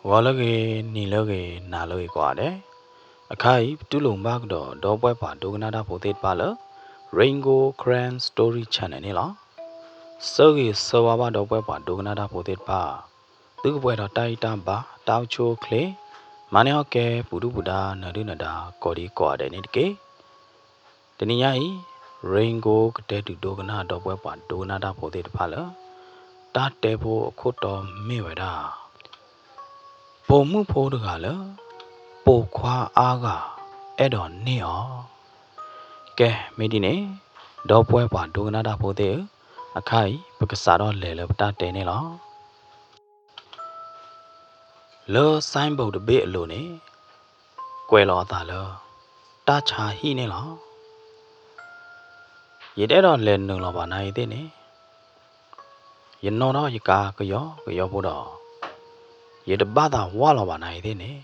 ဂီၤလၢအဂ့ၤ, နံၤလၢအဂ့ၤ, နၤလၢအဂ့ၤကိးဂၤဒဲး, အခါအံၤ ပတူၢ်လိာ်ဘၣ်ကဒီး ဒီပုၢ်ဝဲၢ်ပှၤဒိကနၣ်တၢ်ဖိသ့ၣ်တဖၣ်လၢ Rain Gold Karen Story Channel န့ၣ်လီၤ. ဆၢဂ့ၤဆၢဝါဘၣ်ဒီပုၢ်ဝဲၢ်ပှၤဒိကနၣ်တၢ်ဖိသ့ၣ်တဖၣ်, သုကပှဲၤဒီးတၢ်အံၣ်တၢ်ဘါ, တၢ်အိၣ်ဆူၣ်အိၣ်ချ့, မၤန့ၢ်အီၣ်ကဲ ပူၤဒုၣ်ပူၤဒါ နၢၤဒုၣ်နၢၤဒါ ကိးဒံကိးဂၤဒဲးန့ၣ်တက့ၢ်. တနံၤညါအံၤ Rain Gold ကတဲဒုးဒိကနၣ်ဒီပုၢ်ဝဲၢ်ပှၤဒိကနၣ်တၢ်ဖိသ့ၣ်တဖၣ်လၢ တၢ်တဲဖိအခိၣ်တီမ့ၢ်ဝဲဒၣ် ပိာ်မုၣ်ဖိတဂၤလၢ ပိာ်ခွါအါဂၤ အဲၣ်ဒိးန့ၢ်အီၤ. ကဲ မ့ၢ်ဒ်န့ၣ် ဒီပုၢ်ဝဲၢ်ပှၤဒိကနၣ်တၢ်ဖိသ့ၣ်ဧၢ, အခါအံၤ ပကစးထီၣ်လဲၤလၢပတၢ်တဲန့ၣ်လီၤ. လၢ signboard တဘ့ၣ်အလိၤန့ၣ် ကွဲးလီၤအသးလၢ တၢ်ဆါဟံၣ်န့ၣ်လီၤ. ယတအဲၣ်ဒိးလဲၤနုာ်လီၤဘၣ်နၤအံၤသ့ၣ်န့ၣ်, ယနီၣ်ထီၣ်ယကါကယီကယီဖိဒီး ယတဘၣ်သးဝၢ်လီၤဘၣ်နၤအံၤသ့ၣ်န့ၣ်,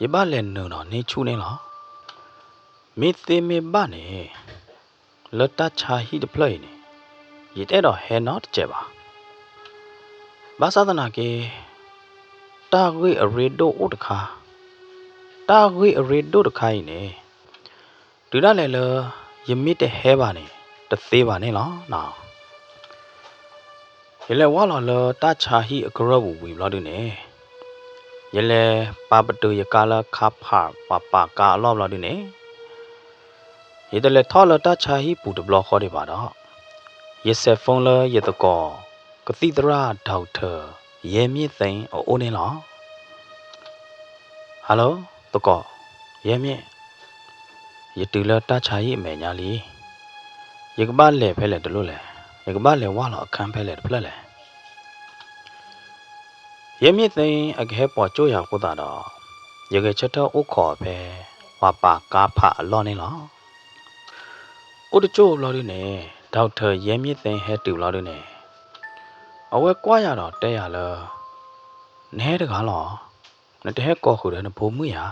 ယဘၣ်လဲၤနုာ်ဒီးန့ၢ်ဆူၣ်န့ၣ်လီၤ. မ့ၢ်သ့မ့ၢ်ဘၣ်န့ၣ် လၢတၢ်ဆါဟံၣ်တဖျၢၣ်အံၤန့ၣ် ယတအဲၣ်ဒိးဟဲနီတစဲးဘၣ်. ဘၣ်ဆၣ်သနာ်က့ တၢ်ဂ့ၢ်အရ့ဒိၣ်အိၣ်တခါ, တၢ်ဂ့ၢ်အရ့ဒိၣ်တခါအံၤန့ၣ် တုၤဒၣ်လဲာ်လၢ ယမ့ၢ်တဟဲဘၣ်န့ၣ် တသ့ဘၣ်န့ၣ်လီၤ. ယလဲၤဝၢ်လီၤလၢတၢ်ဆါဟံၣ်အကရၢၢ်ပူၤဝံၤဘျီဒုန့ၣ်, ယလဲၤပာ်ပတုာ်ယကါလၢ car park ပှၤပာ်ကါအလီၢ်ဘျီဒုန့ၣ်, ယတလဲၤထီၣ်လၢတၢ်ဆါဟံၣ်ပူၤတဘျီဃီဒံးဘၣ်ဒီး, ယစဲး phone လၢယသကိး ကသံၣ်သရၣ် doctor ရဲမြင့်သိန်း အအိၣ်န့ၣ်လီၤ. Hello သကိး ရဲမြင့်, ယတုၤလၢတၢ်ဆါဟံၣ်အမဲာ်ညါလံ. ယကဘၣ်လဲၤဖဲလဲၣ်တလိၣ်လဲၣ်, ယကဘၣ်လဲၤဝၢ်လီၤအခန်းဖဲလဲၣ်တဖျၢၣ်လဲၣ်. ရဲမြင့်သိန်း အကဟဲပိာ်ကၠိၣ်ယၤအဃိသတးဒီး, ယဂဲၤဆၢထၢၣ်အိၣ်ခိးအီၤဖဲ ပှၤပာ်ကါဖးအလီၢ်န့ၣ်လီၤ. အိၣ်တကၠိၣ်ဘျီဒုန့ၣ် doctor ရဲမြင့်သိန်း ဟဲတုၤဘျီဒုန့ၣ်, အဝဲကွၢ်ယၤဒီးတဲယၤလၢ နဟဲတဂၤလီၤ, နတဟဲကိးဃုာ်ဒီးနဖိမုၣ်ဧါ.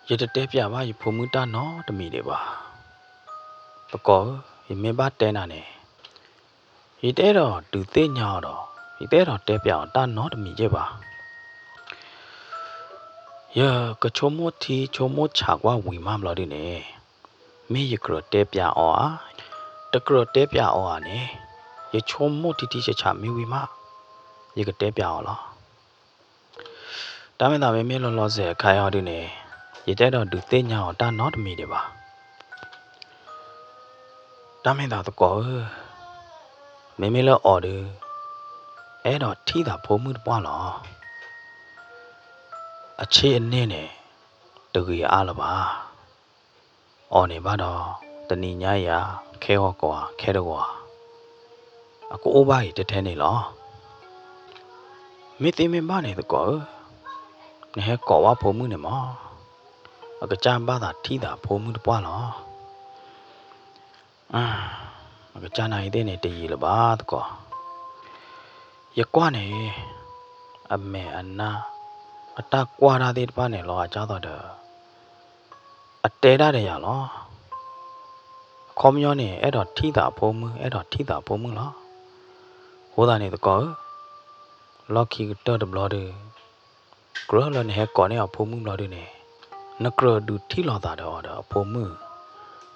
ယတတဲပျးဘၣ်ယဖိမုၣ်တၢ်နီတမံၤဒံးဘၣ်. သကိးဧၢ, ယမ့ၢ်ဘၣ်တဲနၤန့ၣ်, ယတအဲၣ်ဒိးဒုးသ့ၣ်ညါအီၤဒီး ယတအဲၣ်ဒိးတဲပျးအီၤတၢ်နီတမံၤက့ၢ်ဘၣ်. ယကဆိကမိၣ်ထံဆိကမိၣ်ဆးကွၢ်ဝံၤမးဘျီဒုန့ၣ်, မ့ၢ်ယကြၢးတဲပျးအီၤဧါ, တကြၢးတဲပျးအီၤဧါန့ၣ်, ယဆိကမိၣ်ထံထံဆးဆးမ့ၢ်ဝံၤမး, ယကတဲပျးအီၤလီၤ. တၢ်မ့ၢ်သးမ့မ့ၢ်လီၤလီၤဆဲးဆဲးအခါအံၤဒုန့ၣ်, ယတအဲၣ်ဒိးဒုးသ့ၣ်ညါအီၤတၢ်နီတမံၤဒံးဘၣ်. တၢ်မ့ၢ်သးသကိးဧၢ, မ့မ့ၢ်လၢအီၤဒု, အဲၣ်ဒိးထံၣ်သးဖိမုၣ်တပှၢ်လီၤ. အဆ့အန့ၣ်န့ၣ် တဂ့ၤအါလၢၤဘၣ်. အီၤန့ၣ်ဘၣ်ဒီး တနံၤညါအံၤဧါ, ခဲဂီၤကိးဂၤ ခဲတဂီၤဧါ, အကအိၣ်ဘၣ်အံၤထဲထဲန့ၣ်လီၤ. မ့ၢ်သ့မ့ၢ်ဘၣ်န့ၣ်သကိးဧၢ, နဟဲကိးဝဲဖိမုၣ်န့ၣ်မး, အကစၢ်ဘၣ်သးထံၣ်သးဖိမုၣ်တပှၢ်လီၤ. အကစၢ်နၤအံၤသ့ၣ်န့ၣ် တယံာ်လၢၤဘၣ်သကိး. ယကွၢ်န့ၣ် အမဲာ်အနါ အတၢ်ကွၢ်တၢ်သ့ၣ်တဖၣ်န့ၣ် လီၤဂာ်ဒ်သိးဒီး အတဲဒၣ်ဒီးယၤလီၤ. အခီပညီန့ၣ် အဲၣ်ဒိးထံၣ်သးအဖိမုၣ်, အဲၣ်ဒိးထံၣ်သးအဖိမုၣ်လီၤ. အဃိသတးန့ၣ်သကိးဧၢ, လီၢ်ခံကတၢၢ်တဘျီဒီး ကြၢးလၢနဟဲကိးန့ၢ်အဖိမုၣ်ဘျီဒုန့ၣ်, နကြၢးဒုးထံၣ်လိာ်သးဒီးအီၤဒီးအဖိမုၣ်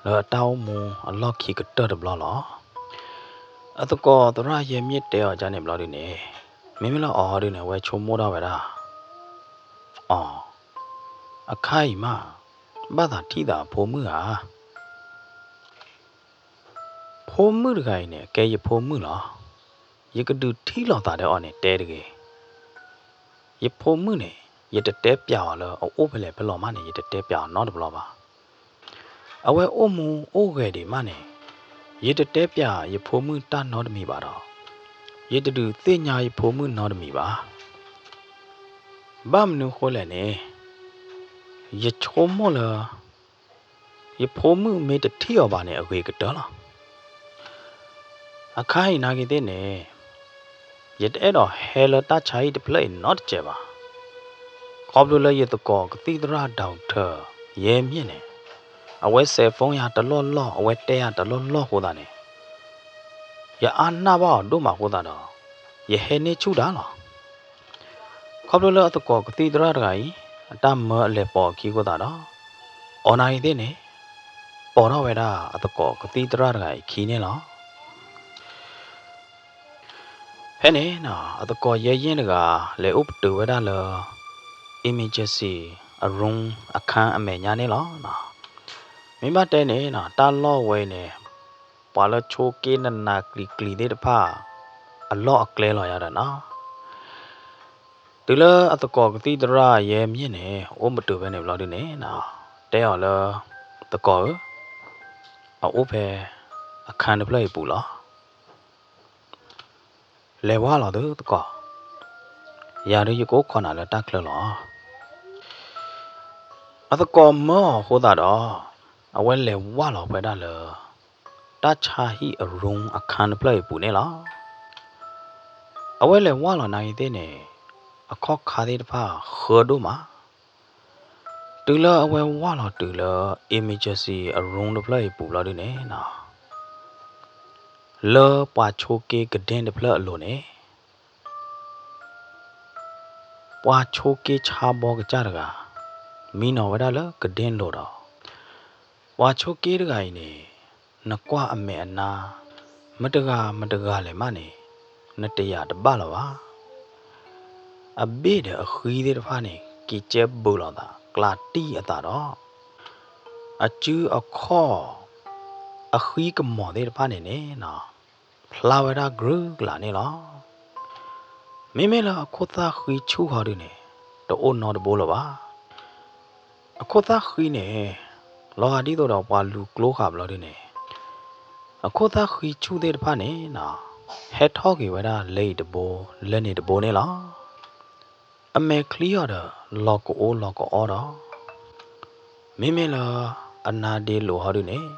လၢအတၢ်အိၣ်မူအလီၢ်ခံကတၢၢ်တဘျီလီၤ. အသကိးသရၣ်ယဲမ့ၢ်တဲအီၤဒ်န့ၣ်ဘျီဒုန့ၣ်, မ့မ့ၢ်လၢအီၤဒုန့ၣ် အဝဲဆိကမိၣ်ဒၣ်ဝဲဒၣ်, အီၤ, အခါအံၤမး ဘၣ်သးထံၣ်သးအဖိမုၣ်ဧါ. ဖိမုၣ်တဂၤအံၤန့ၣ် အကဲယဖိမုၣ်လီၤ. ယကဒုးထံၣ်လိာ်သးဒီးအီၤန့ၣ်တဲတဂ့ၤ. ယဖိမုၣ်န့ၣ် ယတတဲပျးအီၤလၢအအိၣ်ဖဲလဲၣ်ဖဲလဲၣ်မးန့ၣ် ယတတဲပျးအီၤနီတဘျီဘၣ်. အဝဲအိၣ်မူအိၣ်ဂဲၤဒံးမးန့ၣ် ယတတဲပျးယဖိမုၣ်တၢ်နီတမံၤဘၣ်ဒီး ယတဒုးသ့ၣ်ညါယဖိမုၣ်နီတမံၤဘၣ်. ဘၣ်မနုၤဃိလဲၣ်န့ၣ် ယဆိကမိၣ်လၢ ယဖိမုၣ်မ့ၢ်တထံၣ်အီၤဘၣ်န့ၣ် အဂ့ၤကတၢၢ်လီၤ. အခါအံၤနာ်က့ၤသ့ၣ်န့ၣ် ယတအဲၣ်ဒိးဟဲလၢတၢ်ဆါဟံၣ်တဖျၢၣ်အံၤနီတစဲးဘၣ်. ခီဖျိလၢယသကိးကသံၣ်သရၣ် doctor ယဲမ့ၢ်န့ၣ် အဝဲစဲး phone ယၤတလီၢ်လီၢ် အဝဲတဲယၤတလီၢ်လီၢ်အဃိသတးန့ၣ် ယအါနၢ်ဘၣ်အီၤဒိၣ်မးအဃိသတးဒီး ယဟဲန့ၢ်ဆူၣ်တၢ်လီၤ. ခီဖျိလၢအသကိးကသံၣ်သရၣ်တဂၤအံၤ အတၢ်မၢအလဲၤပိာ်အခံအဃိသတးဒီး, အိၣ်နၤအံၤသ့ၣ်န့ၣ် ပိာ်ထီၣ်ဝဲဒၣ်အသကိးကသံၣ်သရၣ်တဂၤအံၤအခံန့ၣ်လီၤ. ဖဲန့ၣ် အသကိးယဲယ့ၢ်တဂၤ လဲၤအိၣ်ပတုာ်ဝဲဒၣ်လၢ emergency room အခန်းအမဲာ်ညါန့ၣ်လီၤ. မ့ၢ်ဘၣ်တဲန့ၣ် တၢ်လီၢ်ဝဲအံၤန့ၣ် ပှၤလၢဆိးက့နးနးကျံၤကျံၤသ့ၣ်တဖၣ် အလီၢ်အကျဲလီၤယၤဒီးနီၤ. တုၤလၢအသကိးကသံၣ်သရၣ်ယဲမ့ၢ်န့ၣ် အိၣ်ပတုာ်ဖဲန့ၣ်ဘျီဒုန့ၣ် တဲအီၤလၢ သကိးဧၢ, အအိၣ်ဖဲအခန်းတဖျၢၣ်အံၤပူၤလီၤ. လဲၤဝၢ်လီၤသုသကိး, ယၤဒုးယကအိၣ်ခိးနၤလၢတၢ်ချၢလီၤ. အသကိးမၢအီၤအဃိသတးဒီး, အဝဲလဲၤဝၢ်လီၤဖဲဒၣ်လၢ တၢ်ဆါဟံၣ်အ room အခန်းတဖျၢၣ်အံၤပူၤန့ၣ်လီၤ. အဝဲလဲၤဝၢ်လီၤနၤအံၤသ့ၣ်န့ၣ် အခီၣ်ခါသ့ၣ်တဖၣ်ဃၢဒိၣ်မး. တုၤလၢအဝဲဝၢ်လီၤတုၤလၢ emergency room တဖျၢၣ်အံၤပူၤဘျီဒုန့ၣ် လၢပှၤဆိးက့ကဒ့ၣ်တဖျၢၣ်အလိၤန့ၣ် ပှၤဆိးက့ဆါဘီကစၢ်တဂၤ မံနီၤဝဲဒၣ်လၢကဒ့ၣ်လိၤဒီး, ပှၤဆိးက့တဂၤအံၤန့ၣ် နကွၢ်အမဲာ်အနါ မတဂၤမတဂၤလဲၣ်မးန့ၣ် နတယာ်တဘၣ်လၢၤဘၣ်. အဘ့ၣ်ဒီးအဃံသ့ၣ်တဖၣ်န့ၣ် က့ၤကဲဘုးလိာ်သး ကျးတံၢ်အသးဒီး, အစုအခီၣ် အဃံကမီၤသ့ၣ်တဖၣ်န့ၣ်န့ၣ် ဖျါဝဲဒၣ်ကြုာ်ကလာ်န့ၣ်လီၤ. မ့မ့ၢ်လၢအခိၣ်သၣ်ဃံဆူၣ်ဃီဒုန့ၣ် တအိၣ်နီတဘိလၢၤဘၣ်. အခိၣ်သၣ်ဃံန့ၣ် လီၤဂာ်ဒ်သိးဒီးပှၤလူၤကျိဃာ်ဘျီဒုန့ၣ်, အခိၣ်သၣ်ဃံဆူၣ်သ့ၣ်တဖၣ်န့ၣ် ဟဲထီၣ်က့ၤဝဲဒၣ်လၢအံၤတဘိ လၢန့ၣ်တဘိန့ၣ်လီၤ. အမဲာ်ချံအီၤဒီး လီၤကအိလီၤကအီဒီး, မ့မ့ၢ်လၢအနါဒ့လိၤဟီဒုန့ၣ်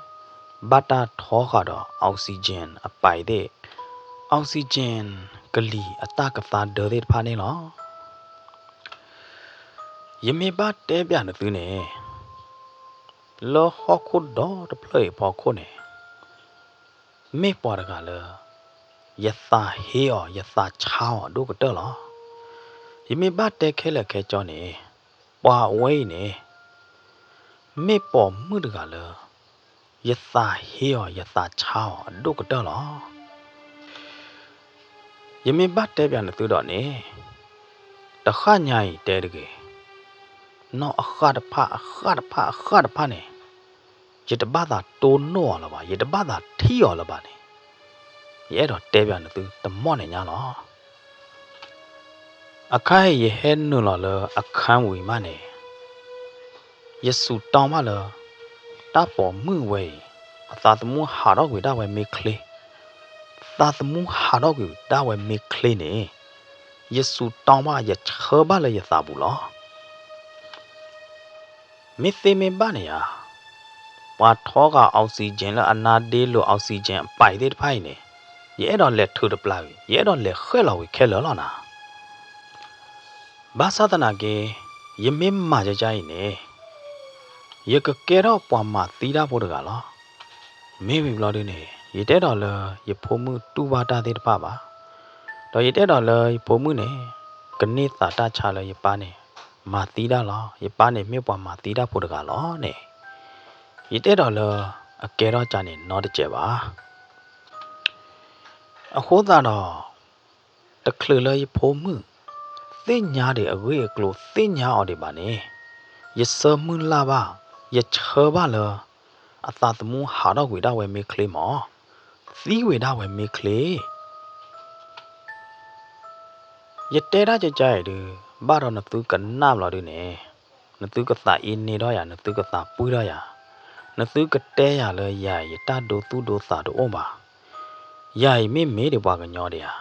ဘၣ်တၢ်ထီဃာ်ဒီး oxygen အပာ်သ့ၣ်, oxygen ကလံၤအတၢ်ကသါဒၢသ့ၣ်တဖၣ်န့ၣ်လီၤ. ယမ့ၢ်ဘၣ်တဲပၠးနသုန့ၣ်, လၢဟီၣ်ခိၣ်ဒီတဖျၢၣ်အံၤအဖီခိၣ်န့ၣ် မ့ၢ်ပှၤတဂၤလၢ ယသးဟ့အီၤ ယသးဆါအီၤအဒိၣ်ကတၢၢ်လီၤ. ယမ့ၢ်ဘၣ်တဲခဲလၢာ်ခဲဆ့န့ၣ်, ပှၤအဝဲအံၤန့ၣ် မ့ၢ်ပိာ်မုၣ်တဂၤလၢ ယသးဟ့အီၤ ယသးဆါအီၤအဒိၣ်ကတၢၢ်လီၤ. ယမ့ၢ်ဘၣ်တဲပၠးနသုဒီးန့ၣ်, တဃၣ်ညါအံၤတဲတဂ့ၤ, နီၢ်အဃၣ်တဖၣ် အဃၣ်တဖၣ် အဃၣ်တဖၣ်န့ၣ် ယတဘၣ်သးတိၢ်နီၣ်အီၤလၢၤဘၣ်, ယတဘၣ်သးထံၣ်အီၤလၢၤဘၣ်န့ၣ်, ယအဲၣ်ဒိးတဲပၠးနသုတမီၢ်န့ၣ်ညါလီၤ. အခါအံၤယဟဲနုာ်လီၤလၢအခန်းဝံၤမးန့ၣ်, ယစူးတ့ၢ်ဘၣ်လၢ တၢ်ပိာ်မုၣ်ဝဲအံၤ အသးသမူဟးထီၣ်ကွံာ်ဒၣ်ဝဲမ့ၢ်ချ့, သးသမူဟးထီၣ်ကွံာ်ဒၣ်ဝဲမ့ၢ်ချ့န့ၣ်, ယစူးတ့ၢ်ဘၣ် ယဆၢဘၣ်လၢယသးပူၤလီၤ. မ့ၢ်သ့မ့ၢ်ဘၣ်န့ၣ်ဧါ, ပှၤထီဃာ် oxygen လၢအနါဒ့လိၤ oxygen အပာ်သ့ၣ်တဖၣ်အံၤန့ၣ်, ယအဲၣ်ဒိးလဲၤထုးတပျၢ်ဝံၤ, ယအဲၣ်ဒိးလဲၤဃဲၣ်လီၤဝံၤခဲလၢာ်လီၤနၤ. ဘၣ်ဆၣ်သနာ်က့, ယမ့ၢ်မၤကကါအံၤန့ၣ်, ယကကဲထီၣ်ပှၤမၤသံတၢ်ဖိတဂၤလီၤ. မ့ၢ်ဝံၤဘျီဒုန့ၣ်, ယတအဲၣ်ဒိးလၢယဖိမုၣ်တူၢ်ဘၣ်တၢ်သ့ၣ်တဖၣ်ဘၣ်. ဒီးယတအဲၣ်ဒိးလၢယဖိမုၣ်န့ၣ် ကန့ၢ်သးတၢ်ဆါလၢယပၢ်န့ၣ် မၤသံတၢ်လီၤ, ယပၢ်န့ၣ်မ့ၢ်ပှၤမၤသံတၢ်ဖိတဂၤလီၤန့ၣ်, ယတအဲၣ်ဒိးလၢအကဲထီၣ်ကါန့ၣ်နီတစဲးဘၣ်. အဃိသတးဒီး, တချုးလၢယဖိမုၣ် သ့ၣ်ညါဒံးအဂ့ၢ်အကျိၤ သ့ၣ်ညါအီၤဒံးဘၣ်န့ၣ်, ယဆၢမုၢ်လၢ်ဘၣ်, ယဆၢဘၣ်လၢ အသးသမူဟးထီၣ်ကွံာ်ဒၣ်ဝဲမ့ၢ်ချ့မး, သံဝံၤဒၣ်ဝဲမ့ၢ်ချ့. ယတဲတၢ်ကကါအံၤဒုး, ဘၣ်ဒီးနသုကနၣ်ဘျီဒုန့ၣ်, နသုကသးအ့န့ၢ်ထီၣ်ယၤ, နသုကသးပှံၢ်ထီၣ်ယၤ, နသုကတဲယၤလၢယၤအံၤ ယတၢ်ဒိသူၣ်ဒိသးတအိၣ်ဘၣ်. ယၤအံၤမ့ၢ်မ့ၢ်ဒံးပှၤကညီဒံးဧါ,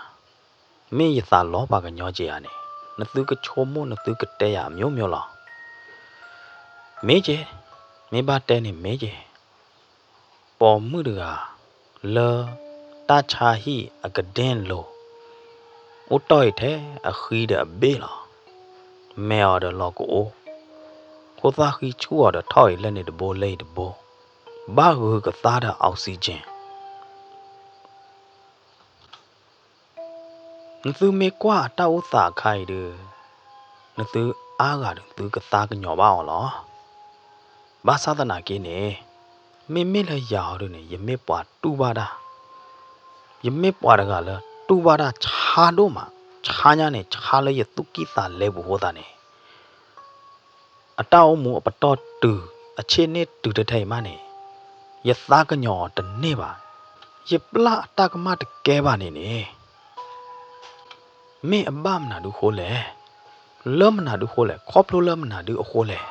မ့ၢ်ယသးလီပှၤကညီက့ၤဧါန့ၣ်, နသုကဆိကမိၣ် နသုကတဲယၤအမျိုးမျိုးလီၤ. မ့ၢ်က့ၤ, မ့ၢ်ဘၣ်တဲန့ၣ်မ့ၢ်က့ၤ, ပိာ်မုၣ်တဂၤ လၢ တၢ်ဆါဟံၣ်အကဒ့ၣ်လိၤ, အိၣ်တီၢ်အံၤထဲအဃံဒီးအဘ့ၣ်လီၤ. မဲာ်အီၤဒီးလီၤကအိ, ခိၣ်သၣ်ဃံဆူၣ်အီၤဒီးထီၣ်အံၤလၢန့ၣ်တဘိလၢအံၤတဘိ, ဘၣ်ဂုၤကသါဒီး oxygen. နသုမ့ၢ်ကွၢ်အတၢ်အိၣ်သးအခါအံၤဒုး, နသုအါဂၤဒုး သုကသးကညီၤဘၣ်အီၤလီၤ. ဘၣ်ဆၣ်သနာ်က့န့ၣ်, မ့မ့ၢ်လၢယၤအီၤဒုးန့ၣ် ယမ့ၢ်ပှၤတူၢ်ဘၣ်တၢ်, ယမ့ၢ်ပှၤတဂၤလၢတူၢ်ဘၣ်တၢ်ဆါဒိၣ်မး, ဆါညါန့ၣ် ဆါလၢယသူၣ်ကံၢ်သးလဲပူၤအဃိသတးန့ၣ် အတၢ်အိၣ်မူအပတီၢ်တုၤ, အဆ့ၣ်န့ၣ်တုၤထဲထဲအံၤမးန့ၣ်, ယသးကညီၤအီၤတန့ၢ်ဘၣ်. ယပျၢ်အတၢ်ကမၣ်တကဲဘၣ်န့ၣ်န့ၣ်, မ့ၢ်အဘၣ်မနုၤဒုအဃိလဲၣ်, လၢမနုၤဒုအဃိလဲၣ်, ခီဖျိလၢမနုၤဒုအဃိလဲၣ်.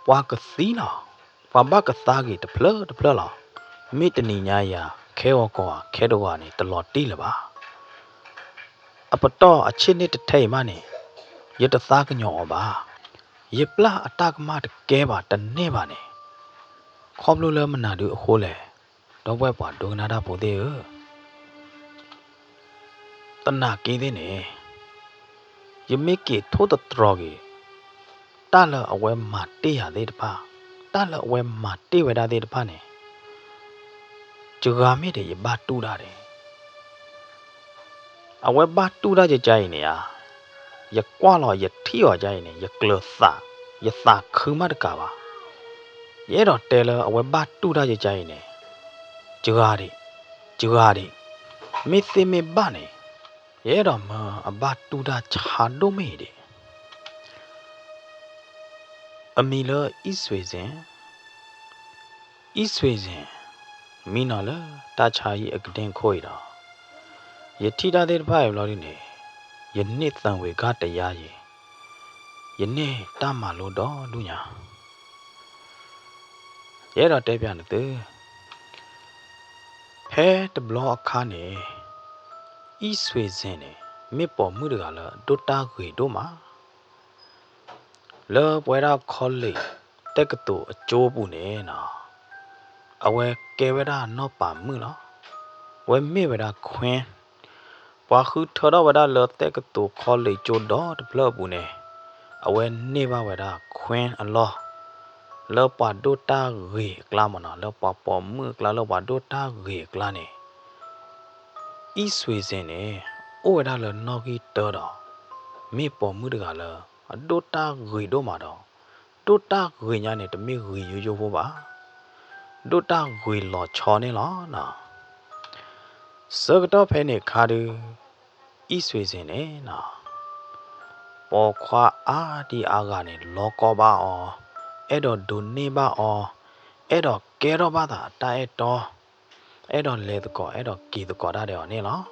ပှၤကသံလီၤ, ပှၤဘၣ်ကသါက့ၤတဖျၢၣ်တဖျၢၣ်လီၤ. မ့ၢ်တနံၤညါယၤ ခဲဂီၤကီၤဧါ ခဲတဂီၤန့ၣ် တလီၤတံၢ်လၢၤဘၣ်. အပတီၢ်အဆ့ၣ်န့ၣ်တထဲအံၤမးန့ၣ်, ယတသးကညီၤအီၤဘၣ်. ယပျၢ်အတၢ်ကမၣ်တကဲဘၣ်တန့ၢ်ဘၣ်န့ၣ်, ခီဖျိလၢမနုၤဒုအဃိလဲၣ်, ဒီပုၢ်ဝဲၢ်ပှၤဒိကနၣ်တၢ်ဖိသ့ၣ်ဧၢ. သနာ်က့သ့ၣ်န့ၣ်, ယမ့ၢ်က့ၤထိၣ်သတြီၤက့ၤ တၢ်လၢအဝဲမၤတ့ၢ်ယၤသ့ၣ်တဖၣ်, တၢ်လၢအဝဲမၤတ့ၢ်ဝဲဒၣ်သ့ၣ်တဖၣ်န့ၣ်, ယဂၤမ့ၢ်ဒီးယဘၣ်တူၢ်တၢ်ဒဲး အဝဲဘၣ်တူၢ်တၢ်ကကါအံၤန့ၣ်ဧါ, ယကွၢ်လီၤယထံၣ်အီၤကါအံၤန့ၣ် ယကျၢၤသး, ယသးခုမးတကးဘၣ်. ယအဲၣ်ဒိးတဲလၢအဝဲဘၣ်တူၢ်တၢ်ကကါအံၤန့ၣ်, ယဂၤဒံး, ယဂၤဒံး, မ့ၢ်သ့မ့ၢ်ဘၣ်န့ၣ်, ယအဲၣ်ဒိးမၢအဘၣ်တူၢ်တၢ်ဆါဒိၣ်မ့ၢ်အံၤဒံး အမံၤလၢ အံၣ်စွ့ၤစ့ၣ်, အံၣ်စွ့ၤစ့ၣ်, မံနီၤလၢတၢ်ဆါဟံၣ်အကဒ့ၣ်ခိၣ်အံၤဒီး, ယထံၣ်တၢ်သ့ၣ်တဖၣ်အံၤဘျီဒုန့ၣ်, ယန့ၢ်သံဝ့ၤကါတယါယံၤ, ယန့ၢ်တၢ်မၤလိဒီဒူၣ်ညါ. ယအဲၣ်ဒိးတဲပၠးနသု, ဖဲတဘျီအခါန့ၣ်, အံၣ်စွ့ၤစ့ၣ်န့ၣ် မ့ၢ်ပိာ်မုၣ်တဂၤလၢအဒိၣ်တၢ်ဂ့ၤဒိၣ်မး လၢပဝဲဒၣ် college တက္ကသိုလ် အကၠိပူၤန့ၣ်နီၤ, အဝဲကဲဝဲဒၣ်နီၢ်ပၤမုၣ်လီၤ. အဝဲမ့ၢ်ဝဲဒၣ် queen, ပှၤဃုထၢထီၣ်ဝဲဒၣ်လၢတက္ကသိုလ် college ကၠိဒီတဖျၢၣ်အပူၤန့ၣ်, အဝဲန့ၢ်ဘၣ်ဝဲဒၣ် queen အလီၢ်, လၢပှၤဒိၣ်တၢ်ဂ့ၤအကျါမ့ၢ်နီၤ, လၢပှၤပိာ်မုၣ်အကျါ လၢပှၤဒိၣ်တၢ်ဂ့ၤအကျါန့ၣ် အံၣ်စွ့ၤစ့ၣ်န့ၣ် အိၣ်ဝဲဒၣ်လၢနီၣ်ဂံၢ်တၢဒီး, မ့ၢ်ပိာ်မုၣ်တဂၤလၢ အဒိၣ်တၢ်ဂ့ၤဒိၣ်မးဒီး, ဒိၣ်တၢ်ဂ့ၤညါန့ၣ် တမ့ၢ်ဂ့ၤယိယိဖိဘၣ်, ဒိၣ်တၢ်ဂ့ၤလီၤဆီန့ၣ်လီၤ. ဆၢကတီၢ်ဖဲန့ၣ်အခါဒုး, အံၣ်စွ့ၤစ့ၣ်န့ၣ်နီၤ, ပိာ်ခွါအါဒံအါဂၤန့ၣ် လီၤကီဘၣ်အီၤ, အဲၣ်ဒိးဒိးန့ၢ်ဘၣ်အီၤ, အဲၣ်ဒိးကဲထီၣ်ဘၣ်သးအတၢ်အဲၣ်တီ, အဲၣ်ဒိးလဲၤသကိး အဲၣ်ဒိးက့ၤသကိးတၢ်ဒီးအီၤန့ၣ်လီၤ.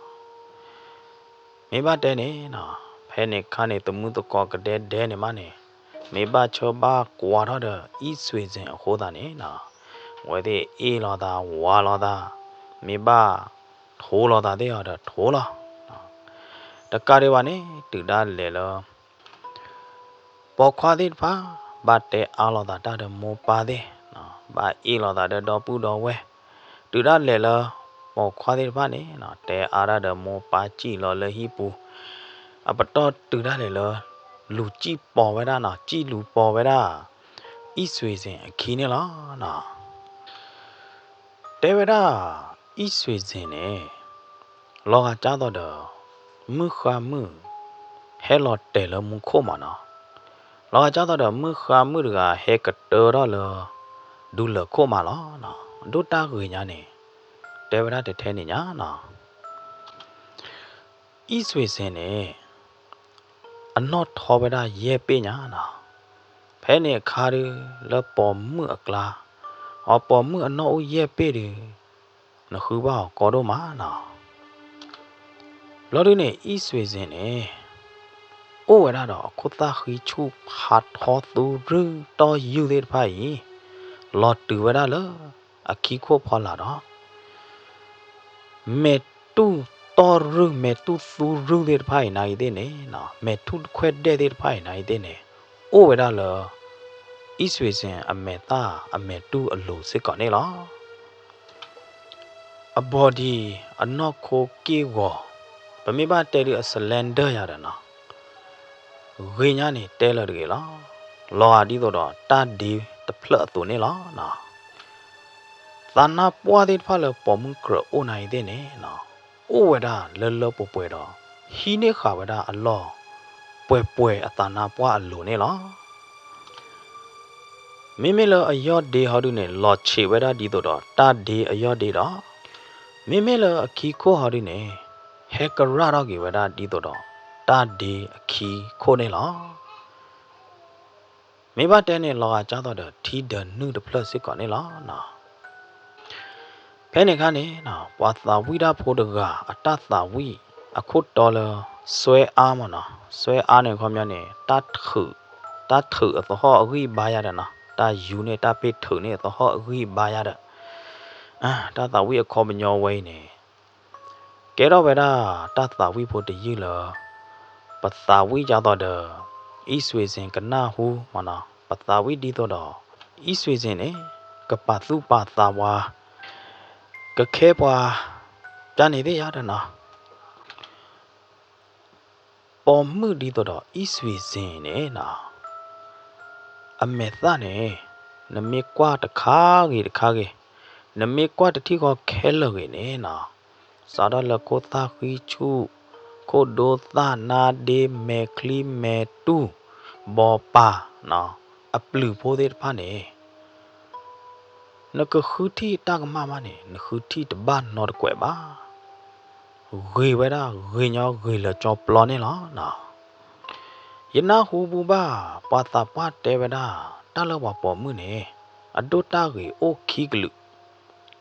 မ့ၢ်ဘၣ်တဲန့ၣ်နီၤ, ဖဲန့ၣ်အခါန့ၣ် သမုၢ်သကိးကဒဲဒဲန့ၣ်မးန့ၣ်, မ့ၢ်ဘၣ်ဆၢဘၣ်ကွၢ်ထီၣ်ဒီး အံၣ်စွ့ၤစ့ၣ်အဃိသတးန့ၣ်နီၤ, အဝဲသ့ၣ်အ့ၣ်လိာ်သး ဝးလိာ်သး, မ့ၢ်ဘၣ်ထိလိာ်သးသ့ၣ်အီၤဒီးထိလီၤ. တကးဒံးဘၣ်န့ၣ် တုၤဒၣ်လဲာ်လၢ ပိာ်ခွါသ့ၣ်တဖၣ် ဘၣ်တဲအါလိာ်သးတၢ်ဒီးမိၢ်ပၢ်သ့ၣ်, ဘၣ်အ့ၣ်လိာ်သးဒီးဒီပုၢ်ဒီဝဲၢ်, တုၤဒၣ်လဲာ်လၢ ပိာ်ခွါသ့ၣ်တဖၣ်န့ၣ် တဲအါတၢ်ဒီးမိၢ်ပၢ်စံၣ်လီၤလၢဟံၣ်ပူၤ, အပတီၢ်တုၤဒၣ်လဲာ်လၢ လူၤစံၣ်ပိာ်ဝဲဒၣ်နီၤ, စံၣ်လူၤပိာ်ဝဲဒၣ် အံၣ်စွ့ၤစ့ၣ်အခံန့ၣ်လီၤ. တဲဝဲဒၣ် အံၣ်စွ့ၤစ့ၣ်န့ၣ် လီၤဂာ်ကၢ်သိးဒီး မုၣ်ဃါမုၣ် ဟဲလီၤတဲာ်လၢမူခိၣ်မးနီၤ, လီၤဂာ်ကၢ်သိးဒီး မုၣ်ဃါမုၣ်တဂၤဟဲကတၢထီၣ်လၢ ဒူလၢၢ်ခိၣ်မးလီၤ. ဒိၣ်တၢ်ဂ့ၤညါန့ၣ် တဲဝဲဒၣ်တထဲန့ၣ်ညါနီၤ. အံၣ်စွ့ၤစ့ၣ်န့ၣ် အနီၢ်ထီဝဲဒၣ်ယဲၢ်ပ့ၢ်ညါနီၤ. ဖဲန့ၣ်အခါဒုး လၢပိာ်မုၣ်အကျါ, အပိာ်မုၣ်အနီၢ်အိၣ်ယဲၢ်ပ့ၢ်ဒုး နဃုဘၣ်အီၤကီဒိၣ်မးနီၤ. ဘျီဒုန့ၣ် အံၣ်စွ့ၤစ့ၣ်န့ၣ် အိၣ်ဝဲဒၣ်ဒီးအခိၣ်သၣ်ဃံဆူၣ်ဖးထီသူရုၢ်တီၢ်ယုၢ်သ့ၣ်တဖၣ်အံၤ လီၤတုၤဝဲဒၣ်လၢ အခံခိၣ်ဖီလာ်ဒီး မဲာ်တူၢ်တီၢ်ရုၢ် မဲာ်တူၢ်သူရုၢ်သ့ၣ်တဖၣ်အံၤနာ်ဂ့ၤသ့ၣ်န့ၣ်, မဲာ်တူၢ်တခွဲးဒဲးသ့ၣ်တဖၣ်အံၤနာ်ဂ့ၤသ့ၣ်န့ၣ်, အိၣ်ဝဲဒၣ်လၢ အံၣ်စွ့ၤစ့ၣ်အမဲာ်သၣ်အမဲာ်တူၢ်အလိၤစ့ၢ်ကီးန့ၣ်လီၤ. အ body အနီၢ်ခိက့ၢ်ဂီၤ, ပမ့ၢ်ဘၣ်တဲဒုးအ slender ယၤဒီးနီၤ, ဂ့ၤညါန့ၣ်တဲလၢၤတဂ့ၤလီၤ. လီၤဂာ်ဒ်သိးဒီးတၢ်ဒ့တဖျၢၣ်အသိးန့ၣ်လီၤ. သးနါပှၢ်သ့ၣ်တဖၣ်လၢပိာ်မုၣ်ကြၢးအိၣ်နာ်ဂ့ၤသ့ၣ်န့ၣ်, အိၣ်ဝဲဒၣ်လၢလၢပှဲၤပှဲၤဒီး ဟံးန့ၢ်ဃာ်ဝဲဒၣ်အလီၢ် ပှဲၤပှဲၤအသးနါပှၢ်အလိၤန့ၣ်လီၤ. မ့မ့ၢ်လၢအယီၢ်ဒ့ဟီဒုန့ၣ် လီၤဆံးဝဲဒၣ်ဒ်သိးဒီးတၢ်ဒ့အယီၢ်ဒ့ဒီး, မ့မ့ၢ်လၢအခံခိၣ်ဟီဒုန့ၣ် ဟဲကရၣ်ထီၣ်က့ၤဝဲဒၣ်ဒ်သိးဒီးတၢ်ဒ့အခံခိၣ်န့ၣ်လီၤ. မ့ၢ်ဘၣ်တဲန့ၣ် လီၤဂာ်ကၢ်သိးဒီးထံဒၢးနုာ်တဖျၢၣ်စ့ၢ်ကီးန့ၣ်လီၤ. ဖဲန့ၣ်အခါန့ၣ် ပှၤသးဝံၣ်တၢ်ဖိတဂၤအတၢ်သးဝံၣ်အခိၣ်တီလၢ စွဲအါမ့ၢ်နီၤ, စွဲအါန့ၣ် အခီပညီန့ၣ် တၢ်ထုးအသဟီၣ်အဂံၢ်ဘါယၤဒီးနီၤ, တၢ်ယူၤန့ၣ် တၢ်ပ့ၢ်ထုးန့ၣ်အသဟီၣ်အဂံၢ်ဘါယၤဒီး တၢ်သးဝံၣ်အခီပညီဝဲအံၤန့ၣ် ကဲထီၣ်ဝဲဒၣ်တၢ်သးဝံၣ်ဖိတယုၢ်လၢ ပသးဝံၣ်ကၢ်သိးဒီး အံၣ်စွ့ၤစ့ၣ်ကနၢ်ဟူမ့ၢ်နီၤ, ပသးဝံၣ်ဒ်သိးဒီး အံၣ်စွ့ၤစ့ၣ်န့ၣ် ကပာ်သူၣ်ပာ်သးပှၤ, ကခဲပှၤ ကန့ၣ်သ့ၣ်ယါဒီးနီၤ. ပိာ်မုၣ်ဒ်သိးဒီးအံၣ်စွ့ၤစ့ၣ်န့ၣ်နီၤ, အမဲာ်သၣ်န့ၣ် နမ့ၢ်ကွၢ်တခါဂ့ၤတခါဂ့ၤ, နမ့ၢ်ကွၢ်တထံၣ်ဃီခဲလၢာ်ဂ့ၤန့ၣ်နီၤ, စးထီၣ်လၢခိၣ်သၣ်ဃံဆူၣ်, ခိၣ်ဒိသၣ်နါဒ့မဲာ်ချံမဲာ်တူၢ်, ဘီပၤ, အပျုၤဖိသ့ၣ်တဖၣ်န့ၣ် နကဃုထံၣ်တၢ်ကမၣ်မးန့ၣ် နဃုထံၣ်တဘၣ်နီတကွဲးဘၣ်. ဂ့ၤဝဲဒၣ်ဂ့ၤညီဂ့ၤလၢာ်ကၠီပျီန့ၣ်လီၤ. ယနၢ်ဟူဘူဘၣ် ပှၤသးပှၢ်တဲဝဲဒၣ် တၢ်လၢပှၤပိာ်မုၣ်န့ၣ် အဒိၣ်တၢ်ဂ့ၤအိၣ်ခံကလုာ်,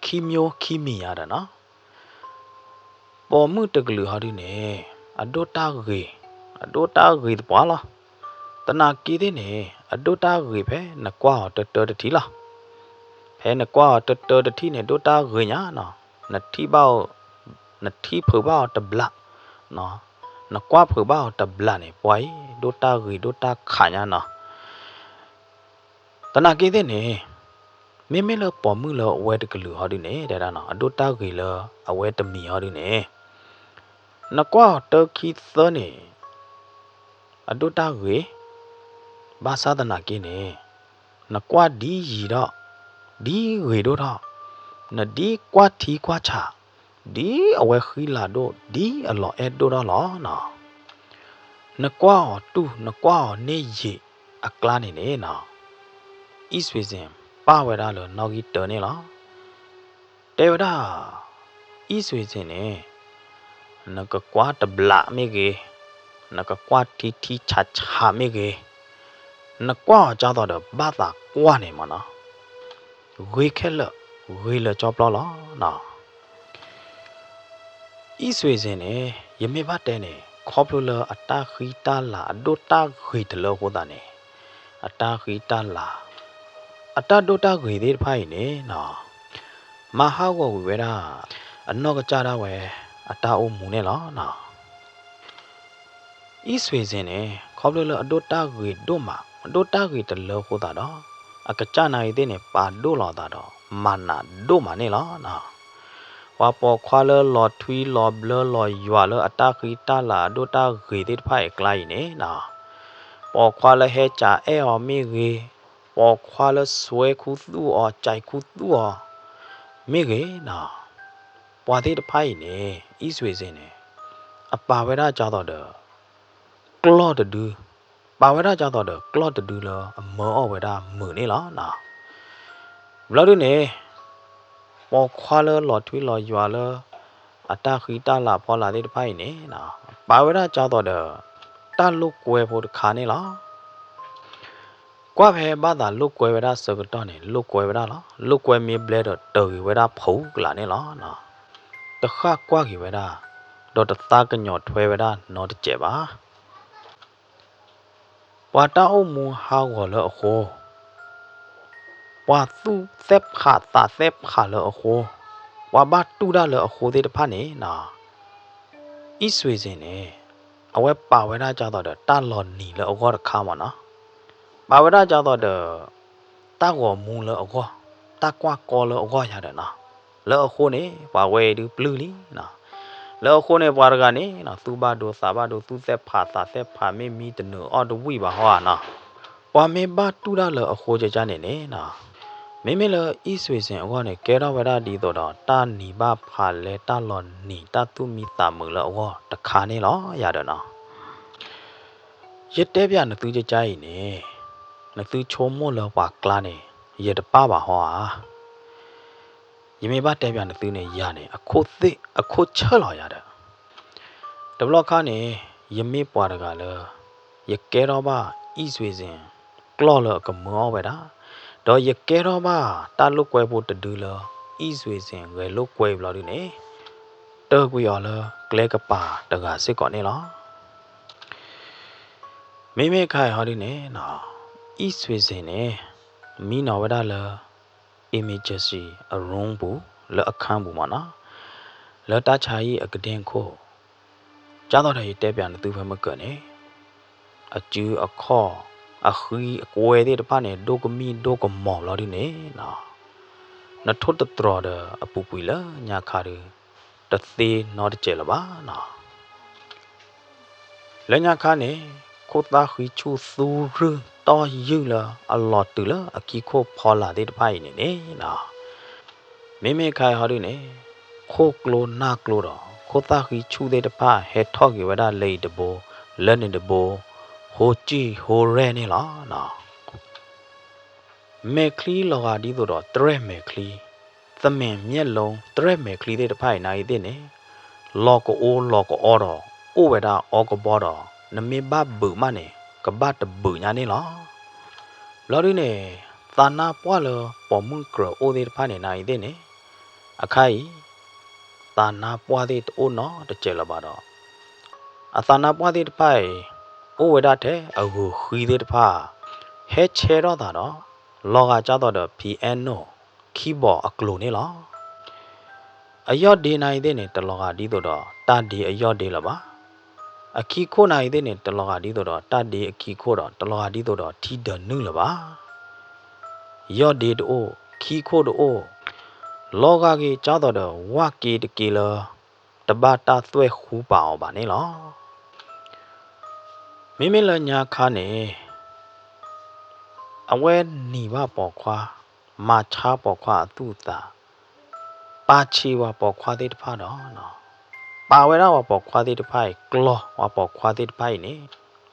ခံမျိုးခံမံၤယါဒီးနီၤ. ပိာ်မုၣ်တကလုာ်ဟီဒုန့ၣ် အဒိၣ်တၢ်ဂ့ၤ, အဒိၣ်တၢ်ဂ့ၤသပှၢ်လီၤ. သနာ်က့သ့ၣ်န့ၣ် အဒိၣ်တၢ်ဂ့ၤဖဲနကွၢ်အီၤတတၢတထံၣ်လီၤ. ဖဲနကွၢ်အီၤတတၢတထံၣ်န့ၣ် ဒိၣ်တၢ်ဂ့ၤညါနီၤ, နထံၣ်ဘၣ်အီၤ, နထံၣ်ဖုးဘၣ်အီၤတဘျး, နကွၢ်ဖုးဘၣ်အီၤတဘျးန့ၣ် ပှၤအံၤ ဒိၣ်တၢ်ဂ့ၤဒိၣ်တၢ်ခးညါနီၤ. သနာ်က့သ့ၣ်န့ၣ် မ့မ့ၢ်လၢပိာ်မုၣ်လၢအဝဲတကလုာ်ဟီဒုန့ၣ် တဲဒၣ်နီၤ အဒိၣ်တၢ်ဂ့ၤလၢအဝဲတမံၤဟီဒုန့ၣ် နကွၢ်အီၤတၢခံသၢန့ၣ် အဒိၣ်တၢ်ဂ့ၤ, ဘၣ်ဆၣ်သနာ်က့န့ၣ် နကွၢ်ဒ်ယံၤထီၣ်, ဒ်ဂ့ၤဒိၣ်ထီၣ်, နဒ်ကွၢ်ထံကွၢ်ဆး, ဒ်အဝဲဃံလၤဒိၣ်, ဒ်အလီၤအဲၣ်ဒိၣ်ထီၣ်လီၤနီၤ. နကွၢ်အီၤတူၢ် နကွၢ်အီၤန့ၢ်ယံာ်အကျါန့ၣ်န့ၣ်နီၤ, အံၣ်စွ့ၤစ့ၣ်ပာ်ဝဲဒၣ်လၢနီၣ်ဂံၢ်တၢန့ၣ်လီၤ. တဲဝဲဒၣ် အံၣ်စွ့ၤစ့ၣ်န့ၣ် နကကွၢ်တဘျးမ့ၢ်ဂ့ၤ, နကကွၢ်ထံထံဆးဆးမ့ၢ်ဂ့ၤ, နကွၢ်အီၤကၢ်သိးဒီးဘၣ်သးကွၢ်န့ၣ်မ့ၢ်နီၤ, ဂ့ၤခဲလၢာ်, ဂ့ၤလၢာ်ကၠီပျီလီၤနီၤ. အံၣ်စွ့ၤစ့ၣ်န့ၣ် ယမ့ၢ်ဘၣ်တဲန့ၣ် ခီဖျိလၢအတၢ်ဃံတၢ်လၤအဒိၣ်တၢ်ဂ့ၤတလၢအဃိသတးန့ၣ်, အတၢ်ဃံတၢ်လၤ အတၢ်ဒိၣ်တၢ်ဂ့ၤသ့ၣ်တဖၣ်အံၤန့ၣ်နီၤ, မၤဟးဂီၤကွံာ်ဝဲဒၣ် အနီၢ်ကစၢ်ဒၣ်ဝဲ အတၢ်အိၣ်မူန့ၣ်လီၤနီၤ. အံၣ်စွ့ၤစ့ၣ်န့ၣ် ခီဖျိလၢအဒိၣ်တၢ်ဂ့ၤဒိၣ်မး, အဒိၣ်တၢ်ဂ့ၤတလၢအဃိသတးဒီး အကစၢ်နာ်ဂ့ၤသ့ၣ်န့ၣ် ပာ်ဒိၣ်လီၤအသးဒီး မၤနးဒိၣ်မးန့ၣ်လီၤနီၤ. ပှၤပိာ်ခွါလၢလီၤထွံလီၤဘျၢလီၤယွၤလၢအတၢ်ဃံတၢ်လၤအဒိၣ်တၢ်ဂ့ၤသ့ၣ်တဖၣ်အံၤအကျါအံၤန့ၣ်နီၤ, ပိာ်ခွါလၢဟဲကးအဲၣ်အီၤမ့ၢ်ဂ့ၤ, ပိာ်ခွါလၢစွဲခူသူၣ်အီၤ, ကးခူသူၣ်အီၤမ့ၢ်ဂ့ၤနီၤ, ပှၤသ့ၣ်တဖၣ်အံၤန့ၣ် အံၣ်စွ့ၤစ့ၣ်န့ၣ် အပာ်ဝဲဒၣ်ကၢ်သိးဒီး ကျီၢ်တဒု, ပာ်ဝဲဒၣ်ကၢ်သိးဒီးကျီၢ်တဒုလၢအမၢအီၣ်ဝဲဒၣ်မုာ်န့ၣ်လီၤနီၤ. ဘျီဒုန့ၣ် ပိာ်ခွါလၢလီၤထွံလီၤယွၤလၢ အတၢ်ဃံတၢ်လၤဖီလာ်သ့ၣ်တဖၣ်အံၤန့ၣ် ပာ်ဝဲဒၣ်ကၢ်သိးဒီး တၢ်လိာ်ကွဲဖိတခါန့ၣ်လီၤ. ကွၢ်ဖဲဘၣ်သးလိာ်ကွဲဝဲဒၣ်ဆၢကတီၢ်န့ၣ် လိာ်ကွဲဝဲဒၣ်လီၤ. လိာ်ကွဲမ့ၢ်ဘျဲဒီးတဂ့ၤဝဲဒၣ်ဖုကလးန့ၣ်လီၤ. တဃၣ်ကွၢ်က့ၤဝဲဒၣ်, ဒီးတသးကညီၤထွဲဝဲဒၣ်နီတစဲးဘၣ်. ပှၤတၢ်အိၣ်မူဟးဂီၤလၢအဃိ, ပှၤသူၣ်သဲးဖးသးသဲးဖးလၢအဃိ, ပှၤဘၣ်တူၢ်တၢ်လၢအဃိသ့ၣ်တဖၣ်န့ၣ်နီၤ, အံၣ်စွ့ၤစ့ၣ်န့ၣ် အဝဲပာ်ဝဲဒၣ်ကၢ်သိးဒီးတၢ်လီၤနံၤလၢအဂီၢ်တခါမ့ၢ်နီၤ, ပာ်ဝဲဒၣ်ကၢ်သိးဒီး တၢ်ဂီၤမူလၢအဂီၢ်, တၢ်ကွၢ်ကီလၢအဂီၢ်ယါဒီးနီၤ, လၢအဃိန့ၣ် ပှၤဝဲအံၤဒုးပျုၢ်လံနီၤ. လၢအဃိန့ၣ် ပှၤတဂၤန့ၣ်နီၤ သူၣ်ဘၣ်ဒိသးဘၣ်ဒိ သူၣ်သဲးဖးသးသဲးဖး မ့ၢ်မံတနုာ်အီၣ်တဝံၣ်ဘၣ်ဟီဧါနီၤ. ပှၤမ့ၢ်ဘၣ်တူၢ်တၢ်လၢအဃိကကါန့ၣ်န့ၣ်နီၤ, မ့မ့ၢ်လၢအံၣ်စွ့ၤစ့ၣ်အဂီၢ်န့ၣ် ကဲထီၣ်ဝဲဒၣ်ဒ်သိးဒီး တၢ်နံၤဘၣ်ဖးလဲ တၢ်လီၤနံၤ တၢ်သူၣ်မံသးမုာ်လၢအဂီၢ်တခါန့ၣ်လီၤယါဒီးနီၤ. ယတဲပၠးနသုကကါအံၤန့ၣ်, နသုဆိကမိၣ်လၢပှၤကျါန့ၣ် ယတပၢ်ဘၣ်ဟီဧါ. ယမ့ၢ်ဘၣ်တဲပၠးနသုန့ၣ် ယၤန့ၣ် အခိၣ်ဆၢၣ်လီၤယၤဒီး, တဘျီခါန့ၣ် ယမ့ၢ်ပှၤတဂၤလၢ ယကဲထီၣ်ဘၣ် အံၣ်စွ့ၤစ့ၣ် ကျီၢ်လၢအကမၢအီၣ်ဝဲဒၣ်, ဒီးယကဲထီၣ်ဘၣ်တၢ်လိာ်ကွဲဖိတဒုလၢ အံၣ်စွ့ၤစ့ၣ်ဂဲၤလိာ်ကွဲဘျီဒုန့ၣ်, တၢၢ်ကွံာ်အီၤလၢကျဲကပၤတဂၤစ့ၢ်ကီးန့ၣ်လီၤ. မ့မ့ၢ်ခါအံၤဟီဒုန့ၣ်, အံၣ်စွ့ၤစ့ၣ်န့ၣ် မံနီၤဝဲဒၣ်လၢ emergency room ပူၤ လၢအခန်းပူၤမ့ၢ်နီၤ, လၢတၢ်ဆါဟံၣ်အကဒ့ၣ်ခိၣ်, ကၢ်သိးဒီးယတဲပၠးနသုဖဲမုၢ်ကၢၤန့ၣ်, အစုအခီၣ် အဃံအကွဲသ့ၣ်တဖၣ်န့ၣ် ဒိၣ်ကမံၣ်ဒိၣ်ကမီၤဘျီဒုန့ၣ်, နထိၣ်တတြီၤဒီးအပူၤကွံာ်လၢညါခါဒု တသ့နီတစဲးလၢၤဘၣ်နီၤ. လၢညါခါန့ၣ် ခိၣ်သၣ်ဃံဆူၣ်သူရုၢ်တီၢ်ယုၢ်လၢအလီၤတုၤလၢအခံခိၣ်ဖီလာ်သ့ၣ်တဖၣ်အံၤန့ၣ်န့ၣ်, မ့မ့ၢ်ခါအံၤဟီဒုန့ၣ် ခိၣ်ကျိနၢ်ကျိဒီး ခိၣ်သၣ်ဃံဆူၣ်သ့ၣ်တဖၣ်ဟဲထီၣ်က့ၤဝဲဒၣ်လၢအံၤတဘိ လၢန့ၣ်တဘိ ဟိကံၢ်ဟိရဲၣ်န့ၣ်လီၤ. မဲာ်ချံလီၤဂာ်ဒ်သိးဒီးတရဲၣ်မဲာ်ချံ, သမ့ၣ်မျဲၢ်လိ တရဲၣ်မဲာ်ချံသ့ၣ်တဖၣ်အံၤနၤအံၤသ့ၣ်န့ၣ်, လီၤကအိလီၤကအီဒီး အိၣ်ဝဲဒၣ်အီကဘီဒီး နမ့ၢ်ဘၣ်ဘုးမးန့ၣ် ကဘၣ်တဘုးညါန့ၣ်လီၤ. ဘျီဒုန့ၣ် သးနါပှၢ်လၢပိာ်မုၣ်ကြၢးအိၣ်သ့ၣ်တဖၣ်န့ၣ်နၤအံၤသ့ၣ်န့ၣ်, အခါအံၤ သးနါပှၢ်သ့ၣ်တအိၣ်နီတစဲးလၢၤဘၣ်ဒီး အသးနါပှၢ်သ့ၣ်တဖၣ်အံၤ အိၣ်ဝဲဒၣ်ထဲအဂုၤဃံသ့ၣ်တဖၣ် ဟဲဆဲထီၣ်သးဒီး လီၤဂာ်ကၢ်သိးဒီး piano keyboard အကျိၤန့ၣ်လီၤ. အယီၢ်ဒ့နၤအံၤသ့ၣ်န့ၣ် တလီၤဂာ်ဒ်သိးဒီးတၢ်ဒ့အယီၢ်ဒ့လၢၤဘၣ်. အခံခိၣ်နၤအံၤသ့ၣ်န့ၣ် တလီၤဂာ်ဒ်သိးဒီးတၢ်ဒ့အခံခိၣ်ဒီး တလီၤဂာ်ဒ်သိးဒီးထံဒၢးနုၢ်လၢၤဘၣ်. ယီၢ်ဒ့တအိၣ်, ခံခိၣ်တအိၣ်, လီၤဂာ်က့ၤကၢ်သိးဒီးဝၣ်က့တက့လၢ တဘၣ်တၢ်သွဲၣ်ဃူပာ်အီၤဘၣ်န့ၣ်လီၤ. မ့မ့ၢ်လၢညါခါန့ၣ် အဝဲနံၤဘၣ်ပိာ်ခွါ, မၤဆါပိာ်ခွါအသူၣ်အသး, ပာ်ဆံးဝဲပိာ်ခွါသ့ၣ်တဖၣ်ဒီး ပာ်ဝဲဒၣ်ဝဲပိာ်ခွါသ့ၣ်တဖၣ်အံၤ ကျီၢ်ဝဲပိာ်ခွါသ့ၣ်တဖၣ်အံၤန့ၣ်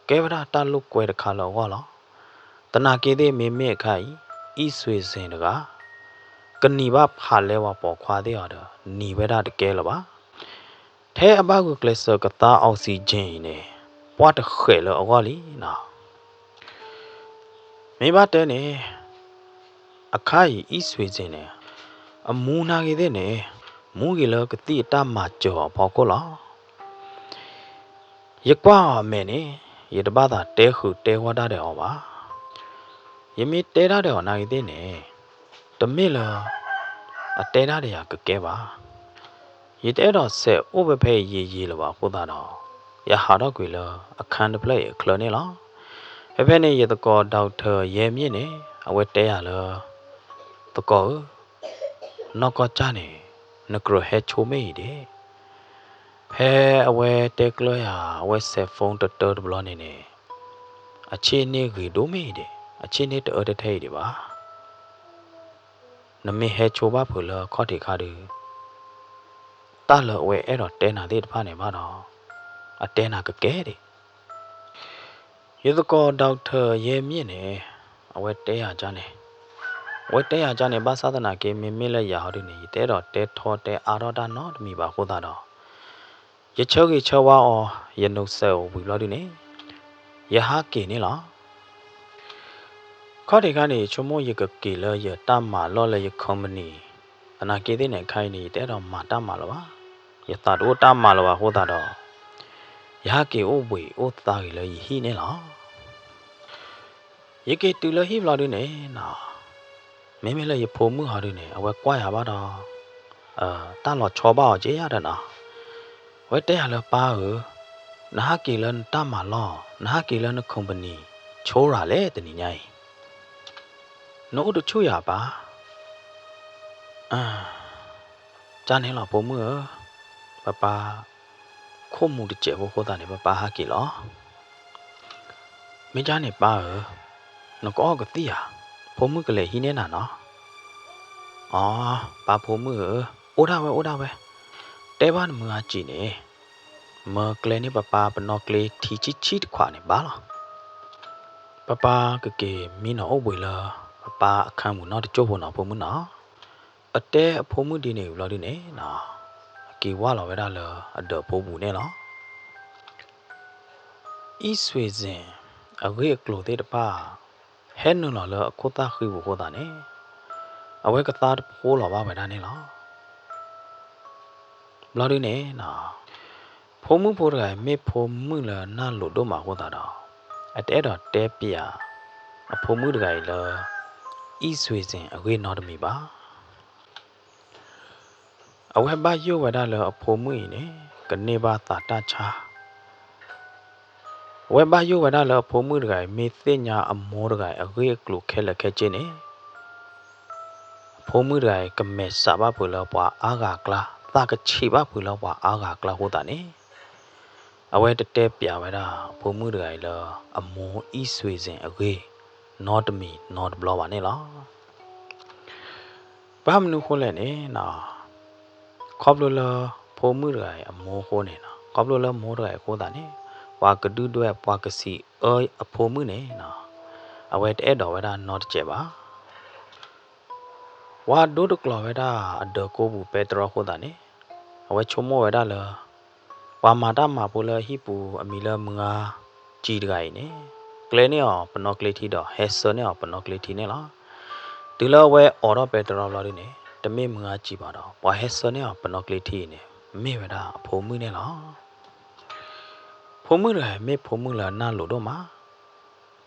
ကဲဝဲဒၣ်တၢ်လိာ်ကွဲတခါလၢအဂီၢ်လီၤ. သနာ်က့သ့ၣ်မ့မ့ၢ်အခါအံၤ အံၣ်စွ့ၤစ့ၣ်တဂၤ ကနံၤဘၣ်ဖးလဲဝဲပိာ်ခွါသ့ၣ်အီၤဒီး နံၤဝဲဒၣ်တကဲလၢၤဘၣ်. ထဲအဘၣ်ဂုာ်ကျဲးစၢးကသါ oxygen အံၤန့ၣ် ပှၢ်တဃဲးလၢအဂီၢ်လံနီၤ. မ့ၢ်ဘၣ်တဲန့ၣ် အခါအံၤအံၣ်စွ့ၤစ့ၣ်န့ၣ် အမူနၢ်ဂ့ၤသ့ၣ်န့ၣ် မူဂ့ၤလၢကသံၣ်အတၢ်မၤစၢၤအီၤအဖီခိၣ်လီၤ. ယကွၢ်အီၤအမဲာ်န့ၣ် ယတဘၣ်သးတဲဃုာ်တဲဂီၢ်တၢ်ဒီးအီၤဘၣ်. ယမ့ၢ်တဲတၢ်ဒီးအီၤနၢ်ဂ့ၤသ့ၣ်န့ၣ် တမ့ၢ်လၢ အတဲတၢ်ဒီးယၤကကဲဘၣ်. ယတအဲၣ်ဒိးစဲးအိၣ်ဖဲဖဲအံၤယံာ်ယံာ်လၢၤဘၣ်အဃိသတးဒီး ယဟးထီၣ်ကွံာ်လၢအခန်းတဖျၢၣ်အံၤအချၢန့ၣ်လီၤ. ဖဲဖဲန့ၣ် ယသကိး doctor ယဲမ့ၢ်န့ၣ် အဝဲတဲယၤလၢ သကိးဧၢ, နီၢ်ကီၢ်ကၢ်န့ၣ် နကြၢးဟဲဆိမ့ၢ်အံၤဒ့ၣ်. ဖဲအဝဲတဲကျၢၤယၤ အဝဲ cell phone တတၢတဘျီန့ၣ်န့ၣ် အဆ့ၣ်န့ၣ်ဂ့ၤဒိၣ်မ့ၢ်အံၤဒ့ၣ်, အဆ့ၣ်န့ၣ်တအၢတထဲအံၤဒံးဘၣ်. နမ့ၢ်ဟဲဆိဘၣ်ဖုးလၢခီၣ်ထံးခါဒုး တၢ်လၢအဝဲအဲၣ်ဒိးတဲနၤသ့ၣ်တဖၣ်န့ၣ်ဘၣ်ဒီး အတဲနၤကကဲဒံး. ယသကိး doctor ယဲမ့ၢ်န့ၣ် အဝဲတဲယၤကန့ၣ်, အဝဲတဲယၤကန့ၣ် ဘၣ်ဆၣ်သနာ်က့ မ့မ့ၢ်လၢယၤဟီဒုန့ၣ် ယတအဲၣ်ဒိးတဲထီတဲအါထီၣ်တၢ်နီတမံၤဘၣ်အဃိသတးဒီး ယဆၢဂ့ၤဆၢဝါအီၤ ယနီၢ်ကစၢ်အိၣ်ဝံၤဘျီဒုန့ၣ် ယဟးက့ၤန့ၣ်လီၤ. ခီၣ်ထံးခါန့ၣ် ယဆိကမိၣ်ယကက့ၤလၢယတၢ်မၤလီၢ်လၢယ company သနာ်က့သ့ၣ်န့ၣ် အခါအံၤန့ၣ် ယတအဲၣ်ဒိးမၤတၢ်မၤလၢၤဘၣ်. ယသးတအိၣ်တၢ်မၤလၢၤဘၣ်အဃိသတးဒီး ယဟးက့ၤအိၣ်ဘှံးအိၣ်သါဂ့ၤလၢယဟံၣ်န့ၣ်လီၤ. ယက့ၤတုၤလၢဟံၣ်ဘျီဒုန့ၣ်နီၤ မ့မ့ၢ်လၢယဖိမုၣ်ဟီဒုန့ၣ် အဝဲကွၢ်ယၤဘၣ်ဒီး တၢ်လီၤဆီဘၣ်အီၤက့ယၤဒီးနီၤ အဝဲတဲယၤလၢပၢ်ဧၢ, နဟးက့ၤလၢနတၢ်မၤလီၢ်, နဟးက့ၤလၢန company ဆိရၤလဲၣ်တနံၤညါအံၤ, နအိၣ်တဆူၣ်ယၤပၢ်. ကန့ၣ်လီၤဖိမုၣ်ဧၢ, ပၢ်ပၢ် ခိၣ်မူၤတစဲးဖိအဃိသတးန့ၣ် ပၢ်ပၢ်ဟးက့ၤလီၤ. မ့ၢ်ကန့ၣ်ပၢ်ဧၢ, နကအီၣ်ကသံၣ်ဧါ, ဖိမုၣ်ကလဲၤဟံးန့ၢ်နၤနီၤ. အီ ပၢ်ဖိမုၣ်ဧၢ, အိၣ်ဒၣ်ဝဲအိၣ်ဒၣ်ဝဲ, တဲဘၣ်နမုၢ်ဂၤစံးန့ၣ်, မၢကျဲန့ၢ်ပၢ်ပၢ်ပနီၣ်ကျ့ထံဆံဆံတခွးန့ၣ်ဘၣ်လီၤ. ပၢ်ပၢ်ကက့ၤမံနီၤအိၣ်ဘှံးလၢ ပၢ်ပၢ်အခၢၣ်မုၣ်နီတကၠိၢ်ဖိနီၤ ဖိမုၣ်နီၤ. အတဲအဖိမုၣ်ဒ်န့ၣ်ဘျီဒ်န့ၣ်နီၤ, အက့ၤဝၢ်လီၤဝဲဒၣ်လၢအဒၢးဖိပူၤန့ၣ်လီၤ. အံၣ်စွ့ၤစ့ၣ် အဂ့ၢ်အကျိၤသ့ၣ်တဖၣ် ဟဲနုာ်လီၤလၢအခိၣ်သၣ်ဃံပူၤအဃိသတးန့ၣ်, အဝဲကသါတဖိလီၤဘၣ်ဝဲဒၣ်န့ၣ်လီၤ. ဘျီဒ်န့ၣ်နီၤ, ဖိမုၣ်ဖိတဂၤအံၤမ့ၢ်ဖိမုၣ်လၢနၢ်လိၤဒိၣ်မးအဃိသတးဒီး, အတအဲၣ်ဒိးတဲပျး အဖိမုၣ်တဂၤအံၤလၢ အံၣ်စွ့ၤစ့ၣ်အဂ့ၢ်နီတမံၤဘၣ်. အဝဲဘၣ်ယိၣ်ဝဲဒၣ်လၢအဖိမုၣ်အံၤန့ၣ် ကန့ၢ်ဘၣ်သးတၢ်ဆါ, အဝဲဘၣ်ယိၣ်ဝဲဒၣ်လၢအဖိမုၣ်တဂၤအံၤ မ့ၢ်သ့ၣ်ညါအမိၢ်တဂၤအံၤအဂ့ၢ်အကျိၤခဲလၢာ်ခဲဆ့န့ၣ်, အဖိမုၣ်တဂၤအံၤ ကမဲာ်ဆှးဘၣ်ဖုးလၢပှၤအါဂၤအကျါ, သးကဆံးဘၣ်ဖုးလၢပှၤအါဂၤအကျါအဃိသတးန့ၣ်, အဝဲတတဲပျးဝဲဒၣ်အဖိမုၣ်တဂၤအံၤလၢ အမိၢ်အံၣ်စွ့ၤစ့ၣ်အဂ့ၢ် နီတမံၤနီတဘျီဘၣ်န့ၣ်လီၤ. ဘၣ်မနုၤအဃိလဲၣ်န့ၣ်နီၤ, ခီဖျိလၢဖိမုၣ်တဂၤအံၤအမိၢ်အဃိန့ၣ်နီၤ, ခီဖျိလၢမိၢ်တဂၤအံၤအဃိသတးန့ၣ်, ပှၤကဒုၣ်ဒွဲၣ်ပှၤကစံးအၢအဖိမုၣ်န့ၣ်နီၤ, အဝဲတအဲၣ်ဒိးဝဲဒၣ်နီတစဲးဘၣ်. ဝၤဒိတကျိၤဝဲဒၣ်အဒၢးကိးပူၤပဲတြီအဃိသတးန့ၣ်, အဝဲဆိကမိၣ်ဝဲဒၣ်လၢ ပှၤမၤတၢ်မၤဖိလၢအဟံၣ်ပူၤအမံၤလၢမုၢ်ဂၤစံတဂၤအံၤန့ၣ်, ကျဲန့ၢ်အီၤပနီၣ်ကျ့ထံဒီး ဟဲဆှၢန့ၢ်အီၤပနီၣ်ကျ့ထံန့ၣ်လီၤ. တုၤလၢအဝဲအိးထီၣ်ပဲတြီဘျီဒ်န့ၣ်, တမ့ၢ်မုၢ်ဂၤစံဘၣ်ဒီး ပှၤဟဲဆှၢန့ၢ်အီၤပနီၣ်ကျ့ထံအံၤန့ၣ် မ့ၢ်ဝဲဒၣ်အဖိမုၣ်န့ၣ်လီၤ. ဖိမုၣ်တဂၤအံၤမ့ၢ်ဖိမုၣ်လၢအနၢ်လိၤဒိၣ်မး,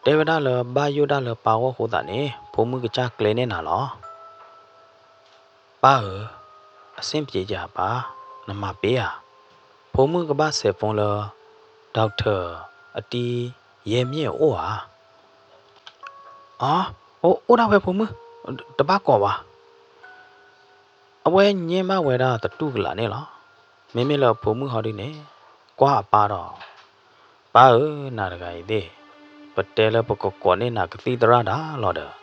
တဲဝဲဒၣ်လၢဘၣ်ယိၣ်ဒၣ်လၢပၢ်ဂီၢ်အဃိသတးန့ၣ် ဖိမုၣ်ကစၢ်ကျဲန့ၢ်နၤလီၤ. ပၢ်ဧၢ, အဆင်ပြေစၢ်ပၢ်, နမၤပ့ၤဧါ. ဖိမုၣ်ကဘၣ်စဲးဖိလၢ doctor အတံၤယဲၢ်မ့ၢ်အအိၣ်ဧါ. အ အိၣ်ဒၣ်ဝဲဖိမုၣ်, တဘၣ်ကိးဘၣ်. အဝဲညဲမးဝဲဒၣ်သတူၢ်ကလာ်န့ၣ်လီၤ. မ့မ့ၢ်လၢအဖိမုၣ်ဟီဒ်န့ၣ်, ကွၢ်အပၢ်ဒီး, ပၢ်ဧၢ, နၤတဂၤအံၤသ့ၣ်, ပတဲလၢပကကိးန့ၢ်နၤကသံၣ်သရၣ်ဒၣ်လီၤဒီး,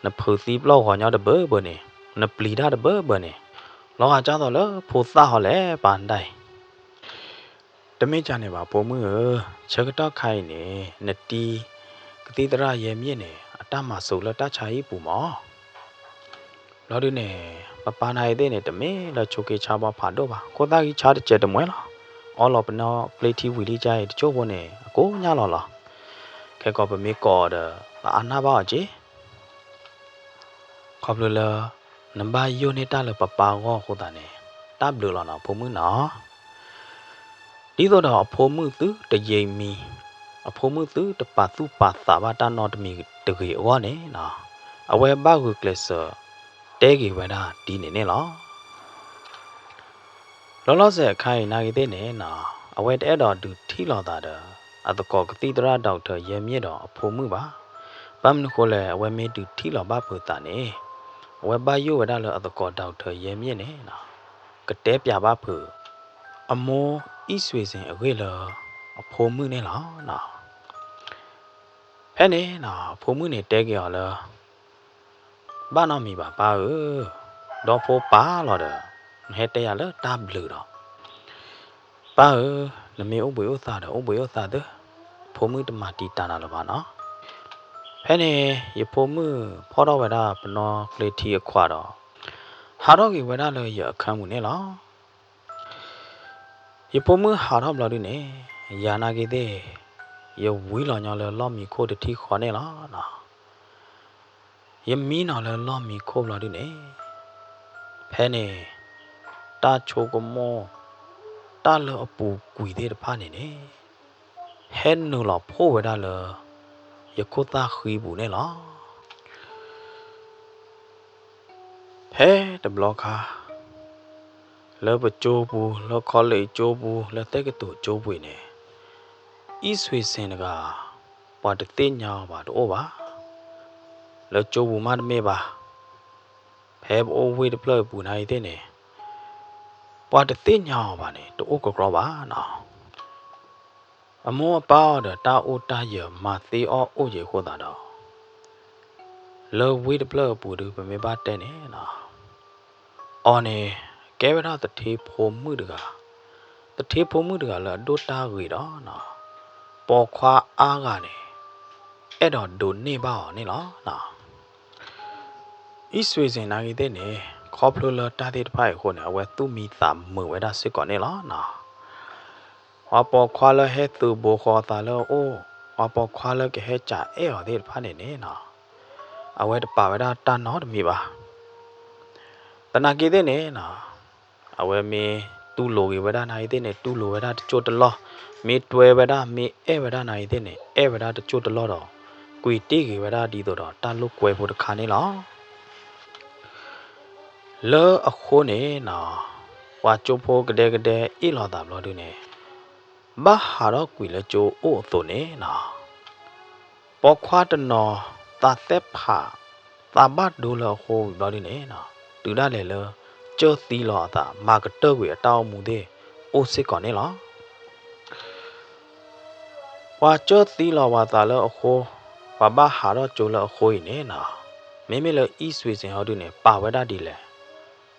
နဖုးသံပျီၢ်ဂီၤညီတဘၢဘၢန့ၣ်, နပျံၤတၢ်တဘၢဘၢန့ၣ်, လီၤဂာ်ကၢ်သိးလၢဖိသၣ်ဟီလဲၣ်ပၢ်နဒၣ်အံၤ. တမ့ၢ်ကန့ၣ်ဘၣ်ဖိမုၣ်ဧၢ, ဆၢကတီၢ်ခါအံၤန့ၣ် နတံၤကသံၣ်သရၣ်ယဲၢ်မ့ၢ်န့ၣ် အတၢ်မၤစၢၤလၢတၢ်ဆါဟံၣ်ပူၤမး. ဘျီဒ်န့ၣ်, ပပၢ်နၤအံၤသ့ၣ်န့ၣ် တမ့ၢ်လၢဆိးက့ဆါဘီဖးဒိၣ်ဘၣ်, ခိၣ်သၣ်ဂံၢ်ဆါတစဲးတမှဲလီၤ. အီလီၤပနီၣ်ကျ့ထံဝံၤလံကါအံၤ တကၠိၢ်ဖိန့ၣ် အကိညၢ်လီၤလီၤ. ခဲကိးပမ့ၢ်ကိးအီၤဒီး ပအါနၢ်ဘၣ်အီၤက့ ခီဖျိလၢ နဘၣ်ယိၣ်န့ၢ်တၢ်လၢပပၢ်ဂီၢ်အဃိသတးန့ၣ်, တၢ်ဘျုးလီၤနီၤဖိမုၣ်နီၤ. ဒ်သိးဒီးအဖိမုၣ်သုတယံာ်မံၤ, အဖိမုၣ်သုတပာ်သူၣ်ပာ်သးဘၣ်တၢ်နီတမံၤတဂ့ၤအဂီၢ်န့ၣ်, အဝဲဘၣ်ဂုာ်ကျဲးစၢးတဲက့ၤဝဲဒၣ်ဒ်န့ၣ်န့ၣ်လီၤ. လီၤလီၤဆဲးအခါအံၤနာ်ဂ့ၤသ့ၣ်န့ၣ်, အဝဲတအဲၣ်ဒိးဒုးထံၣ်လိာ်သးဒီး အသကိးကသံၣ်သရၣ် doctor ယဲၢ်မ့ၢ်ဒီးအဖိမုၣ်ဘၣ်. ဘၣ်မနုၤဃိလဲၣ်, အဝဲမ့ၢ်ဒုးထံၣ်လိာ်ဘၣ်ဖုးသးန့ၣ်, အဝဲဘၣ်ယိၣ်ဝဲဒၣ်လၢအသကိး doctor ယဲၢ်မ့ၢ်န့ၣ်, ကတဲပျးဘၣ်ဖုး အမိၢ်အံၣ်စွ့ၤစ့ၣ်အဂ့ၢ်လၢ အဖိမုၣ်န့ၣ်လီၤ. ဖဲန့ၣ်နီၤ အဖိမုၣ်န့ၣ်တဲက့ၤအီၤလၢ ဘၣ်နီတမံၤဘၣ်ပၢ်ဧၢ, ဒီဖိပာ်လီၤဒီး နဟဲတဲယၤလၢတၢ်ဘျုးဒီး ပၢ်ဧၢ, နမ့ၢ်အိၣ်ဘှံးအိၣ်သါဒီး အိၣ်ဘှံးအိၣ်သါသ့, ဖိမုၣ်တမၤတံာ်တာ်နၤလၢၤဘၣ်နီၤ. ဖဲန့ၣ် ယဖိမုၣ်ဖီၣ်ထီၣ်ဝဲဒၣ်ပနီၣ်ကျ့ထံအခွးဒီး ဟးထီၣ်က့ၤဝဲဒၣ်လၢယအခၢၣ်မုၣ်န့ၣ်လီၤ. ယဖိမုၣ်ဟးထီၣ်ဘျီဒုန့ၣ်, ယၤနာ်က့ၤသ့ၣ်, ယဝံလီၤညီလၢလီၢ်မံခိၣ်တထံၣ်ဃီန့ၣ်လီၤ. ယမံနီၤလၢလီၢ်မံခိၣ်ဘျီဒုန့ၣ်, ဖဲန့ၣ် တၢ်ဆိကမိၣ် တၢ်လၢအပူၤကွံာ်သ့ၣ်တဖၣ်န့ၣ်န့ၣ် ဟဲနုာ်လီၤဖှိၣ်ဝဲဒၣ်လၢ ယခိၣ်သၣ်ဃံပူၤန့ၣ်လီၤ. ဖဲတဘျီခါ လၢပကၠိပူၤ လၢ college ကၠိပူၤ လၢသက္ကတိၣ်ကၠိပူၤအံၤန့ၣ် အံၣ်စွ့ၤစ့ၣ်တဂၤ ပှၤတသ့ၣ်ညါအီၤဘၣ်တအိၣ်ဘၣ်. လၢကၠိပူၤမးတမ့ၢ်ဘၣ်, ဖဲပအိၣ်ဝ့ၢ်တဖျၢၣ်အပူၤနာ်ဂ့ၤသ့ၣ်န့ၣ် ပှၤတသ့ၣ်ညါအီၤဘၣ်န့ၣ် တအိၣ်ကကြီဘၣ်နီၤ. အမိၢ်အပၢ်အီၤဒီးတၢ်အိၣ်တၢ်ယၢၤမၤသ့အီၣ်အိၣ်က့ၤအဃိသတးဒီး လၢဝ့ၢ်တဖျၢၣ်အပူၤဒု ပမ့ၢ်ဘၣ်တဲန့ၣ်နီၤ, အီၤန့ၣ် ကဲဝဲဒၣ်သထ့ဖိမုၣ်တဂၤ, သထ့ဖိမုၣ်တဂၤလၢအဒိၣ်တၢ်ဂ့ၤဒီးနီၤ, ပိာ်ခွါအါဂၤန့ၣ် က အဝဲအဲၣ်ဒိးဒိးန့ၢ်ဘၣ်အီၤန့ၣ်လီၤ. အံၣ်စွ့ၤစ့ၣ်နာ်က့သ့ၣ်န့ၣ် ခီဖျိလၢတၢ်သ့ၣ်တဖၣ်အံၤအဃိန့ၣ် အဝဲသူၣ်မံသးမုာ်ဝဲဒၣ်စ့ၢ်ကီးန့ၣ်လီၤ. ပှၤပိာ်ခွါလၢဟဲသုးဘူးဃီၤအသးလၢအအိၣ်, ပှၤပိာ်ခွါလၢကဟဲစးအဲၣ်အီၤသ့ၣ်တဖၣ်န့ၣ်န့ၣ်, အဝဲတပာ်ဝဲဒၣ်တၢ်နီတမံၤဘၣ်. သနာ်က့သ့ၣ်န့ၣ်, အဝဲမ့ၢ်တူၢ်လိာ်ဂ့ၤဝဲဒၣ်နာ်က့သ့ၣ်န့ၣ် တူၢ်လိာ်ဝဲဒၣ်တစိၢ်တလီၢ်, မ့ၢ်တွဲဝဲဒၣ် မ့ၢ်အဲၣ်ဝဲဒၣ်နာ်က့သ့ၣ်န့ၣ် အဲၣ်ဝဲဒၣ်တစိၢ်တလီၢ်ဒီး ကွံာ်တ့ၢ်ဂ့ၤဝဲဒၣ်ဒ်သိးဒီးတၢ်လိာ်ကွဲဖိတခါန့ၣ်လီၤ. လၢအဃိန့ၣ်, ပှၤကၠိဖိကဒဲကဒဲအ့ၣ်လိာ်သးဘျီဒုန့ၣ်, ဘၣ်ဟးထီၣ်ကွံာ်လၢကၠိအိၣ်အသိးန့ၣ်, ပိာ်ခွါတနီၤသးသဲဖး, သးဘၣ်ဒိလၢအဃိဝံၤဘျီဒုန့ၣ်, တုၤဒၣ်လဲာ်လၢ ကၢၢ်သံလီၤအသး မၤကတၢၢ်ကွံာ်အတၢ်အိၣ်မူသ့ၣ်အိၣ်စ့ၢ်ကီးန့ၣ်လီၤ. ပှၤကၢၢ်သံလီၤပှၤသးလၢအဃိ, ပှၤဘၣ်ဟးထီၣ်ကၠိလၢအဃိအံၤန့ၣ်, မ့မ့ၢ်လၢအံၣ်စွ့ၤစ့ၣ်ဟီဒုန့ၣ် ပာ်ဝဲဒၣ်ဒ်လဲၣ်,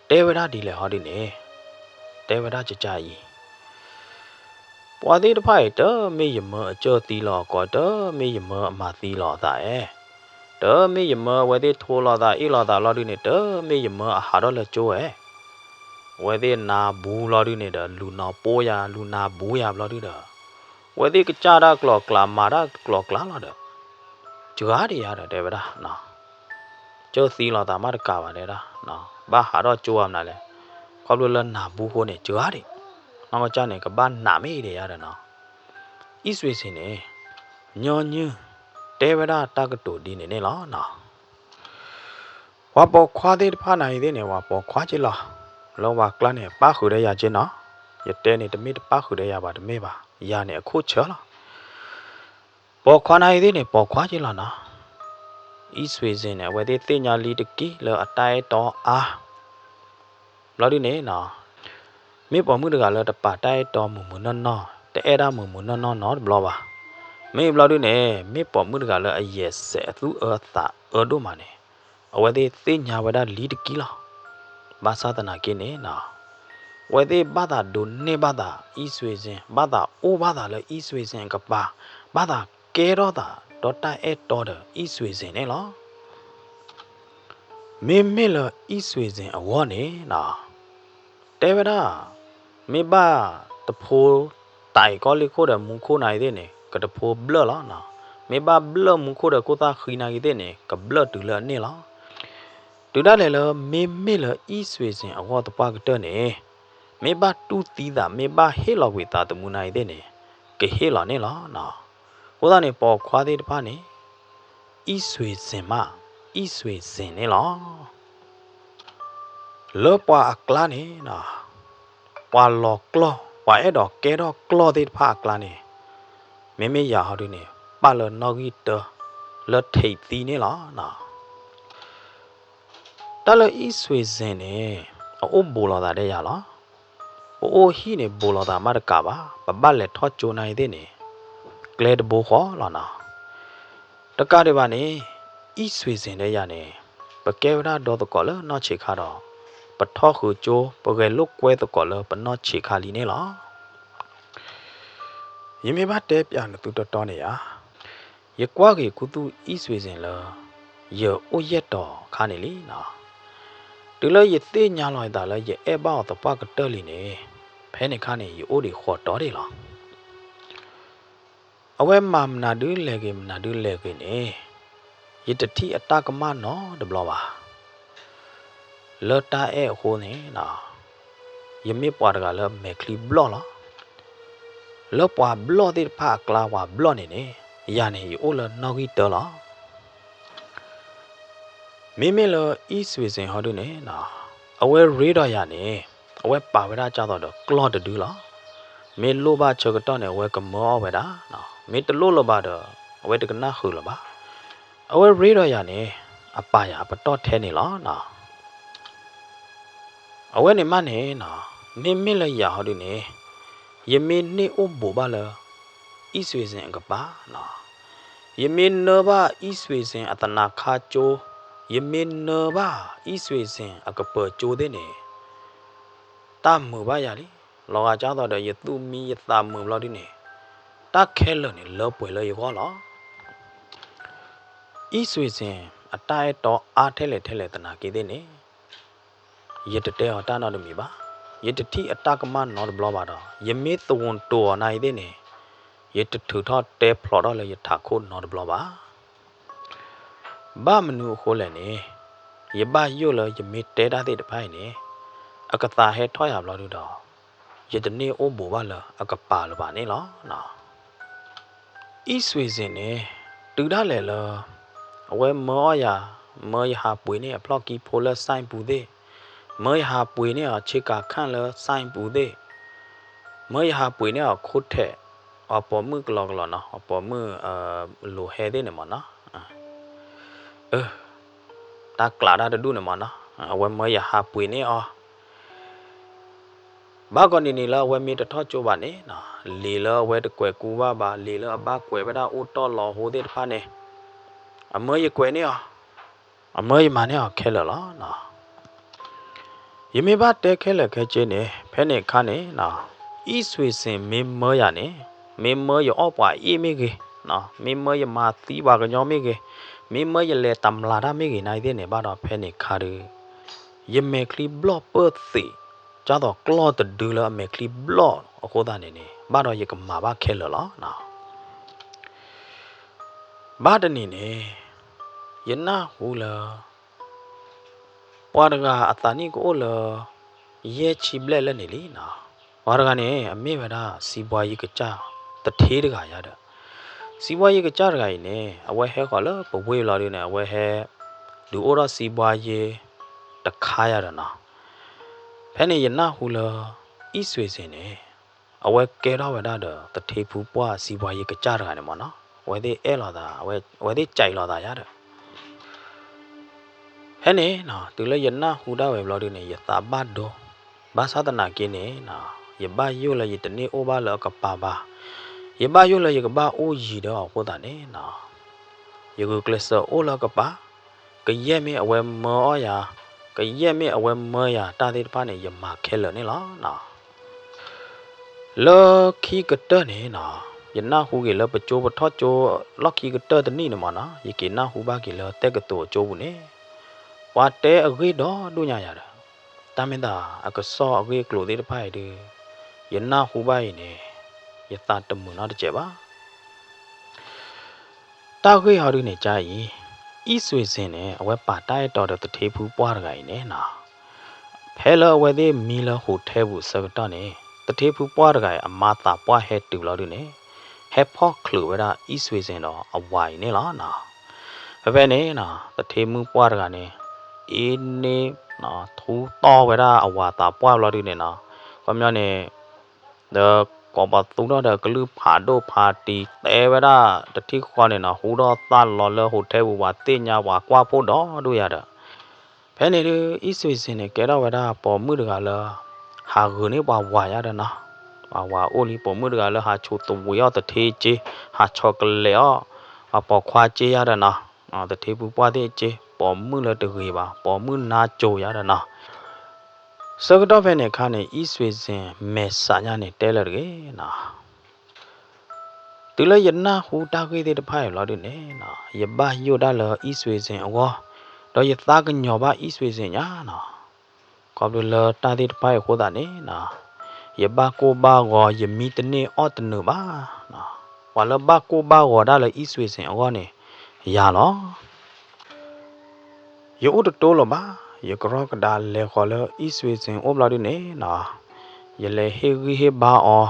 တဲဝဲဒၣ်ဒ်လဲၣ်ဟီဒုန့ၣ်, တဲဝဲဒၣ်ကကါအံၤ ပှၤသ့ၣ်တဖၣ်အံၤ တမ့ၢ်ယမၢအကၢၢ်သံလီၤအကိး, တမ့ၢ်ယမၢအမၤသံလီၤအသးဧါ, တမ့ၢ်ယမၢအဝဲသ့ၣ်ထိးလိာ်သးအ့ၣ်လိာ်သးလီၤဒုန့ၣ် တမ့ၢ်ယမၢအဟးထီၣ်လၢကၠိဧါ, အဝဲသ့ၣ်နါဘူးလီၤဒုန့ၣ်ဒီး လူၤနီၤပိယၤ လူၤနါဘူးယၤဘျီဒုဒီး, အဝဲသ့ၣ်ကစၢ်တၢ်ကျိၤကျါ မၤတၢ်ကျိၤကျါလီၤဒီး, စှၤဒံးယၤဒီး တဲဝဲဒၣ် ကၢၢ်သံလီၤသးမးတကးဘၣ်တဲဒၣ်, ဘၣ်ဟးထီၣ်ကၠိဧါမနုၤလဲၣ်, ခီဖျိလၢနါဘူးဃိန့ၣ် စှၤဒံး, နီၢ်ကစၢ်န့ၣ် ကဘၣ်နးမ့ၢ်ဒံးယၤဒီးနီၤ, အံၣ်စွ့ၤစ့ၣ်န့ၣ် ညီနုၢ်တဲဝဲဒၣ်တၢ်ကတိၤဒ်န့ၣ်န့ၣ်လီၤ. ပှၤပိာ်ခွါသ့ၣ်တဖၣ်နာ်အံၤသ့ၣ်န့ၣ် ပှၤပိာ်ခွါက့လီၤ, လၢပှၤကျါန့ၣ် ပၣ်ဃုာ်ဒီးယၤက့နီၤ, ယတဲန့ၣ် တမ့ၢ်တပၣ်ဃုာ်ဒီးယၤဘၣ်တမ့ၢ်ဘၣ်, ယၤန့ၣ်အခိၣ်ဆၢလီၤ. ပိာ်ခွါနာ်အံၤသ့ၣ်န့ၣ် ပိာ်ခွါက့လီၤနီၤ, အံၣ်စွ့ၤစ့ၣ်န့ၣ် အဝဲသ့ၣ်သ့ၣ်ညါလံတက့ၢ်လၢအတၢ်အဲၣ်တီအါ ဘျီဒုန့ၣ်နီၤ, မ့ၢ်ပိာ်မုၣ်တဂၤလၢတပာ်တၢ်အဲၣ်တီမုာ်မုာ်နီၢ်နီၢ်, တအဲၣ်ဒၣ်မုာ်မုာ်နီၢ်နီၢ်နီတဘျီဘၣ်. မ့ၢ်ဘျီဒုန့ၣ် မ့ၢ်ပိာ်မုၣ်တဂၤလၢအယဲၢ်စဲးအသူၣ်အၢသးအၢဒိၣ်မးန့ၣ်, အဝဲသ့ၣ်သ့ၣ်ညါဝဲဒၣ်လံတက့ၢ်လီၤ. ဘၣ်ဆၣ်သနာ်က့န့ၣ်နီၤ, အဝဲသ့ၣ်ဘၣ်သးဒိးန့ၢ်ဘၣ်သးအံၣ်စွ့ၤစ့ၣ်, ဘၣ်သးအိၣ်ဘၣ်သးလၢအံၣ်စွ့ၤစ့ၣ်အကပၤ, ဘၣ်သးကဲထီၣ်သးဒီးတၢ်အဲၣ်တီဒီးအံၣ်စွ့ၤစ့ၣ်န့ၣ်လီၤ. မ့မ့ၢ်လၢအံၣ်စွ့ၤစ့ၣ်အဂီၢ်န့ၣ်နီၤ, တဲဝဲဒၣ်, မ့ၢ်ဘၣ်တဖိသးအံၤကီလံခိၣ်ဒီးမူခိၣ်နာ်အံၤသ့ၣ်န့ၣ် ကတဖိဘျၢၣ်လီၤ. မ့ၢ်ဘၣ်ဘျၢၣ်မူခိၣ်ဒီးခိၣ်သၣ်ဃံနာ်အံၤသ့ၣ်န့ၣ် ကဘျၢၣ်တုၤလၢအန့ၣ်လီၤ. တုၤဒၣ်လဲာ်လၢ မ့မ့ၢ်လၢအံၣ်စွ့ၤစ့ၣ်အဂီၢ်သပှၢ်ကတၢၢ်န့ၣ်, မ့ၢ်ဘၣ်တူၢ်သံသး မ့ၢ်ဘၣ်ဟ့ၣ်လီၤကွံာ်သးသမူနာ်အံၤသ့ၣ်န့ၣ်, ကဟ့ၣ်လီၤန့ၣ်လီၤ. အဃိသတးန့ၣ် ပိာ်ခွါသ့ၣ်တဖၣ်န့ၣ် အံၣ်စွ့ၤစ့ၣ်မး, အံၣ်စွ့ၤစ့ၣ်န့ၣ်လီၤ. လၢပှၤအကျါန့ၣ်, ပှၤလီၤကျီၢ် ပှၤအဲၣ်ဒိးကဲထီၣ်ကျီၢ်သ့ၣ်တဖၣ်အကျါန့ၣ်, မ့မ့ၢ်ယၤဟီဒုန့ၣ် ပာ်လၢနီၣ်ဂံၢ်တၢ လၢထံးသံန့ၣ်လီၤ. တၢ်လၢအံၣ်စွ့ၤစ့ၣ်န့ၣ် အအိၣ်ဘူးလိာ်သးဒီးယၤလီၤ. ပအိၣ်ဟံၣ်န့ၣ် ဘူးလိာ်သးမးတကးဘၣ်, ပဘၣ်လဲၤထီၣ်ကၠိနာ်အံၤသ့ၣ်န့ၣ် ကျဲတဘိဃီလီၤနီၤ. တကးဒံးဘၣ်န့ၣ်, အံၣ်စွ့ၤစ့ၣ်ဒီးယၤန့ၣ် ပကဲဝဲဒၣ်ဒီသကိးလၢနီၢ်ဆံးခါဒီး ပထီၣ်ဃုာ်ကၠိ ပဂဲၤလိာ်ကွဲသကိးလၢပနီၢ်ဆံးခါလံန့ၣ်လီၤ. ယမ့ၢ်ဘၣ်တဲပၠးနသုတီတီန့ၣ်ဧါ, ယကွၢ်က့ၤခူသူၣ်အံၣ်စွ့ၤစ့ၣ်လၢ ယအိၣ်ယဲၢ်တီၤခါန့ၣ်လံနီၤ. တုၤလၢယသ့ၣ်ညါလီၤယသးလၢယအဲၣ်ဘၣ်အီၤသပှၢ်ကတၢၢ်လံန့ၣ်, ဖဲန့ၣ်ခါန့ၣ် ယအိၣ်ဒံးဃိးတီၤဒံးလီၤ. အဝဲမၤမနုၤဒုလဲၣ်ဂ့ၤမနုၤဒုလဲၣ်ဂ့ၤန့ၣ်, ယတထံၣ်အတၢ်ကမၣ်နီတဘျီဘၣ်. လၢတၢ်အဲၣ်အဃိန့ၣ်, ယမ့ၢ်ပှၤတဂၤလၢမဲာ်ချံဘျီၣ်လီၤ. လၢပှၤဘျီၣ်သ့ၣ်တဖၣ်အကျါပှၤဘျီၣ်န့ၣ်န့ၣ်, ယၤန့ၣ်ယအိၣ်လၢနီၣ်ဂံၢ်တၢလီၤ. မ့မ့ၢ်လၢအံၣ်စွ့ၤစ့ၣ်ဟီဒုန့ၣ်, အဝဲရ့ဒီးယၤန့ၣ်, အဝဲပာ်ဝဲဒၣ်ကၢ်သိးဒီးကျီၢ်တဒုလီၤ. မ့ၢ်လိၣ်ဘၣ်ဆၢကတီၢ်န့ၣ် အဝဲကမၢအီၣ်ဝဲဒၣ်, မ့ၢ်တလိၣ်လၢၤဘၣ်ဒီး အဝဲတကနၣ်ဃုာ်လၢၤဘၣ်. အဝဲရ့ဒီးယၤန့ၣ်, အပာ်ယၤအပတီၢ်ထဲန့ၣ်လီၤ. အဝဲန့ၣ်မးန့ၣ်, မ့မ့ၢ်လၢယၤဟီဒုန့ၣ်, ယမ့ၢ်န့ၢ်အိၣ်ဘူးဘၣ်လၢ အံၣ်စွ့ၤစ့ၣ်အကပၤ, ယမ့ၢ်နၢဘၣ်အံၣ်စွ့ၤစ့ၣ်အသနးခါကၠိ, ယမ့ၢ်နၢဘၣ်အံၣ်စွ့ၤစ့ၣ်အကပၤကၠိသ့ၣ်န့ၣ်, တၢ်မုာ်ဘၣ်ယၤလံ. လီၤဂာ်ကၢ်သိးဒီးယသူၣ်မံယသးမုာ်ဘျီဒုန့ၣ်, တၢ်ခဲလၢာ်န့ၣ်လၢပှဲၤလၢယဂီၢ်လီၤ. အံၣ်စွ့ၤစ့ၣ် အတၢ်အဲၣ်တီအါထဲလဲၣ်ထဲလဲၣ်သနာ်က့သ့ၣ်န့ၣ် ယတတဲအီၤတၢ်နီတမံၤဘၣ်. ယတထံၣ်အတၢ်ကမၣ်နီတဘျီဘၣ်ဒီး ယမ့ၢ်သဝူၤတိၤအီၤနၤအံၤသ့ၣ်န့ၣ် ယတထုးထီၣ်တဲဖျိးထီၣ်လၢယထးခိၣ်နီတဘျီဘၣ်. ဘၣ်မနုၤအဃိလဲၣ်န့ၣ်, ယဘၣ်ယိၣ်လၢယမ့ၢ်တဲတၢ်သ့ၣ်တဖၣ်အံၤန့ၣ် အကသးဟဲထီၣ်ယၤဘျီဒုဒီး ယတန့ၢ်အိၣ်ဘူးဘၣ်လၢအကပၤလၢၤဘၣ်န့ၣ်လီၤ. အံၣ်စွ့ၤစ့ၣ်န့ၣ် တုၤဒၣ်လဲာ်လၢ အဝဲမၢအီၣ်ယၤ, မၢယဟးပှ့ၤန့ၢ်အဖျီၣ်ကံဖိလၢ ဆိုင်ပူၤသ့ၣ်, မၢယဟးပှ့ၤန့ၢ်အီၤဆ့ကၤခၣ်လၢ ဆိုင်ပူၤသ့ၣ်, မၢယဟးပှ့ၤန့ၢ်အီၤခိၣ်ထဲး, အပိာ်မုၣ်ကလီကလီနီၤ, အပိာ်မုၣ်လိၤဟဲသ့ၣ်န့ၣ်မ့ၢ်နီၤ, တၢ်ကျးတၢ်တဒူၣ်န့ၣ်မ့ၢ်နီၤ, အဝဲမၢယဟးပှ့ၤန့ၢ်အီၤ ဘၣ်ကီးနံၤနံၤလၢအဝဲမ့ၢ်တထီၣ်ကၠိဘၣ်န့ၣ်, လံာ်လၢအဝဲတကွဲးကူဘၣ်ဘၣ်, လံာ်လၢအဘၣ်ကွဲးဝဲဒၣ်အိၣ်တီၢ်လီၤဟိသ့ၣ်တဖၣ်န့ၣ်, အမၢယကွဲးန့ၢ်အီၤ, အမၢယမၤန့ၢ်အီၤခဲလၢာ်လီၤ. ယမ့ၢ်ဘၣ်တဲခဲလၢာ်ခဲဆ့န့ၣ် ဖဲန့ၣ်အခါန့ၣ်, အံၣ်စွ့ၤစ့ၣ်မ့ၢ်မၢယၤန့ၣ်, မ့ၢ်မၢယအီၣ်ပှၤအ့ၣ်မ့ၢ်ဂ့ၤ, မ့ၢ်မၢယမၤသံပှၤကညီမ့ၢ်ဂ့ၤ, မ့ၢ်မၢယလဲၤတမျးတၢ်မ့ၢ်ဂ့ၤ နၤအံၤသ့ၣ်န့ၣ် ဘၣ်ဒီးဖဲန့ၣ်အခါဒီး ယမဲာ်ချံဘျီၣ်ပၢၢ်သံး, ဒ်သိးကျီၢ်တဒုလၢအမဲာ်ချံဘျီၣ်အဃိသတးန့ၣ်န့ၣ် ဘၣ်ဒီးယကမၤဘၣ်ခဲလၢာ်လီၤ. ဘၣ်တနံၤန့ၣ် ယနၢ်ဟူလၢ ပှၤတဂၤအသးနံၣ်ကအိၣ်လၢ ယဲၢ်ဆံဘျဲၣ်လၢာ်န့ၣ်လံနီၤ. ပှၤတဂၤန့ၣ် အမ့ၢ်ဝဲဒၣ်စံးဘှါယ့ကစၢ် တထ့တဂၤယါဒီး စံးဘှါယ့ကစၢ်တဂၤအံၤန့ၣ် အဝဲဟဲဃီၤလၢပဝ့ၢ်လီၤဒုန့ၣ် အဝဲဟဲ ဒုးအိၣ်ထီၣ်စံးဘှါယ့တခါယါဒီးနီၤ. ဖဲန့ၣ်ယနၢ်ဟူလၢ အံၣ်စွ့ၤစ့ၣ်န့ၣ် အဝဲကဲထီၣ်ဝဲဒၣ်ဒီး တထ့ဖုပှၢ်စံးဘှါယ့ကစၢ်တဂၤန့ၣ်မ့ၢ်နီၤ. အဝဲသ့ၣ်အဲၣ်လိာ်သး, အဝဲသ့ၣ်ကဲးလိာ်သးယါဒီး ဖဲန့ၣ်နီၤ တုၤလၢယနၢ်ဟူဒၣ်ဝဲဘျီဒုန့ၣ် ယသးဘၣ်ဒိ, ဘၣ်ဆၣ်သနာ်က့န့ၣ်နီၤ ယဘၣ်ယိၣ်လၢယတန့ၢ်အိၣ်ဘၣ်လၢအကပၤဘၣ်. ယဘၣ်ယိၣ်လၢယကဘၣ်အိၣ်ယံၤဒီးအီၤအဃိသတးန့ၣ်နီၤ ယဂုာ်ကျဲးစၢးအိၣ်လၢအကပၤ, ကယဲၢ်မ့ၢ်အဝဲမၢအီၣ်ယၤ, ကယဲၢ်မ့ၢ်အဝဲမၢယၤတၢ်သ့ၣ်တဖၣ်န့ၣ် ယမၤခဲလၢာ်န့ၣ်လီၤ. လၢခံကတၢၢ်န့ၣ်နီၤ ယနၢ်ဟူက့ၤလၢပကၠိပထီၣ်ကၠိ လီၢ်ခံကတၢၢ်တနံၣ်န့ၣ်မ့ၢ်နီၤ ယက့ၤနၢ်ဟူဘၣ်က့ၤလၢတက္ကသိုလ်အကၠိပူၤန့ၣ် ပှၤတဲအဂ့ၢ်ဒီဒူၣ်ညါယၤဒီး တၢ်မ့ၢ်သးအကစီၣ်အဂ့ၢ်အကျိၤသ့ၣ်တဖၣ်အံၤဒုး ယနၢ်ဟူဘၣ်အံၤန့ၣ် ယသးတမုာ်နီတစဲးဘၣ်. တၢ်ဂ့ၢ်ဟီဒုန့ၣ်ကါအံၤ, အံၣ်စွ့ၤစ့ၣ်န့ၣ် အဝဲပာ်တၢ်အဲၣ်တီဒီးသထ့ဖုပှၢ်တဂၤအံၤန့ၣ်နီၤ, ဖဲလၢအဝဲသ့ၣ်မံလၢဟိးထဲပူၤအဆၢကတီၢ်န့ၣ် သထ့ဖုပှၢ်တဂၤအံၤ အမါသးပှၢ်ဟဲတုၤလီၤဒုန့ၣ် ဟဲဖီၣ်ချုးဝဲဒၣ်အံၣ်စွ့ၤစ့ၣ်ဒီးအဝၤအံၤန့ၣ်လီၤနီၤ. ဖဲဖဲန့ၣ်နီၤ သထ့မုၣ်ပှၢ်တဂၤန့ၣ် အ့န့ၢ် ထူတီၢ်ဝဲဒၣ်အဝၤသးပှၢ်ဘျီဒုန့ၣ်နီၤ, ခီပညီန့ၣ် ဒီးကိးပသူထီၣ်ဒီးကလုၢ်ဖးဒိၣ်ဖးတံၤ တဲဝဲဒၣ်တထံၣ်ဃီန့ၣ်နီၤ ဟူထီၣ်သါလီၤလၢဟိးထဲပူၤ ပှၤသ့ၣ်ညါပှၤကွၢ်ဖိဒီဒူၣ်ယၤဒီး ဖဲန့ၣ်ဒုး အံၣ်စွ့ၤစ့ၣ်န့ၣ် ကဲထီၣ်ဝဲဒၣ်ပိာ်မုၣ်တဂၤလၢ ဟးဂုာ်န့ၢ်ပှၤဝၤယၤဒီးနီၤ, ပှၤဝၤအိၣ်လံ ပိာ်မုၣ်တဂၤလၢဟးဆိးသဝံးအီၣ်သထ့က့, ဟးဆီးကလဲာ်အီၣ် ပှၤပိာ်ခွါက့ယၤဒီးနီၤ, သထ့ဖုပှၢ်သ့ၣ်က့ ပိာ်မုၣ်လၢတဂ့ၤဘၣ် ပိာ်မုၣ်နါကိၤယၤဒီးနီၤ. ဆၢကတီၢ်ဖဲန့ၣ်အခါန့ၣ် အံၣ်စွ့ၤစ့ၣ်မဲာ်ဆှးညါန့ၣ် တဲလၢတဂ့ၤနီၤ တုၤလၢယနၢ်ဟူတၢ်ဂ့ၢ်သ့ၣ်တဖၣ်အံၤလီၤဒုန့ၣ်နီၤ ယဘၣ်ယိၣ်ဒၣ်လၢအံၣ်စွ့ၤစ့ၣ်အဂီၢ်, ဒီးယသးကညီၤဘၣ်အံၣ်စွ့ၤစ့ၣ်ညါနီၤ. ခီဖျိလၢတၢ်သ့ၣ်တဖၣ်အံၤအဃိသတးန့ၣ်နီၤ ယဘၣ်ကိၢ်ဘၣ်ဂီၤ ယမံတန့ၢ်အီၣ်တနုာ်ဘၣ်နီၤ. ပှၤလၢဘၣ်ကိၢ်ဘၣ်ဂီၤဒၣ်လၢအံၣ်စွ့ၤစ့ၣ်အဂီၢ်န့ၣ် ယၤလီၤ. ယအိၣ်တတိလိၤဘၣ်, ယကရီကဒါလဲၤဃီၤလၢအံၣ်စွ့ၤစ့ၣ်အိၣ်ဘျီဒုန့ၣ်နီၤ, ယလဲၤဟ့ၣ်ဂံၢ်ဟ့ၣ်ဘါအီၤ,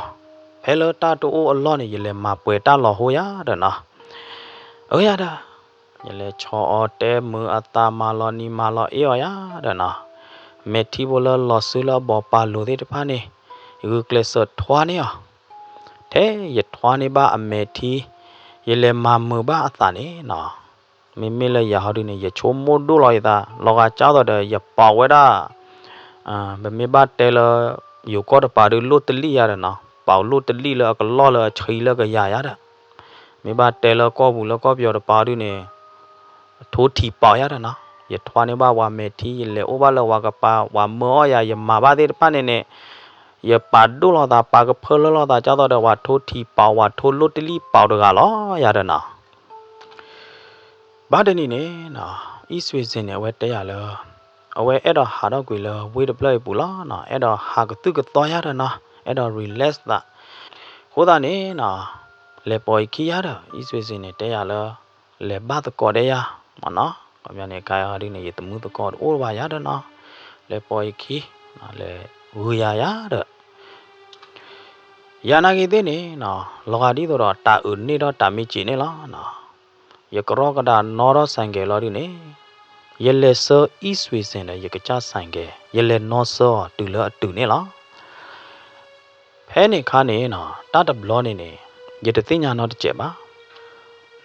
ဖဲလၢတၢ်တအိၣ်အလီၢ်န့ၣ် ယလဲၤမၤပှဲၤတၢ်လီၤဟိယၤဒီးနီၤ. အၢယၤဒီး ယလဲၤဆီၣ်အီၤတဲမုာ်အသး မၤလီၤနံၤမၤလီၤအ့ၣ်အီၤယၤဒီးနီၤ, မဲာ်ထံဖိလၢလီၤစုလၢအဘီၣ်ပာ်လိၤသ့ၣ်တဖၣ်န့ၣ် ယဂုာ်ကျဲးစၢးထွါန့ၢ်အီၤ, ထဲယထွါန့ၢ်ဘၣ်အမဲာ်ထံ, ယလဲၤမၤမုာ်ဘၣ်အသးန့ၣ်နီၤ မ့မ့ၢ်လၢယၤဟီဒုန့ၣ် ယဆိကမိၣ်ဒိၣ်လီၤယသး လီၤဂာ်ကၢ်သိးဒီး ယပာ်ဝဲဒၣ် ပမ့ၢ်ဘၣ်တဲလၢ ယိၤကီၢ်တပၤဒုး လိၣ်တလံၣ်ယၤဒီးနီၤ, ပာ်လိၣ်တလံၣ်လၢအကလီၢ်လၢအဆံးလၢကယၤယၤဒီး, မ့ၢ်ဘၣ်တဲလၢကီၢ်ပူၤလၢကီၢ်ပယီၤတပၤဒုန့ၣ် ထိထံးပာ်ယၤဒီးနီၤ, ယထွါန့ၢ်ဘၣ်ဝၤမဲာ်ထံ ယလဲၤအိၣ်ဘၣ်လၢဝၤကပၤ ဝၤမၢအီၣ်ယၤ ယမၤဘၣ်သ့ၣ်တဖၣ်န့ၣ်န့ၣ်, ယပာ်ဒိၣ်လီၤသး ပာ်ကဖၢလၢလီၤသးကၢ်သိးဒီး ဝၤထိထံးပာ် ဝၤထိလိၣ်တလံၣ်ပာ်တဂၤလီၤယၤဒီးနီၤ. ဘၣ်တနံၤန့ၣ်နီၤ, အံၣ်စွ့ၤစ့ၣ်န့ၣ် အဝဲတဲယၤလၢ အဝဲအဲၣ်ဒိးဟးထီၣ်ကွံာ်လၢဝ့ၢ်တဖျၢၣ်အံၤပူၤလီၤနီၤ, အဲၣ်ဒိးဟးကသုၣ်ကသီယၤဒီးနီၤ, အဲၣ်ဒိး relax သး, အဃိသတးန့ၣ်နီၤ, လဲၤပိာ်ယခံယၤဒီး အံၣ်စွ့ၤစ့ၣ်န့ၣ် တဲယၤလၢ လဲၤဘၣ်သကိးဒဲးယၤ, မ့ၢ်နီၤ, ခီပညီန့ၣ် ခါအံၤဒ်န့ၣ် ယသမူသကိးတအိၣ်ဘၣ်ယၤဒီးနီၤ, လဲၤပိာ်ယခံ, လဲၤဂုာ်ယၤယၤဒီး ယနာ်က့ၤသ့ၣ်န့ၣ်နီၤ, လီၤဂာ်ဒ်သိးဒီးတၢ်အုးန့ၢ်ဒီးတၢ်မ့ၢ်စံးန့ၣ်လီၤနီၤ, ယကရီကဒါနီၣ်ထီၣ်ဆိုင်ကယ်လီၤဒုန့ၣ်, ယလဲၤဆှၢအံၣ်စွ့ၤစ့ၣ်ဒီး ယကစၢ်ဆိုင်ကယ်, ယလဲၤနီၣ်ဆှၢအီၤတုၤလၢအတုၤန့ၣ်လီၤ. ဖဲန့ၣ်ခါန့ၣ်နီၤ, တၢ်တဘျီန့ၣ်န့ၣ်, ယတသ့ၣ်ညါနီတစဲးဘၣ်.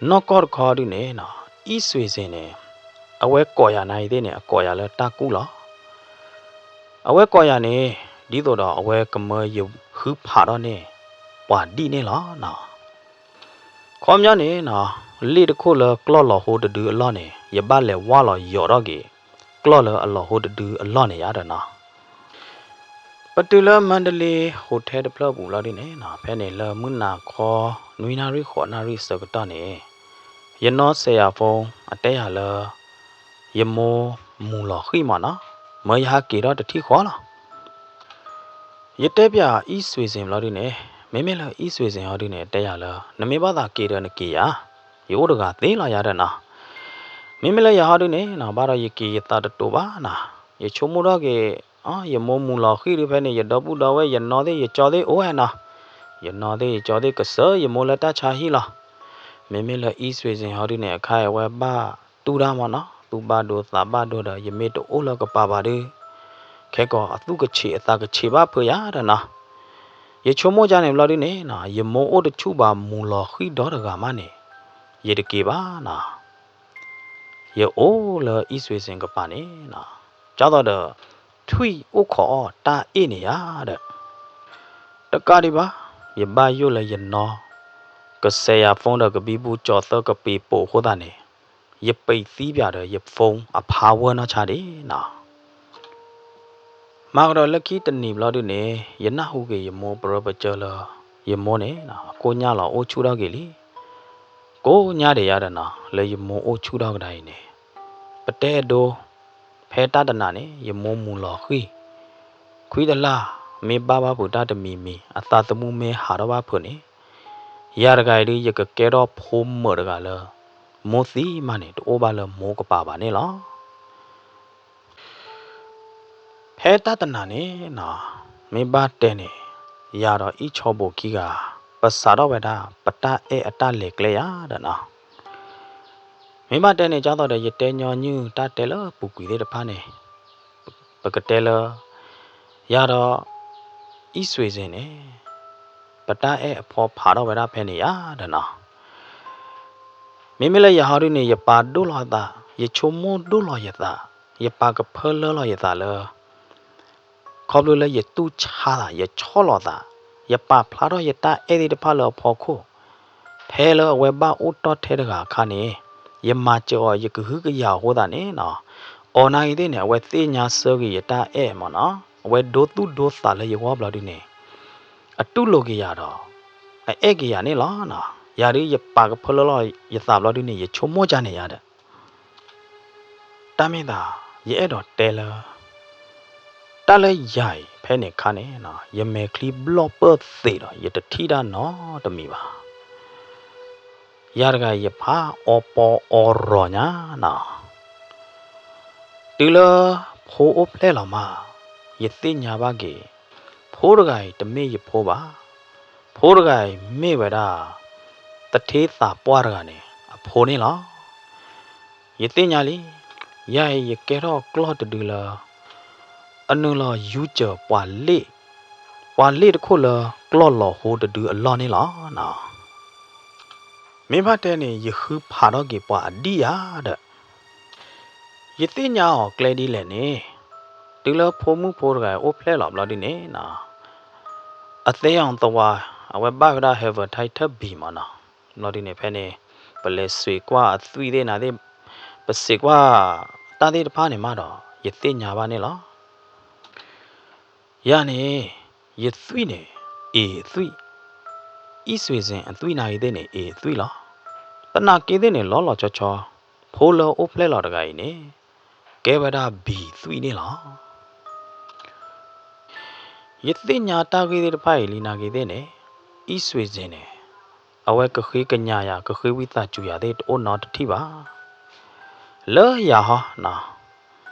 နီၢ်ကီၢ်တခီဒုန့ၣ်နီၤ, အံၣ်စွ့ၤစ့ၣ်န့ၣ်, အဝဲကိးယၤနာ်အံၤသ့ၣ်န့ၣ် အကိးယၤလၢတၢ်ကူၣ်လီၤ. အဝဲကိးယၤန့ၣ်, ဒ်သိးဒီးအဝဲကမၢယဃုဖးထီၣ်န့ၢ် ပှၤဒံၣ်န့ၣ်လီၤနီၤ. ခီပညီန့ၣ်နီၤ, လ့ၣ်တခိၣ်လၢကျီၢ်လီၤဟိတဒုအလီၢ်န့ၣ် ယဘၣ်လဲၤဝၢ်လီၤယိးထီၣ်က့ၤ ကျီၢ်လၢအလီၤဟိတဒုအလီၢ်န့ၣ်ယၤဒီးနီၤ. ပတုၤလၢ Mandalay Hotel တဖျၢၣ်အပူၤလီၤဒုန့ၣ်နီၤ, ဖဲန့ၣ်လၢမုၢ်နၤခီ နွံနၣ်ရံၣ်ဃိးနၣ်ရံၣ်အဆၢကတီၢ်န့ၣ်, ယနီၢ်စဲးယၤ phone အတဲယၤလၢ ယမိၢ်မူၤလီၤဃံၣ်မ့ၢ်နီၤ, မၢယဟးက့ၤထီၣ်တထံၣ်ဃီလီၤ. ယတဲပၠးအံၣ်စွ့ၤစ့ၣ်ဘျီဒုန့ၣ်, မ့မ့ၢ်လၢအံၣ်စွ့ၤစ့ၣ်ဟီဒုန့ၣ် တဲယၤလၢ နမ့ၢ်ဘၣ်သးက့ၤဒီးနက့ၤယၤ, ယအိၣ်တဂၤသ့လီၤယၤဒီးနီၤ. မ့မ့ၢ်လၢယဟီဒုန့ၣ်နီၤ, ဘၣ်ဒီးယက့ၤယသးတတိၤဘၣ်နီၤ, ယဆိကမိၣ်ထီၣ်က့ၤ, ယမိၢ်မူၤလီၤဃံၣ်ဒုဖဲန့ၣ် ယဒီပုၢ်ဒီဝဲၢ် ယနီၢ်သ့ၣ်ယကၠီသ့ၣ်အိၣ်ဝဲနီၤ, ယနီၢ်သ့ၣ်ယကၠီသ့ၣ်ကစၢၢ်ယမိၢ်လၢတၢ်ဆါဟံၣ်လီၤ. မ့မ့ၢ်လၢအံၣ်စွ့ၤစ့ၣ်ဟီဒုန့ၣ် အခါအံၤဝဲဘၣ်တူၢ်တၢ်မ့ၢ်နီၤ, သူၣ်ဘၣ်ဒိသးဘၣ်ဒိဒီး ယမ့ၢ်တအိၣ်လၢကပၤဘၣ်ဒု ခဲကီးအသူၣ်ကဆံးအသးကဆံးဘၣ်ဖုးယၤဒီးနီၤ. ယဆိကမိၣ်ဒ်န့ၣ်ဘျီဒုန့ၣ်နီၤ, ယမိၢ်အိၣ်တဆူၣ်ဘၣ်မူၤလီၤဃံၣ်ဒီတဂၤမးန့ၣ်, ယတက့ၤဘၣ်နီၤ. ယအိၣ်လၢအံၣ်စွ့ၤစ့ၣ်ကပၤန့ၣ်နီၤ, ဒ်သိးဒီး ထွံၣ်အိၣ်ခိးအီၣ်တၢ်အ့ၣ်န့ၣ်ယၤဒီး တကးဒံးဘၣ်, ယဘၣ်ယိၣ်လၢယနီၢ် ကစဲးယၤ phone ဒီးကဘံဘူကၠီၤသၢကပ့ၤပိာ်အဃိသတးန့ၣ်, ယပံးသံပၠးဒီးယ phone အ power နီၢ်ဆါဒံးနီၤ. မၤကဒီးလၢခံတနံၤဘျီဒုန့ၣ် ယနၢ်ဟူက့ၤယမိၢ်ပရၢပကၢလၢ ယမိၢ်န့ၣ် ကိၣ်ညါလီၤအိၣ်ဆူၣ်ထီၣ်က့ၤလံ. ကိၣ်ညါဒံးယၤဒီးနီၤ လၢယမိၢ်အိၣ်ဆူၣ်ထီၣ်ကဒါအံၤန့ၣ်, ပတဲဒိ ဖဲတၢ်တနၤန့ၣ် ယမိၢ်မူၤလီၤဃံၣ်, ခွံတလါ မ့ၢ်ဘၣ်ဘၣ်ဖုးတၢ်တမံၤမံၤ အသးသမူမ့ၢ်ဟးထီၣ်ဘၣ်ဖုးန့ၣ်, ယၤတဂၤအံၤဒု ယကကဲထီၣ်ဖိမုၣ်တဂၤလၢ မိၢ်သံမးန့ၣ် တအိၣ်ဘၣ်လၢမိၢ်ကပၤဘၣ်န့ၣ်လီၤ. ဖဲတၢ်တနၤန့ၣ်နီၤ, မ့ၢ်ဘၣ်တဲန့ၣ်, ယၤဒီးအံၣ်ဆီဘိးခံဂၤ ပစးထီၣ်ဝဲဒၣ် ပတၢ်အဲၣ်အတၢ်လဲၤကျဲယၤဒီးနီၤ. မ့ၢ်ဘၣ်တဲန့ၣ် ဒ်သိးဒီးယတဲညီနုၢ်တၢ်တဲလၢပူၤကွံာ်သ့ၣ်တဖၣ်န့ၣ်, ပကတဲလၢ ယၤဒီး အံၣ်စွ့ၤစ့ၣ်န့ၣ် ပတၢ်အဲၣ်အဖီဖးထီၣ်ဝဲဒၣ်ဖဲန့ၣ်ယၤဒီးနီၤ. မ့မ့ၢ်လၢယၤဟီဒုန့ၣ် ယပာ်ဒိၣ်လီၤသး, ယဆိကမိၣ်ဒိၣ်လီၤယသး, ယပာ်ကဖၢလၢလီၤယသးလၢ ခီဖျိလၢယတူၢ်ဆါသး, ယဆီၣ်လီၤသး, ယပာ်ဖျါထီၣ်ယတၢ်အဲၣ်သ့ၣ်တဖၣ်လၢအဖီခိၣ်, ဖဲလၢအဝဲဘၣ်အိၣ်တီၢ်ထဲတဂၤအခါန့ၣ်, ယမၤစၢၤအီၤ ယကဟုကယာ်အဃိသတးန့ၣ်နီၤ, အီၤနာ်ဂ့ၤသ့ၣ်န့ၣ် အဝဲသ့ၣ်ညါဆၢက့ၤယတၢ်အဲၣ်မ့ၢ်နီၤ, အဝဲဒိသူၣ်ဒိသးလၢယဂီၢ်ဘျီဒုန့ၣ်, အတူၢ်လိာ်က့ၤယၤဒီး အအဲၣ်က့ၤယၤန့ၣ်လီၤနီၤ. ယၤဒုယပာ်ကဖၢလၢလီၤယသးဘျီဒုန့ၣ် ယဆိကမိၣ်ဒ်န့ၣ်ယၤဒီး တၢ်မ့ၢ်သး ယအဲၣ်ဒိးတဲလၢ တၢ်လၢယၤအံၤ ဖဲန့ၣ်အခါန့ၣ်နီၤ ယမဲာ်ချံဘျီၣ်ပၢၢ်သ့းဒီး ယတထံၣ်တၢ်နီတမံၤဘၣ်. ယၤတဂၤအံၤ ယဖးအီပီအီရီၤညါနီၤ. တုၤလၢဖိအိၣ်ဖျဲၣ်လီၤမး ယသ့ၣ်ညါဘၣ်က့ၤ ဖိတဂၤအံၤတမ့ၢ်ယဖိဘၣ်. ဖိတဂၤအံၤမ့ၢ်ဝဲဒၣ် သထ့သးပှၢ်တဂၤန့ၣ် အဖိန့ၣ်လီၤ. ယသ့ၣ်ညါလံ, ယၤအံၤယကဲထီၣ်ကျီၢ်တဒုလၢ အနုာ်လီၤယူစၢၤပှၤလ့ၣ်, ပှၤလ့ၣ်တခိၣ်လၢကျီၢ်လီၤဟိတဒုအလီၢ်န့ၣ်လီၤ. မ့ၢ်ဘၣ်တဲန့ၣ် ယဃုဖးထီၣ်က့ၤပှၤအဒံၣ်ဧါဒီး ယသ့ၣ်ညါအီၤကျဲဒ်လဲၣ်န့ၣ်, တုၤလၢဖိမုၣ်ဖိတဂၤအိၣ်ဖျဲၣ်လီၤဘျီဒ်န့ၣ်နီၤ, အသဲအီၤသဝါ အဝဲဘၣ်ဝဲဒၣ် hepatitis B မ့ၢ်နီၤ. ဘျီဒ်န့ၣ်ဖဲန့ၣ် ပလဲၤစံးကွၢ်အသွံၣ်သ့ၣ်နၤသ့ၣ်, ပစံးကွၢ်တၢ်သ့ၣ်တဖၣ်န့ၣ်မးဒီး ယသ့ၣ်ညါဘၣ်န့ၣ်လီၤ. ယၤန့ၣ် ယသွံၣ်န့ၣ် A အသွံၣ်, အံၣ်စွ့ၤစ့ၣ်အသွံၣ်နၤဂ့ၤသ့ၣ်န့ၣ် A အသွံၣ်လီၤ. သနာ်က့သ့ၣ်န့ၣ် လီၤလီၤဆီဆီ ဖိလၢအိၣ်ဖျဲၣ်လီၤတဂၤအံၤန့ၣ် ကဲဝဲဒၣ် ဘီသွံၣ် န့ၣ်လီၤ. ယသ့ၣ်ညါတၢ်ဂ့ၢ်သ့ၣ်တဖၣ်အံၤလံနာ်က့ၤသ့ၣ်န့ၣ်, အံၣ်စွ့ၤစ့ၤန့ၣ် အဝဲကဃ့ကညးယၤ ကဃ့ဝံသးစူၤယၤသ့ၣ်တအိၣ်နီတထံၣ်ဘၣ်. လၢယၤဟီ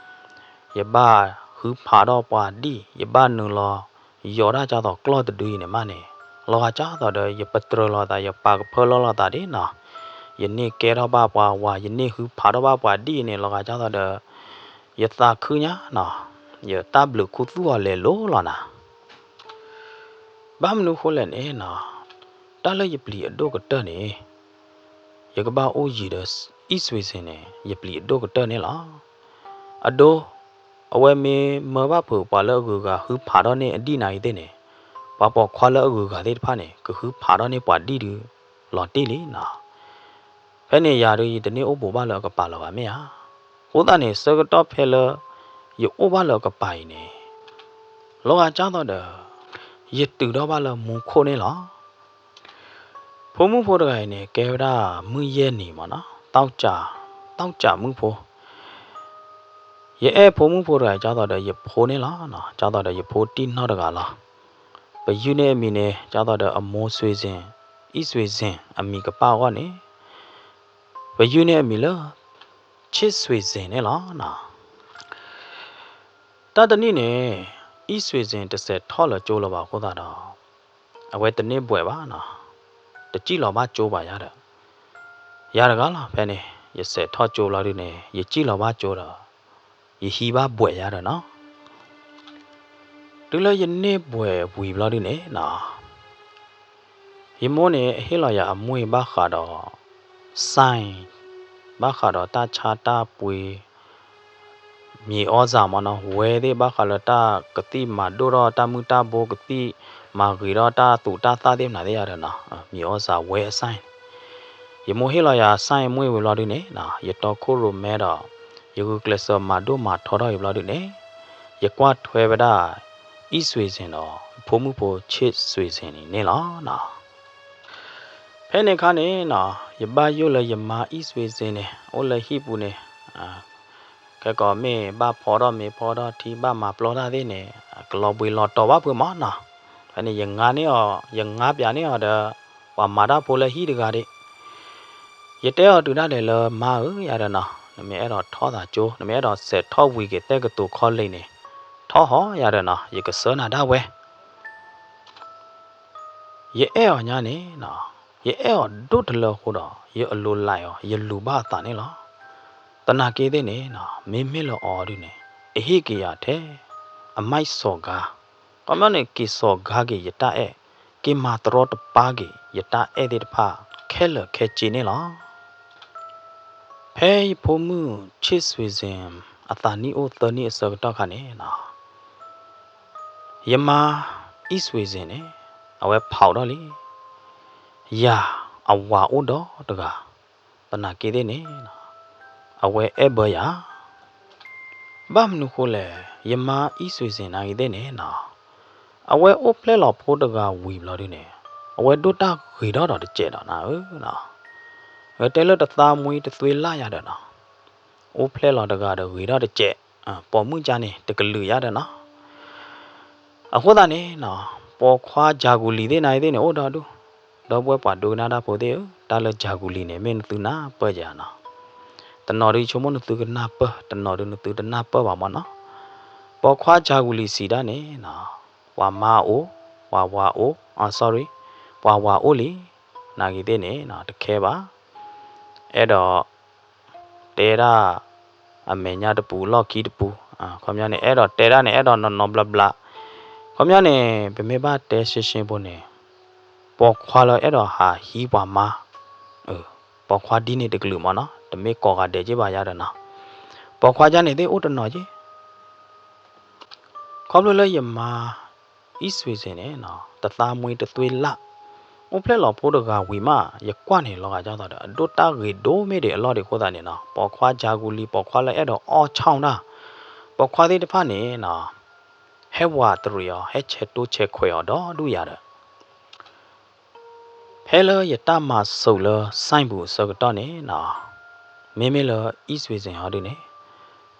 ယဘၣ်ဟုဖးထီၣ်ပှၤဒံၣ်, ယဘၣ်နုာ်လီၤယီၤတၢ်ကၢ်သိးကျီၢ်တဒုအံၤန့ၣ်မးန့ၣ်, လီၤဂာ်ကၢ်သိးဒီး ယပတြၢၤလိာ်သး ယပာ်ကဖၢလီၤလိာ်သးဒ်နီၤ, ယန့ၢ်ကဲထီၣ်ဘၣ်ပှၤဝၤ ယန့ၢ်ဟုဖးထီၣ်ဘၣ်ပှၤဒံၣ်အံၤန့ၣ် လီၤဂာ်ကၢ်သိးဒီး ယသးခုညါနီၤ, ယတၢ်ဘျုးခူသူၣ်အီၤလဲၤလိၤလီၤနၤ. ဘၣ်မနုၤဃိလဲၣ်န့ၣ်နီၤ, တၢ်လၢယပျံၤအဒိၣ်ကတၢၢ်န့ၣ် ယကဘၣ်အိၣ်ယံၤဒီး အံၣ်စွ့ၤစ့ၤန့ၣ် ယပျံၤအဒိၣ်ကတၢၢ်န့ၣ်လီၤ. အဒိ, အဝဲမ့ၢ်မၢဘၣ်ဖုးပှၤလၢအဂုၤအဂၤ ဟုဖးထီၣ်န့ၢ်အဒံၣ်နာ်က့ၤသ့ၣ်န့ၣ်, ပှၤပိာ်ခွါလၢအဂုၤအဂၤသ့ၣ်တဖၣ်န့ၣ် ကဟုဖးထီၣ်န့ၢ်ပှၤဒံၣ်ဒုး လီၤတံၢ်လံနီၤ. ဖဲန့ၣ်ယၤဒုး ယတန့ၢ်အိၣ်ဘူးဘၣ်လၢအကပၤလၢၤဘၣ်မ့ၢ်ဧါ. အဃိသတးန့ၣ် ဆၢကတီၢ်ဖဲလၢ ယအိၣ်ဘၣ်လၢအကပၤအံၤန့ၣ် လီၤဂာ်ကၢ်သိးဒီး ယတုၤထီၣ်ဘၣ်လၢမူခိၣ်န့ၣ်လီၤ. ဖိမုၣ်ဖိတဂၤအံၤန့ၣ် ကဲဝဲဒၣ်မုၢ်ယဲၢ်နံၤမ့ၢ်နီၤ, တီကး, တီကးမုၣ်ဖိ, ယအဲၣ်ဖိမုၣ်ဖိတဂၤအံၤ ကၢ်သိးဒီးယဖိန့ၣ်လီၤ, ကၢ်သိးဒီးယဖိတံၢ်နီၢ်တဂၤလီၤ. ပယုၢ်န့ၢ်အမံၤန့ၣ် ကၢ်သိးဒီးအမိၢ်စွ့ၤစ့ၤ, အံၣ်စွ့ၤစ့ၤ အမံၤကပၣ်အဂီၢ်န့ၣ် ပယုၢ်န့ၢ်အမံၤလၢ ချစ်စွ့ၤစ့ၤ န့ၣ်လီၤ. တၢ်တနံၣ်န့ၣ် အံၣ်စွ့ၤစ့ၤ တစဲးထီၣ်လၢကၠိလၢၤဘၣ်အဃိသတးဒီး အဝဲတန့ၢ်ဘှဲးဘၣ်နီၤ, တစံၣ်လီၤဘၣ်ကၠိဘၣ်ယၤဒီး ယၤတဂၤလီၤ. ဖဲန့ၣ် ယစဲးထီၣ်ကၠိဘျီဒုန့ၣ် ယစံၣ်လီၤဘၣ်ကၠိဒီး ယဟံးဘၣ်ဘှဲးယၤဒီးနီၤ. တုၤလၢယန့ၢ်ဘှဲးဝံၤဘျီဒုန့ၣ်နီၤ, ယမိၢ်န့ၣ် ဟ့ၣ်လီၤယၤအမှ့ၢ်ဘၣ်ဃးဒီး science, ဘၣ်ဃးဒီးတၢ်ဆါတၢ်ပှ့ၤ မြေဩဇာ မ့ၢ်နီၤ, ဝဲသ့ၣ်ဘၣ်ဃးလၢတၢ်ကသံၣ်မၤဒိၣ်ထီၣ်တၢ်မုၢ်တၢ်ဘိ ကသံၣ်မၤဂ့ၤထီၣ်တၢ်သူးတၢ်သၣ်သ့ၣ်မနုၤသ့ၣ်ယၤဒီးနီၤ, မြေဩဇာ ဝဲအ science. ယမိၢ်ဟ့ၣ်လီၤယၤ science အမှ့ၢ်ဝံၤဘျီဒုန့ၣ်နီၤ, ယတီခိၣ်ရိၣ်မဲဒီး ယဂုာ်ကျဲးစၢးမၤဒိၣ်မၤထီထီၣ်အံၤဘျီဒုန့ၣ် ယကွၢ်ထွဲဝဲဒၣ် အံၣ်စွ့ၤစ့ၤဒီး ဖိမုၣ်ဖိ ချစ်စွ့ၤစ့ၤ န့ၣ်န့ၣ်လီၤ. ဖဲန့ၣ်အခါန့ၣ်နီၤ, ယဘၣ်ယိၣ်လၢယမါ အံၣ်စွ့ၤစ့ၤန့ၣ် အိၣ်လၢဟံၣ်ပူၤန့ၣ် ခဲကိးမ့ၢ်ဘၣ်ဖီထီၣ်မ့ၤဖီထီၣ်ထံ ဘၣ်မၤပျီတၢ်သ့ၣ်န့ၣ် ကလီၤဘှံးလီၤတီၤဘၣ်ဖုးမ့ၢ်နီၤ. ဖဲန့ၣ် ယငါန့ၢ်အီၤ, ယငါပၠးန့ၢ်အီၤဒီး ပှၤမၤတၢ်ဖိလၢဟံၣ်တဂၤဒၣ် ယတဲအီၤတုၤဒၣ်လဲာ်လၢ မါဧၢ ယၤဒီးနီၤ, နမ့ၢ်အဲၣ်ဒိးထီၣ်သးကၠိ, နမ့ၢ်အဲၣ်ဒိးစဲးထီၣ်ဝံၤက့ၤတက္ကသိုလ် college န့ၣ် ထီၣ်ဟီယၤဒီးနီၤ, ယကဆှၢနၤဒၣ်ဝဲ ယအဲၣ်အီၤညါန့ၣ်နီၤ, ယအဲၣ်အီၤဒိၣ်တလၢအဃိဒီး ယအလိုလၢအီၤ ယလူၤဘၣ်အသးန့ၣ်လီၤ. သနာ်က့သ့ၣ်န့ၣ်နီၤ, မ့မ့ၢ်လၢအီၤဒုန့ၣ် အဟ့ၣ်က့ၤယၤထဲ အမိုက်စော်ကား, ခီပညီန့ၣ် က့ၤစော်ကားက့ၤယတၢ်အဲၣ်, က့ၤမၤတရီတပါက့ၤယတၢ်အဲၣ်သ့ၣ်တဖၣ် ခဲလၢာ်ခဲဆ့န့ၣ်လီၤ. ဖဲယဖိမုၣ် ချစ်စွ့ၤစ့ၤ အသးနံၣ်အိၣ်သၢနံၣ်အဆၢကတီၢ်ခါန့ၣ်နီၤ, ယမါ အံၣ်စွ့ၤစ့ၤန့ၣ် အဝဲဖးထီၣ်လံ, ယၤအဝၤအိၣ်ဒီးတဂၤ, သနာ်က့သ့ၣ်န့ၣ် အဝဲအဲၣ်ဘၢယၤ ဘၣ်မနုၤဃိလဲၣ်, ယမါ အံၣ်စွ့ၤစ့ၤ နာ်က့ၤသ့ၣ်န့ၣ်နီၤ, အဝဲအိၣ်ဖျဲၣ်လီၤဖိတဂၤဝံၤဘျီဒုန့ၣ် အဝဲဒိၣ်တၢ်ဂ့ၤထီၣ်ဒီးတစဲးဒီးနၤဧၢနီၤ, ဂဲၤတဲလၢတသးမှံတသွ့လၢ်ယၤဒီးနီၤ, အိၣ်ဖျဲၣ်လီၤတဂၤဒီးဂ့ၤထီၣ်တစဲး, ပိာ်မုၣ်ကါန့ၣ် တကလုာ်ယၤဒီးနီၤ. အဃိသတးန့ၣ်နီၤ, ပိာ်ခွါကၠၤကူၤလံၤသ့ၣ်နာ်က့ၤသ့ၣ်န့ၣ် အိၣ်ဒီဒူၣ်, ဒီပုၢ်ဝဲၢ်ပှၤဒိကနၣ်တၢ်ဖိသ့ၣ်ဧၢ, တၢ်လၢကၠၤကူၤလံၤန့ၣ် မ့ၢ်နသုနၢ်ပၢၢ်ယၤနီၤ, တနီၤဒုးဆိကမိၣ်နသုကနၢ်ပၢၢ်, တနီၤဒုးနသုတနၢ်ပၢၢ်ဘၣ်မ့ၢ်နီၤ. ပိာ်ခွါကၠၤကူၤလံၤစံးဒၣ်န့ၣ်နီၤ, ပှၤမါအိၣ်, ပှၤဝၤအိၣ်, အ sorry, ပှၤဝၤအိၣ်လံ, နာ်က့ၤသ့ၣ်န့ၣ်နီၤ တခဲဘၣ်, အဲၣ်ဒိး တဲဒၣ် အမဲာ်ညါတပူၤ လီၢ်ခံတပူၤ, ခီပညီန့ၣ် အဲၣ်ဒိးတဲဒၣ်န့ၣ် အဲၣ်ဒိးနီၢ်နီၢ်ဘျါဘျါ, ခီပညီန့ၣ် ပမ့ၢ်ဘၣ်တဲရှင်းရှင်းဖိန့ၣ် ပိာ်ခွါလၢအဲၣ်ဒိးဟးဟံးပှၤမါ, ပိာ်ခွါဒ်န့ၣ်တကလုာ်မ့ၢ်နီၤ, တမ့ၢ်ကိးဂၤဒဲးက့ဘၣ်ယၤဒီးနီၤ, ပိာ်ခွါကၠါန့ၣ်သ့ၣ်အိၣ်တနီၤက့ ခီဖျိလၢယမါ အံၣ်စွ့ၤစ့ၤန့ၣ် တသးမှံတသွ့လၢ်, အိၣ်ဖျဲၣ်လီၤဖိတဂၤဝံၤမး ယကွၢ်န့ၣ်လီၤဂာ်ကၢ်သိးဒီး အဒိၣ်တၢ်ဂ့ၤဒိၣ်မ့ၢ်ဒံးအလီၢ်ဒံးအဃိသတးန့ၣ်နီၤ, ပိာ်ခွါကၠါကူလံၤ ပိာ်ခွါလၢအဲၣ်ဒိးအီၣ်ဆီၣ်တၢ်, ပိာ်ခွါသ့ၣ်တဖၣ်န့ၣ် ဟဲဝးတရံးအီၤ ဟဲဆဲးတိဆဲးခွဲးအီၤဒီးဒုးယၤဒီး ဖဲလၢယတၢ်မၤစၢၤလၢ science ပူၤအဆၢကတီၢ်န့ၣ်နီၤ, မ့မ့ၢ်လၢ အံၣ်စွ့စ့ၣ်ဟီဒုန့ၣ်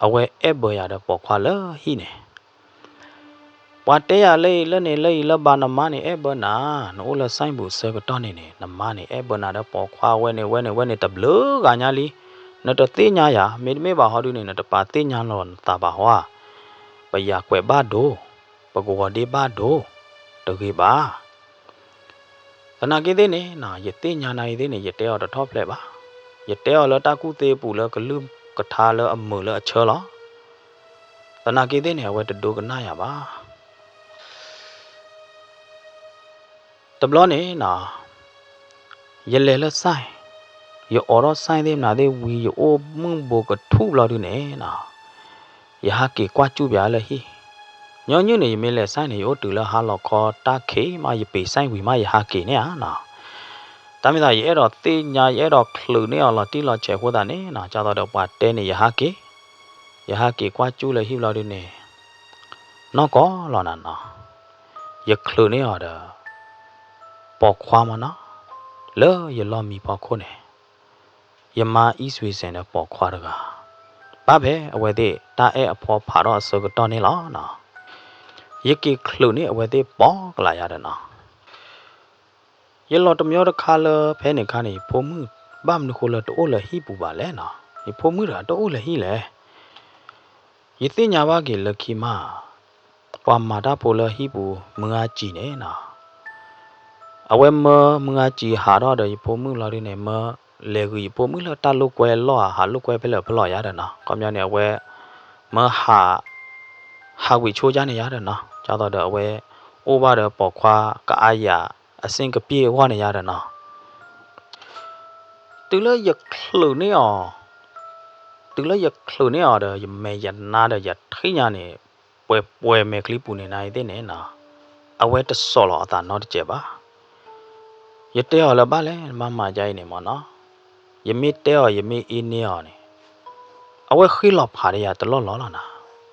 အဝဲအဲၣ်ဘၢယၤဒီးပိာ်ခွါလၢဟံၣ်န့ၣ် ပှၤတဲယၤလၢအံၤလၢန့ၣ်လၢအံၤလၢဘၣ်နမါန့ၣ် အဲၣ်ဘၢနၤ, နအိၣ်လၢစဲပူၤဆၢကတီၢ်န့ၣ်န့ၣ် နမါန့ၣ် အဲၣ်ဘၢနၤဒီးပိာ်ခွါဝဲန့ၣ်ဝဲန့ၣ်ဝဲန့ၣ်တဘျုးဂၤညါလံ. နတသ့ၣ်ညါယၤ, မ့တမ့ၢ်ဘၣ်ဟီဒုန့ၣ် နတပာ်သ့ၣ်ညါလီၤနသးဘၣ်ဟီဧါ. ပယၤကွဲးဘၣ်ဒိ, ပကဝီၤဒ့ဘၣ်ဒိ, တဂ့ၤဘၣ်. သနာ်က့သ့ၣ်န့ၣ် ယသ့ၣ်ညါနၤအံၤသ့ၣ်န့ၣ် ယတဲအီၤတထီၣ်ဖျဲးဘၣ်. ယတဲအီၤလၢတၢ်ကူၣ်သ့အပူၤလၢကလုၢ်ကထါလၢအမုာ်လၢအဆၢလီၤ. သနာ်က့သ့ၣ်န့ၣ် အဝဲတဒိကနၣ်ယၤဘၣ်. တဘျီန့ၣ်နီၤ ယလဲၤလၢစဲၣ်, ယအိးထီၣ်စဲၣ်သ့ၣ်မနုၤသ့ၣ်ဝံၤ ယအိၣ်မုၢ်ဘိးကထူၣ်ဘျီဒုန့ၣ်နီၤ ယဟးက့ၤကွၢ်စူၣ်ပၠးလၢဟံၣ်. ညီနုၢ်န့ၣ် ယမ့ၢ်လဲၤစဲၣ်န့ၣ် ယအိၣ်တုၤလၢဟါလီၤခီတၢ်ခံးမး ယပ့ၤစဲၣ်ဝံၤမး ယဟးက့ၤန့ၣ်ဧါနီၤ. တၢ်မ့ၢ်သး ယအဲၣ်ဒိးသ့ၣ်ညါ ယအဲၣ်ဒိးချုးန့ၢ်အီၤလီၤတံၢ်လီၤဆဲးအဃိသတးန့ၣ်နီၤ ဒ်သိးဒီးပှၤတဲန့ၣ် ယဟးက့ၤ, ယဟးက့ၤကွၢ်စူၣ်လၢဟံၣ်ဘျီဒုန့ၣ် နီၢ်ကီၢ်လီၤနၤနီၤ ယချုးန့ၢ်အီၤဒီး ပိာ်ခွါမးနီၤ လၢယလီၢ်မံဖီခိၣ်န့ၣ် ယမါအံၣ်စွ့စ့ၣ်ဒီးပိာ်ခွါတဂၤ ဘၣ်ဖဲအဝဲသ့ၣ်တၢ်အဲၣ်အဖီဖးထီၣ်အဆၢကတီၢ်န့ၣ်လီၤနီၤ. ယက့ၤချုးန့ၢ်အဝဲသ့ၣ်ပိာ်ကလာ်ယၤဒီးနီၤ ယလီၤတမံၤတခါလၢဖဲန့ၣ်အခါန့ၣ် ယဖိမုၣ် ဘၣ်မနုၤဃိလၢတအိၣ်လၢဟံၣ်ပူၤဘၣ်လဲၣ်နီၤ ယဖိမုၣ်တဂၤတအိၣ်လၢဟံၣ်လဲၣ်. ယသ့ၣ်ညါဘၣ်က့ၤလၢခံမး ပှၤမၤတၢ်ဖိလၢဟံၣ်ပူၤ မုၢ်ဂၤစံၤန့ၣ်နီၤ အဝဲမၢမုၢ်ဂၤစံၤဟးထီၣ်ဒီးယဖိမုၣ်လီၤဒုန့ၣ် မၢလဲၤဂုာ်ယဖိမုၣ်လၢတၢ်လိာ်ကွဲလီၢ်ဧါ ဟးလိာ်ကွဲဖဲလဲၣ်ဖဲလဲၣ်ယၤဒီးနီၤ ခီပညီန့ၣ် အဝဲ မၢဟး ဟးဝံၤဆိကါန့ၣ်ယၤဒီးနီၤ ဒ်သိးဒီးအဝဲ အိၣ်ဘၣ်ဒီးပိာ်ခွါကအါယၤ အဆင့်ကပျ့ၢ်အဂီၢ်န့ၣ်ယၤဒီးနီၤ တုၤလၢယချုးန့ၢ်အီၤ, တုၤလၢယချုးန့ၢ်အီၤဒီး ယမဲာ်ယနါဒီးယထံၣ်ညါန့ၣ် ပှဲၤပှဲၤမဲာ်ချံပူၤန့ၣ်နၤအံၤသ့ၣ်န့ၣ်နီၤ အဝဲတစိာ်လီၤအသးနီတစဲးဘၣ်. ယတဲအီၤလၢဘၣ်လဲၣ် နမၤမၤဒ်အံၤန့ၣ်မ့ၢ်နီၤ, ယမ့ၢ်တဲအီၤ ယမ့ၢ်အ့န့ၢ်အီၤန့ၣ် အဝဲဃ့လီၤဖးဒီးယၤတလီၢ်လီၢ်လီၤနၤ,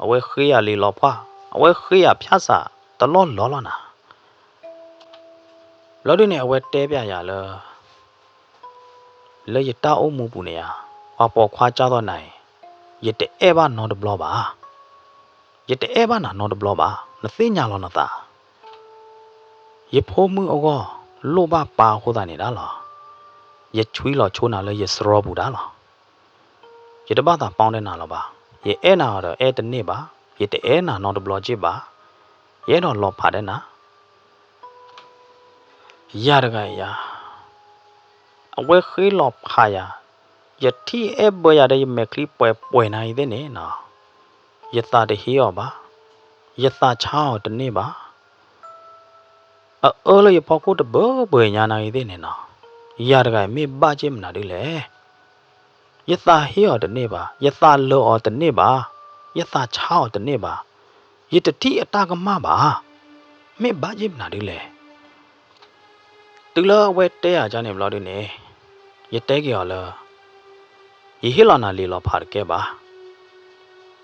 အဝဲဃ့ယၤလံၤလီၤဖှၣ်, အဝဲဃ့ယၤဖၠၣ်စးတလီၢ်လီၢ်လီၤနၤ. ဘျီဒုန့ၣ် အဝဲတဲပျးယၤလၢ လၢယတၢ်အိၣ်မူပူၤန့ၣ်ဧါ, ပှၤပိာ်ခွါကၢ်သိးနၤအံၤ, ယတအဲၣ်ဘၣ်နီတဘျီဘၣ်. ယတအဲၣ်ဘၣ်နၤနီတဘျီဘၣ်, နသ့ၣ်ညါလီၤနသး. ယဖိမုၣ်အဂီၢ် လိၣ်ဘၣ်ပၢ်အဃိသတးန့ၣ်ဒၣ်လီၤ. ယဆွံလီၤဆိနၤလၢယစရီပူၤဒၣ်လီၤ. ယတဘၣ်သးပီၣ်တဲနၤလၢၤဘၣ်. ယအဲၣ်နၤအီၤဒီးအဲၣ်တန့ၢ်ဘၣ်, ယတအဲၣ်နၤနီတဘျီက့ဘၣ်. ယအဲၣ်ဒိးလီၤဖးဒီးနၤ ယၤတဂၤအံၤယၤ, အဝဲဃ့လီၤဖးယၤ, ယထံၣ်အဲၣ်ဘၢယၤဒီးယမဲာ်ချံပှဲၤပှဲၤနၤအံၤသ့ၣ်န့ၣ်နီၤ, ယသးတဟ့အီၤဘၣ်, ယသးဆါအီၤတန့ၢ်ဘၣ်. အအၢလၢယဖီခိၣ်တဘၢဘၢညါနၤအံၤသ့ၣ်န့ၣ်နီၤ, ယၤတဂၤအံၤမ့ၢ်ဘၣ်က့မနုၤဒ်လဲၣ်. ယသးဟ့အီၤတန့ၢ်ဘၣ်, ယသးလၢာ်အီၤတန့ၢ်ဘၣ်, ယသးဆါအီၤတန့ၢ်ဘၣ်, ယတထံၣ်အတၢ်ကမၣ်ဘၣ်, မ့ၢ်ဘၣ်က့မနုၤဒ်လဲၣ်. တုၤလၢအဝဲတဲယၤဒ်န့ၣ်ဘျီဒုန့ၣ်, ယတဲက့ၤအီၤလၢ ယဟ့ၣ်လီၤနၤလံာ်လီၤဖးတကဲဘၣ်,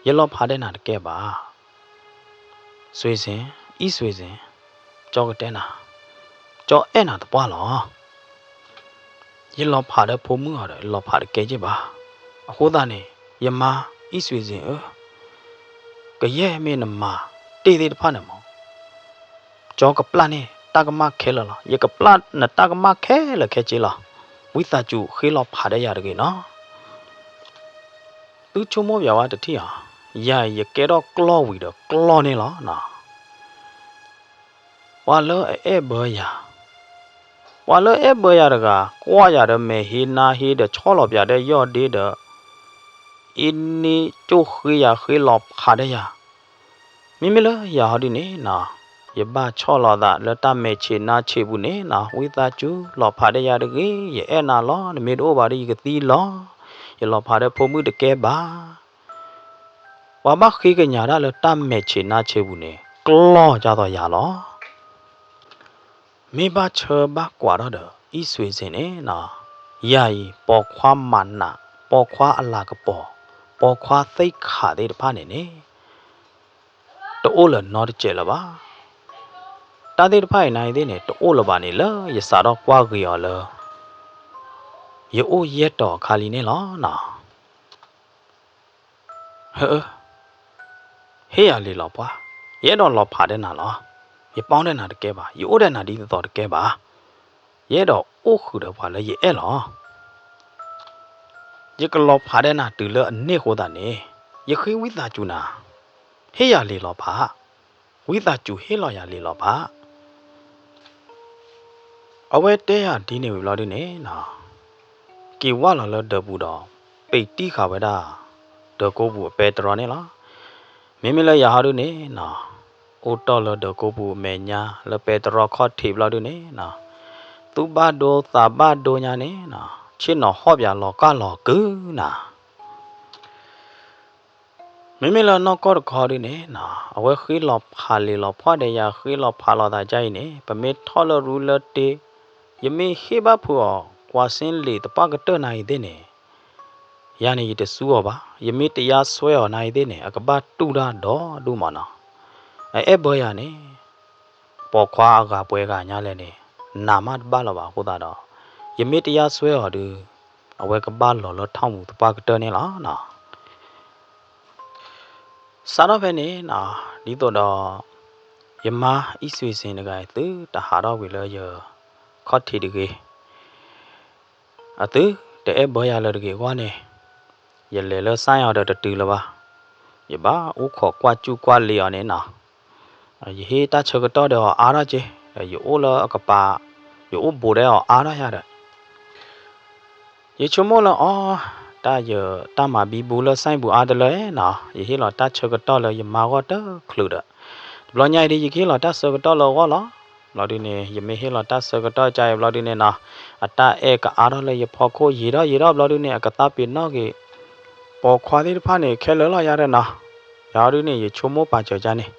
ယလီၤဖးဒီးနၤတကဲဘၣ်. စွ့စ့ၣ်, အံၣ်စွ့စ့ၣ်, ကၠီကတဲနၤ, ကၠီအဲၣ်နၤသပှၢ်လီၤ. ယလီၤဖးဒီးဖိမုၣ်အီၤဒီး လီၤဖးတကဲက့ဘၣ်. အဃိသတးန့ၣ် ယမါအံၣ်စွ့စ့ၣ်ဧၢ, ကယဲၢ်မ့ၢ်နမၤတ့ၢ်သ့ၣ်တဖၣ်န့ၣ်မး ကၠီကပျၢ်န့ၢ်တၢ်ကမၣ်ခဲလၢာ်လီၤ. ယကပျၢ်နတၢ်ကမၣ်ခဲလၢာ်ခဲဆ့လီၤ. ဝံသးစူၤဃ့လီၤဖးဒီးယၤတဂ့ၤနီၤ. သုဆိကမိၣ်ပၠးဝဲတထံၣ်ဧါ, ယၤအံၤယကဲထီၣ်ကျီၢ်ဝံၤဒီးကျီၢ်န့ၣ်လီၤနီၤ. ပှၤလၢအအဲၣ်ဘၢယၤ, ပှၤလၢအအဲၣ်ဘၢယၤတဂၤ ကွၢ်ယၤဒီးမဲာ်ဟ့နါဟ့ဒီးဆီၣ်လီၤပၠးဒီးယီၢ်ဒ့ဒီး အ့န့ၢ်ကၠိၣ်ဃ့ယၤဃ့လီၤဖးဒီးယၤ မ့မ့ၢ်လၢယၤဟီဒုန့ၣ်နီၤ, ယဘၣ်ဆီၣ်လီၤသးလၢတၢ်မဲာ်ဆံးနါဆံးပူၤန့ၣ်နီၤ, ဝံသးစူၤလီၤဖးဒီးယၤတဂ့ၤ, ယအဲၣ်နၤလီၤ, နမ့ၢ်တအိၣ်ဘၣ်ဒီးယကသံလီၤ. ယလီၤဖးဒီးဖိမုၣ်တကဲဘၣ်. ပှၤဘၣ်ဃ့ကညးတၢ်လၢတၢ်မဲာ်ဆံးနါဆံးပူၤန့ၣ် ကျီၢ်ကၢ်သိးယၤလီၤ. မ့ၢ်ဘၣ်ဆၢဘၣ်ကွၢ်ထီၣ်ဒီး အံၣ်စွ့စ့ၣ်န့ၣ်နီၤ, ယၤအံၤပိာ်ခွါမၤနး, ပိာ်ခွါအလၤကပီၤ, ပိာ်ခွါသ့ၣ်ခးသ့ၣ်တဖၣ်န့ၣ်န့ၣ် တအိၣ်လၢၤနီတစဲးလၢၤဘၣ်. တၢ်သ့ၣ်တဖၣ်အံၤနၤအံၤသ့ၣ်န့ၣ် တအိၣ်လၢၤဘၣ်န့ၣ်လၢယစးထီၣ်ကွၢ်ဂ့ၤအီၤလၢ ယအိၣ်ယဲၢ်တီၤအခါလံန့ၣ်လီၤနီၤ. ဟၢအၢ, ဟ့ၣ်ယၤလံာ်လီၤပှၢ်, ယအဲၣ်ဒိးလီၤဖးဒီးနၤလီၤ. ယပီၣ်ဒီးနၤတကဲဘၣ်, ယအိၣ်ဒီးနၤဒ်သိးသိးတကဲဘၣ်. ယအဲၣ်ဒိးအိၣ်ဃုာ်ဒီးပှၤလၢယအဲၣ်လီၤ. ယကလီၤဖးဒီးနၤတုၤလၢအန့ၢ်အဃိသတးန့ၣ်, ယဃ့ဝံသးစူၤနၤ, ဟ့ၣ်ယၤလံာ်လီၤဖး, ဝံသးစူၤဟ့ၣ်လီၤယၤလံာ်လီၤဖး. အဝဲတဲယၤဒ်န့ၣ်ဝံၤဘျီဒုန့ၣ်, က့ၤဝဲလီၤလၢဒၢးပူၤဒီး ပံးတံၢ်ဃာ်ဝဲဒၣ် ဒၢးကိးပူၤအပဲတြီန့ၣ်လီၤ. မ့မ့ၢ်လၢယၤဟီဒုန့ၣ်, အိၣ်တီၢ်လၢဒၢးကိးပူၤအမဲာ်ညါ လၢပဲတြီခီၣ်ထံးဘျီဒုန့ၣ်, သူၣ်ဘၣ်ဒိသးဘၣ်ဒိညါန့ၣ်, ဆ့ၣ်နီၤဟီၣ်ပယၤလီၤကၢ်လီၤကုၤနၤ. မ့မ့ၢ်လၢနီၢ်ကီၢ်တခီဒုန့ၣ်, အဝဲဃ့လီၤဖးလံာ်လီၤဖးဒီးယၤ, ဃ့လီၤဖးလိာ်သးဒ်အံၤန့ၣ်, ပမ့ၢ်ထီၣ်လၢရူလၢတ့, ယမ့ၢ်ဟ့ၣ်ဘၣ်ဖုးအီၤ ကွၢ်စ့လံာ်တပၣ်ကတၢၢ်နၤအံၤသ့ၣ်န့ၣ်, ယၤန့ၣ်ယတစူအီၤဘၣ်, ယမ့ၢ်တယါစွဲအီၤနၤအံၤသ့ၣ်န့ၣ် အကဘၣ်တူၢ်တၢ်ဒီဒူၣ်မးနီၤ. အအဲၣ်ဘၢယၤန့ၣ် ပိာ်ခွါအဂၤပှဲၤဂၤညါလဲၣ်န့ၣ်, နးမးတဘၣ်လၢၤဘၣ်အဃိသတးဒီး, ယမ့ၢ်တယါစွဲအီၤဒု, အဝဲကဘၣ်လီၤလၢထီၣ်မူသပှၢ်ကတၢၢ်န့ၣ်လီၤ. စးထီၣ်ဖဲန့ၣ်, ဒ်သိးဒီး ယမါအံၣ်စွံစ့ၣ်တဂၤအံၤ သုတဟးထီၣ်ကွံာ်လၢယခီၣ်ထံးတဂ့ၤ, အသုတအဲၣ်ဘၢယၤလၢၤတဂ့ၤအဂီၢ်န့ၣ်, ယလဲၤလၢစၣ်အီၤဒီးတတုၤလၢၤဘၣ်. ယဘၣ်အိၣ်ခိးကွၢ်စူၣ်ကွၢ်လံအီၤန့ၣ်နီၤ. ယဟ့ၣ်တၢ်ဆၢကတီၢ်ဒီးအီၤအါထီၣ်က့, ယအိၣ်လၢအကပၤ, ယအိၣ်ဘူးဒီးအီၤအါထီၣ်ယၤဒီး ယဆိကမိၣ်လၢအီၤ, တၢ်ယ, တၢ်မၤဘံဘူလၢစၢ်ပူၤအါတလၢနီၤ, ယဟ့ၣ်လီၤတၢ်ဆၢကတီၢ်လၢယမါဂီၢ်တချုးဒီး, တဘျီညါအံၤဒ် ယကဟ့ၣ်လီၤတၢ်ဆၢကတီၢ်လၢအဂီၢ်လီၤ. ဘျီဒုန့ၣ် ယမ့ၢ်ဟ့ၣ်လီၤတၢ်ဆၢကတီၢ်ကအံၤဘျီဒုန့ၣ်နီၤ, အတၢ်အဲၣ်ကအါထီၣ်လၢယဖီခိၣ်ယံာ်ထီၣ်ယံာ်ထီၣ်ဘျီဒုန့ၣ် အကသးပ့ၤနီၣ်က့ၤ ပိာ်ခွါသ့ၣ်တဖၣ်န့ၣ် ခဲလၢာ်လီၤယၤဒီးနီၤ. ယၤဒုန့ၣ် ယဆိကမိၣ်ပာ်စၢၤကန့ၣ်,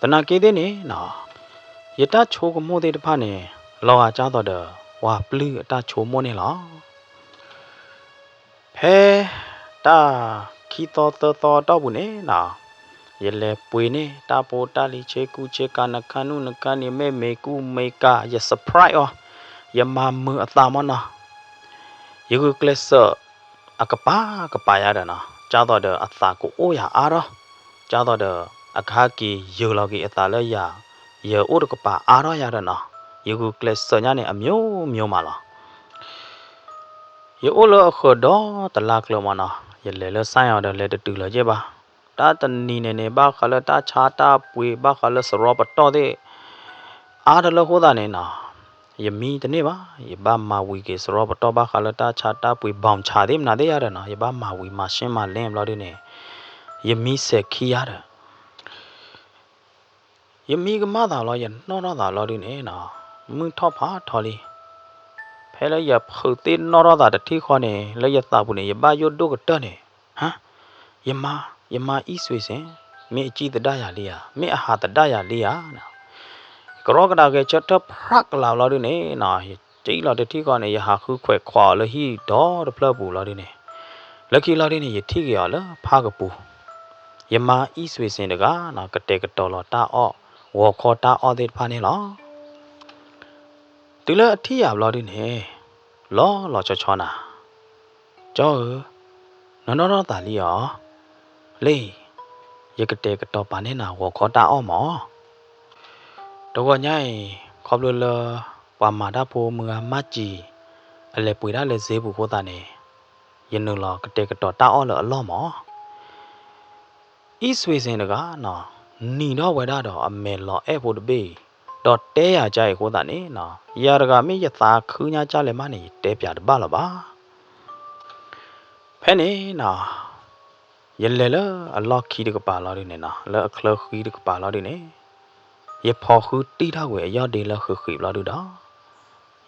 သနာ်က့သ့ၣ်န့ၣ်နီၤ, ယတၢ်ဆိကမိၣ်သ့ၣ်တဖၣ်န့ၣ် လီၤဂာ်ကၢ်သိးဒီး ပှၤပျုၢ်အတၢ်ဆိကမိၣ်န့ၣ်လီၤ. ဖဲတၢ်ခံသီသၢသီအတီၢ်ပူၤန့ၣ်နီၤ, ယလဲၤပှ့ၤန့ၢ်တၢ်ဖိတၢ်လံၤ ဆ့ကူဆ့ကၤ နခါနူၣ်နခါနံၤ မ့ၢ်မ့ၢ်ကူမ့ၢ်ကၤ ယ surprise အီၤ, ယမၤမုာ်အသးမးနီၤ. ယဂုာ်ကျဲးစၢး အကပၤကပၤယၤဒီးနီၤ, ကၢ်သိးဒီးအသးကအိၣ်ယၤအါထီၣ်, ကၢ်သိးဒီး အကဟဲက့ၤယၢၤလီၤက့ၤအသးလၢယၤ, ယအိၣ်တကပၤအါထီၣ်ယၤဒီးနီၤ, ယဂုာ်ကျဲးစၢးညါန့ၣ် အမျိုးမျိုးမးလီၤ. ယအိၣ်လၢအဃၢၤဒီတလါကျၢၤမးနီၤ, ယလဲၤလၢစၢ်အီၤဒီးလဲၤတတုၤလၢၤက့ဘၣ်. တၢ်တနံၤန့ၣ်န့ၣ် ဘၣ်ဃးလၢတၢ်ဆါတၢ်ပှ့ၤ ဘၣ်ဃးလၢစရီပတီၢ်သ့ၣ် အါတလၢအဃိသတးန့ၣ်နီၤ, ယမံတန့ၢ်ဘၣ်. ယဘၣ်မၤဝံၤက့ၤစရီပတီၢ် ဘၣ်ဃးလၢတၢ်ဆါတၢ်ပှ့ၤ ဘီၣ်ဆၣ်သ့ၣ်မနုၤသ့ၣ်ယၤဒီးနီၤ, ယဘၣ်မၤဝံၤမၤရှ့မၤလဲၢ်ဘျီဒုန့ၣ်, ယမံစဲၤခံယၤဒီး ယမံကမၣ်သးလီၤ, ယနီၣ်ထီၣ်သးလီၤဒုန့ၣ်နီၤ, မုၢ်ထီၣ်ဖးထီလံ. ဖဲလၢယဖုးသ့ၣ်နီၣ်ထီၣ်သးတထံၣ်ဃီန့ၣ် လၢယသးပူၤန့ၣ် ယဘၣ်ယိၣ်ဒိၣ်ကတၢၢ်န့ၣ်, ဟါ, ယမါ, ယမါအံၣ်စွံစ့ၣ်, မ့ၢ်အစံၣ်သဒါယၤလံဧါ, မ့ၢ်အဟးသဒါယၤလံဧါ. ကရီကဒးဂဲၤဆၢထၢၣ်ဖြးကလာ်လီၤဒုန့ၣ်နီၤ, ယစံၣ်လီၤတထံၣ်ဃီန့ၣ် ယဟးဃုခွဲးခွးအီၤလၢဟံၣ်ဒီတဖျၢၣ်ပူၤလီၤဒုန့ၣ်, လၢခံလီၤဒုန့ၣ် ယထံၣ်က့ၤအီၤလၢဖၣ်ကပူၤ, ယမါအံၣ်စွံစ့ၣ်တဂၤနီၤ ကတဲာ်ကတီၤလီၤတၢ်အီၣ် ဂီၤခီတၢ်အီၣ်သ့ၣ်တဖၣ်န့ၣ်လီၤ. တုၤလၢအထံၣ်ယၤဘျီဒုန့ၣ်, လီၤလီၤဆီဆီနၤ, ကၠီဧၢ, နနီၣ်ထီၣ်သးလံဧါ. လၢ ယကတဲာ်ကတီၤပာ်န့ၢ်နၤဂီၤခီတၢ်အီၣ်မး. တဂီၤညါအံၤ ခီဖျိလၢ ပှၤမၤတၢ်ဖိမုၢ်ဂၤမၢ်စံၤ အလဲၤပှ့ၤတၢ်လၢစ့ပူၤအဃိသတးန့ၣ်, ယနုာ်လီၤကတဲာ်ကတီၤတၢ်အီၣ်လၢအလီၢ်မး. အံၣ်စွံစ့ၣ်တဂၤနီၤ, နံၤထီၣ်ဝဲဒၣ်ဒီးအမဲာ်လီၤအဲၣ်ဖိတဘ့ၣ်အံၤ, ဒီးတဲယၤကါအံၤအဃိသတးန့ၣ်နီၤ, ယၤတဂၤမ့ၢ်ယသးခုညါကၢ်လဲၣ်မးန့ၣ် ယတဲပၠးတဘၣ်လၢၤဘၣ်. ဖဲန့ၣ်နီၤ, ယလဲၤလၢအလီၢ်ခံတကပၤလီၤဒုန့ၣ်နီၤ, လၢအချၢဃံတကပၤလီၤဒုန့ၣ်, ယဖီၣ်ဃုတံၢ်ထီၣ်ကွံာ်အယီၢ်ဒ့လၢဃံးဃံးဘျီဒုဒီး,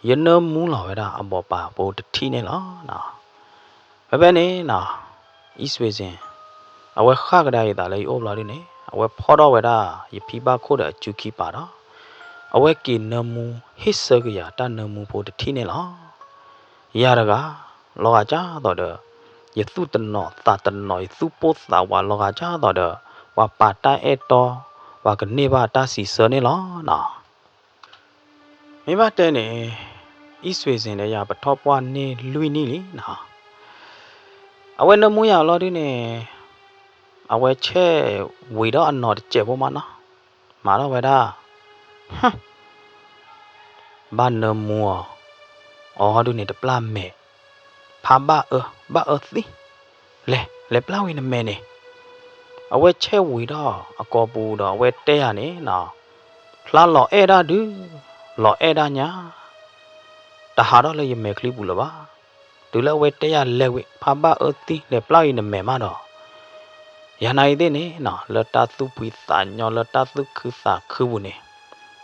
ယနၢမူလီၤဝဲဒၣ်အဘီၣ်ပာ်ဖိတထံၣ်န့ၣ်လီၤ. ဖဲဖဲန့ၣ်နီၤ, အံၣ်စွံစ့ၣ် အဝဲဃၣ်ကဒါအသးလၢယအိၣ်ဘျီဒုန့ၣ်, အဝဲဖီၣ်ထီၣ်ဝဲဒၣ်ယဖံဘၣ်ခိၣ်ဒီးအစုခံပာ်ဒီး, အဝဲက့ၤနၢမူဟ့ၣ်ဆၢက့ၤယၤတၢ်နၢမူဖိတထံၣ်န့ၣ်လီၤ. ယၤတဂၤ လီၤဂာ်ကၢ်သိးဒီး ယသူၣ်တနီၤသးတနီၤ ယသူၣ်ပိၢ်သးဝးလီၤဂာ်ကၢ်သိးဒီး ပှၤပာ်တၢ်အဲၣ်တီ ပှၤကန့ၢ်ဘၣ်တၢ်စံးဆၢန့ၣ်လီၤနီၤ. မ့ၢ်ဘၣ်တဲန့ၣ်, အံၣ်စွံစ့ၣ်ဒီးယၤပထီၣ်ပှၢ်န့ၢ်လွံၢ်နံၣ်လံနီၤ. အဝဲနၢမူယၤလီၤဒုန့ၣ်, အဝဲဆဲးဝံၤဒီးအနီၢ်တစဲးဖိမးနီၤ, မၤထီၣ်ဝဲဒၣ် ဘၣ်နၢမူအီၤ, အီၤဒုန့ၣ်တပျၢ်မဲာ်, ဖးဘၣ်အၢ, ဘၣ်အၢသံ, လဲၤ, လဲၤပျၢ်ဝံၤနမဲာ်န့ၣ်, အဝဲဆဲးဝံၤဒီးအကိာ်ပူၤဒီးအဝဲတဲယၤန့ၣ်နီၤ, ဖျါလီၤအဲၣ်ဒၣ်ဒု, လီၤအဲၣ်ဒၣ်ညါ, တဟးထီၣ်လၢယမဲာ်ချံပူၤလၢၤဘၣ်. တုၤလၢအဝဲတဲယၤလဲၤဝံၤ ဖးဘၣ်အၢသံ လဲၤပျၢ်ဝံၤနမဲာ်မးဒီး ယၤနၤအံၤသ့ၣ်န့ၣ်နီၤ လၢတၢ်သူၣ်ဖှံသးညီ လၢတၢ်သူၣ်ခုသးခုပူၤန့ၣ်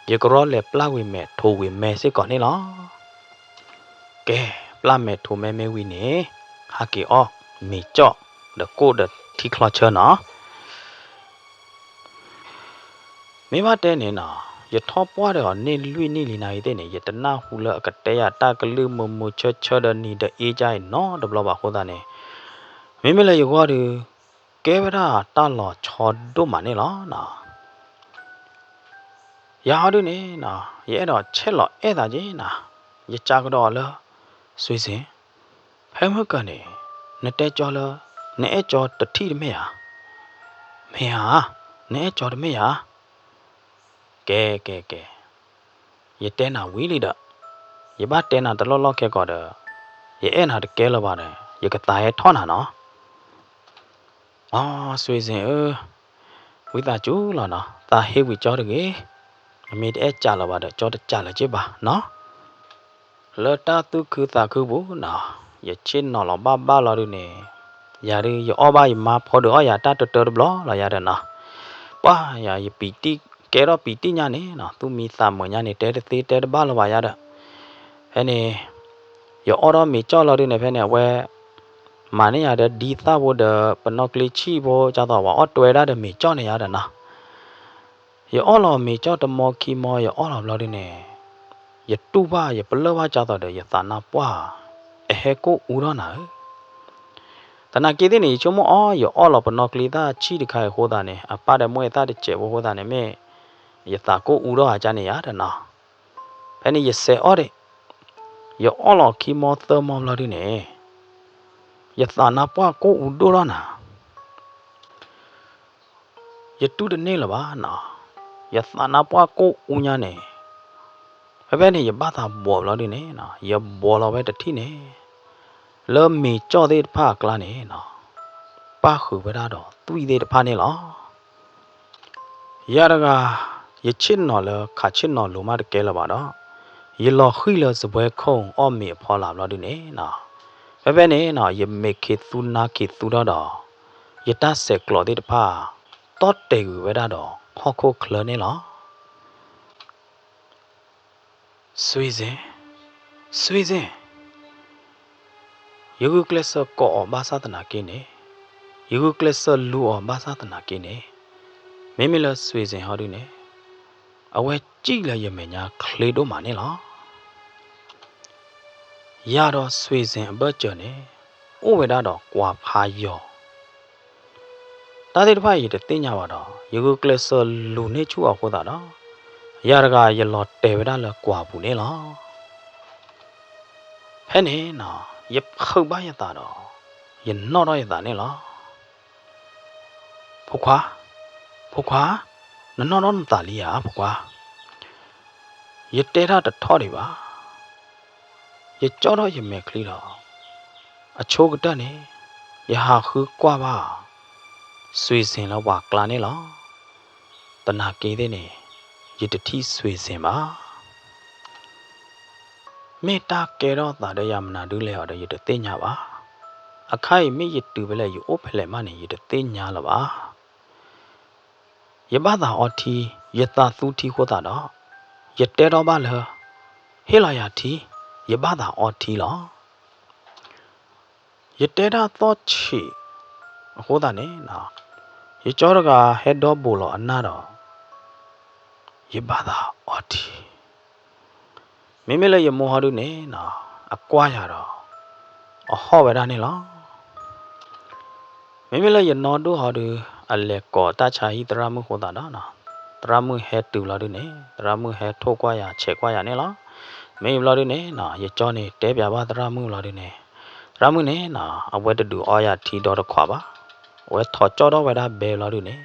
ယကရီလဲၤပျၢ်ဝံၤမဲာ် ထိးဝံၤမဲာ်စ့ၢ်ကီးန့ၣ်လီၤ. ကဲ, ပျၢ်မဲာ်ထိးမဲာ်မ့ၢ်ဝံၤန့ၣ် ဟးက့ၤအီၣ်မ့ၤကၠီၣ် ဒီးကိၣ်ဒီးထံချီဆၢနီၤ. မ့ၢ်ဘၣ်တဲန့ၣ်နီၤ, ယထီၣ်ပှၢ်ဒီးအီၤန့ၢ်လွံၢ်နံၣ်လံနၤအံၤသ့ၣ်န့ၣ် ယတနၢ်ဟူလၢအကတဲယၤတၢ်ကလုၢ်မုာ်မုာ်ဆၢဆၢဒီးနံၤဒီးအ့ကါအံၤနီတဘျီဘၣ်အဃိသတးန့ၣ်, မ့မ့ၢ်လၢယဂီၢ်ဒီး ကဲဝဲဒၣ်တၢ်လီၤဆီဒိၣ်မးန့ၣ်လီၤနီၤ. ယၤဟီဒုန့ၣ်နီၤ, ယအဲၣ်ဒိးဆဲးလီၤအဲၣ်သးက့ၤနၤ, ယကးကဒီးအီၤလၢ စွ့ၤစ့ၣ်, ဖဲမုၢ်ကၢၤန့ၣ် နတဲကၠီလၢ နအဲၣ်ကၠီတထံၣ်တမ့ၢ်ဧါ, မ့ၢ်ဧါ, နအဲၣ်ကၠီတမ့ၢ်ဧါ. ကဲ ကဲ ကဲ, ယတဲနၤဝံၤလံဒီး ယဘၣ်တဲနၤတလီၢ်လီၢ်ခဲကိာ်ဒီး ယအဲၣ်နၤတကဲလၢၤဘၣ်ဒီး ယကသးဟဲထီၣ်နၤနီၤ. အီ, စွ့ၤစ့ၣ်ဧၢ, ဝံသးစူၤလီၤနီၤ, သးဟ့ဝံၤကၠီတဂ့ၤ. နမ့ၢ်တအဲၣ်ကးလၢၤဘၣ်ဒီး ကၠီတကးလၢၤက့ၤဘၣ်နီၤ. လၢတၢ်သူၣ်ခုသးခုပူၤနီၤ, ယဆ့ၣ်နီၤလီၤဘၣ်ဘၣ်လီၤဒုန့ၣ်, ယၤဒု ယအီၣ်ဘၣ်ယမါဖီဒုးအီၣ်ယၤတၢ်တတၢတဘျီလီၤယၤဒီးနီၤ. ပှၤယၤ ယပံၤတံၢ် ကဲထီၣ်ပံၤတံၢ်ညါန့ၣ်နီၤ, သူၣ်မံသးမုာ်ညါန့ၣ် တဲတသ့တဲတဘၣ်လၢၤဘၣ်ယၤဒီး, ဖဲန့ၣ် ယအီၣ်ထီၣ်မ့ၤကၠီၣ်လီၤဒုန့ၣ် ဖဲန့ၣ် အဝဲ မၤန့ၢ်ယၤဒီးဒ်သၣ်ဖိဒီး ပနီၣ်ကျ့ဆံၣ်ဖိ ကၢ်သိးဝဲအီၣ်တွဲဒၣ်ဒီးမ့ၤကၠီၣ်န့ၣ်ယၤဒီးနီၤ. ယအီၣ်လီၤမ့ၤကၠီၣ်တမီခံမီ ယအီၣ်လီၤဘျီဒုန့ၣ်, ယတူၢ်ဘၣ်ယပလၢၢ်ဘၣ်ကၢ်သိးဒီး ယသးနါပှၢ် အဟဲကိၣ်အူထီၣ်နၤဧၢ. သနာ်က့သ့ၣ်န့ၣ် ယဆိကမိၣ်အီၤ ယအီၣ်လီၤပနီၣ်ကျ့သၣ်ဆံၣ်တခါအံၤအဃိသတးန့ၣ် အပၢ်ဒီးမိၢ်သၣ်တစဲးဖိအဃိသတးန့ၣ် မ့ၢ်ယသးကိၣ်အူထီၣ်ဧါကန့ၣ်ယၤဒီးနီၤ. ဖဲန့ၣ်ယစဲးအီၣ်ဒံး, ယအီၣ်လီၤခံမီသၢမီဘျီဒုန့ၣ်, ယသးနါပှၢ်ကိၣ်အူဒိၣ်ထီၣ်နၤ. ယတူၢ်တန့ၢ်လၢၤဘၣ်နီၤ, ယသးနါပှၢ်ကိၣ်အူညါန့ၣ်, ဖဲဖဲန့ၣ် ယဘၣ်သးဘှီးဘျီဒုန့ၣ်, ယဘှီးလီၤဝဲတထံၣ်န့ၣ်, လၢမ့ၤကၠီၣ်သ့ၣ်တဖၣ်အကျါန့ၣ်နီၤ, ပၣ်ဃုာ်ဝဲဒၣ်ဒီးသွံၣ်သ့ၣ်တဖၣ်န့ၣ်လီၤ. ယၤတဂၤ, ယဆ့ၣ်နီၤလၢခးဆ့ၣ်နီၤလိၤမးတကဲလၢၤဘၣ်ဒီး, ယလီၤဃံၣ်လၢစပွဲခိၣ်အီၣ်မ့ၤအဖီလာ်ဘျီဒုန့ၣ်နီၤ, ဖဲဖဲန့ၣ်နီၤ ယမဲာ်ခ့သူနါခ့သူထီၣ်ဒီး, ယတၢ်ဆဲးကျိးသ့ၣ်တဖၣ် တီၣ်တဲာ်ကွံာ်ဝဲဒၣ်ဒီးဟီၣ်ခိၣ်ချၢန့ၣ်လီၤ. စွ့ၤစ့ၣ်, စွ့ၤစ့ၣ်, ယဂုာ်ကျဲးစၢးကိးအီၤဘၣ်ဆၣ်သနာ်က့န့ၣ်, ယဂုာ်ကျဲးစၢးလူၤအီၤဘၣ်ဆၣ်သနာ်က့န့ၣ်, မ့မ့ၢ်လၢစွ့ၤစ့ၣ်ဟီဒုန့ၣ်, အဝဲစံၣ်လၢယမဲာ်ညါချ့ဒိၣ်မးန့ၣ်လီၤ. ယၤဒီးစွ့ၤစ့ၣ်အဘၢၣ်စၢၤန့ၣ်, အိၣ်ဝဲဒၣ်ဒီးကွၢ်ဖးယီၤ တၢ်သ့ၣ်တဖၣ်အံၤယတသ့ၣ်ညါဘၣ်ဒီး ယဂုာ်ကျဲးစၢးလူၤန့ၢ်ဆူၣ်အီၤအဃိသတးဒီး, ယၤတဂၤယလီၤတဲာ်ဝဲဒၣ်လၢကွၢ်ပူၤန့ၣ်လီၤ. ဖဲန့ၣ်နီၤ ယဖုးဘၣ်ယသးဒီး ယနီၣ်ထီၣ်ယသးန့ၣ်လီၤ. ဖိခွါ, ဖိခွါ, နနီၣ်ထီၣ်နသးလံဧါ ဖိခွါ, ယတဲတၢ်တထီၣ်ဒံးဘၣ်. ယကၠီထီၣ်ယမဲာ်ချံဒီး အဆိကတၢၢ်န့ၣ် ယဟးဃုကွၢ်ဘၣ် စွ့ၤစ့ၣ်လၢပှၤကျါန့ၣ်လီၤ. သနာ်က့သ့ၣ်န့ၣ် ယတထံၣ်စွ့ၤစ့ၣ်ဘၣ်. မ့ၢ်တၢ်ကဲထီၣ်သးဒီးယၤမနုၤဒုလဲၣ်အီၤဒီး ယတသ့ၣ်ညါဘၣ်. အခါအံၤမ့ၢ်ယတုၤဖဲလဲၣ် ယအိၣ်ဖဲလဲၣ်မးန့ၣ် ယတသ့ၣ်ညါလၢၤဘၣ်. ယဘၣ်သးအီထံ, ယသးသူထံအဃိသတးဒီး ယတဲထီၣ်ဘၣ်လၢ ဟ့ၣ်လီၤယၤထံ, ယဘၣ်သးအီထံလီၤ. ယတဲတၢ်သီၣ်ဆံးအဃိသတးန့ၣ် ယကၠီတဂၤဟဲဒီဘိးလီၤအနၢ်ဒီး ယဘၣ်သးအီထံ. မ့မ့ၢ်လၢယမိၢ်ဟီဒုန့ၣ် အကွၢ်ယၤဒီး အဟီၣ်ဝဲဒၣ်န့ၣ်လီၤ. မ့မ့ၢ်လၢယနီၢ်ဒိၣ်ဟီဒု အလဲၤကိးတၢ်ဆါဟံၣ်သရၣ်မုၣ်အဃိသတးဒီး သရၣ်မုၣ်ဟဲတုၤလီၤဒုန့ၣ် သရၣ်မုၣ်ဟဲထိၣ်ကွၢ်ယၤ ဆဲးကွၢ်ယၤန့ၣ်လီၤ. မ့ၢ်ဘျီဒုန့ၣ် ယကၠီန့ၣ် တဲပျးဘၣ်သရၣ်မုၣ်လီၤဒုန့ၣ် သရၣ်မုၣ်န့ၣ် အဝဲတဒုးအီယၤထံဒီတခွးဘၣ်. အဝဲထီၣ်ကၠီထီၣ်ဝဲဒၣ်ဘဲဘျီဒုန့ၣ်,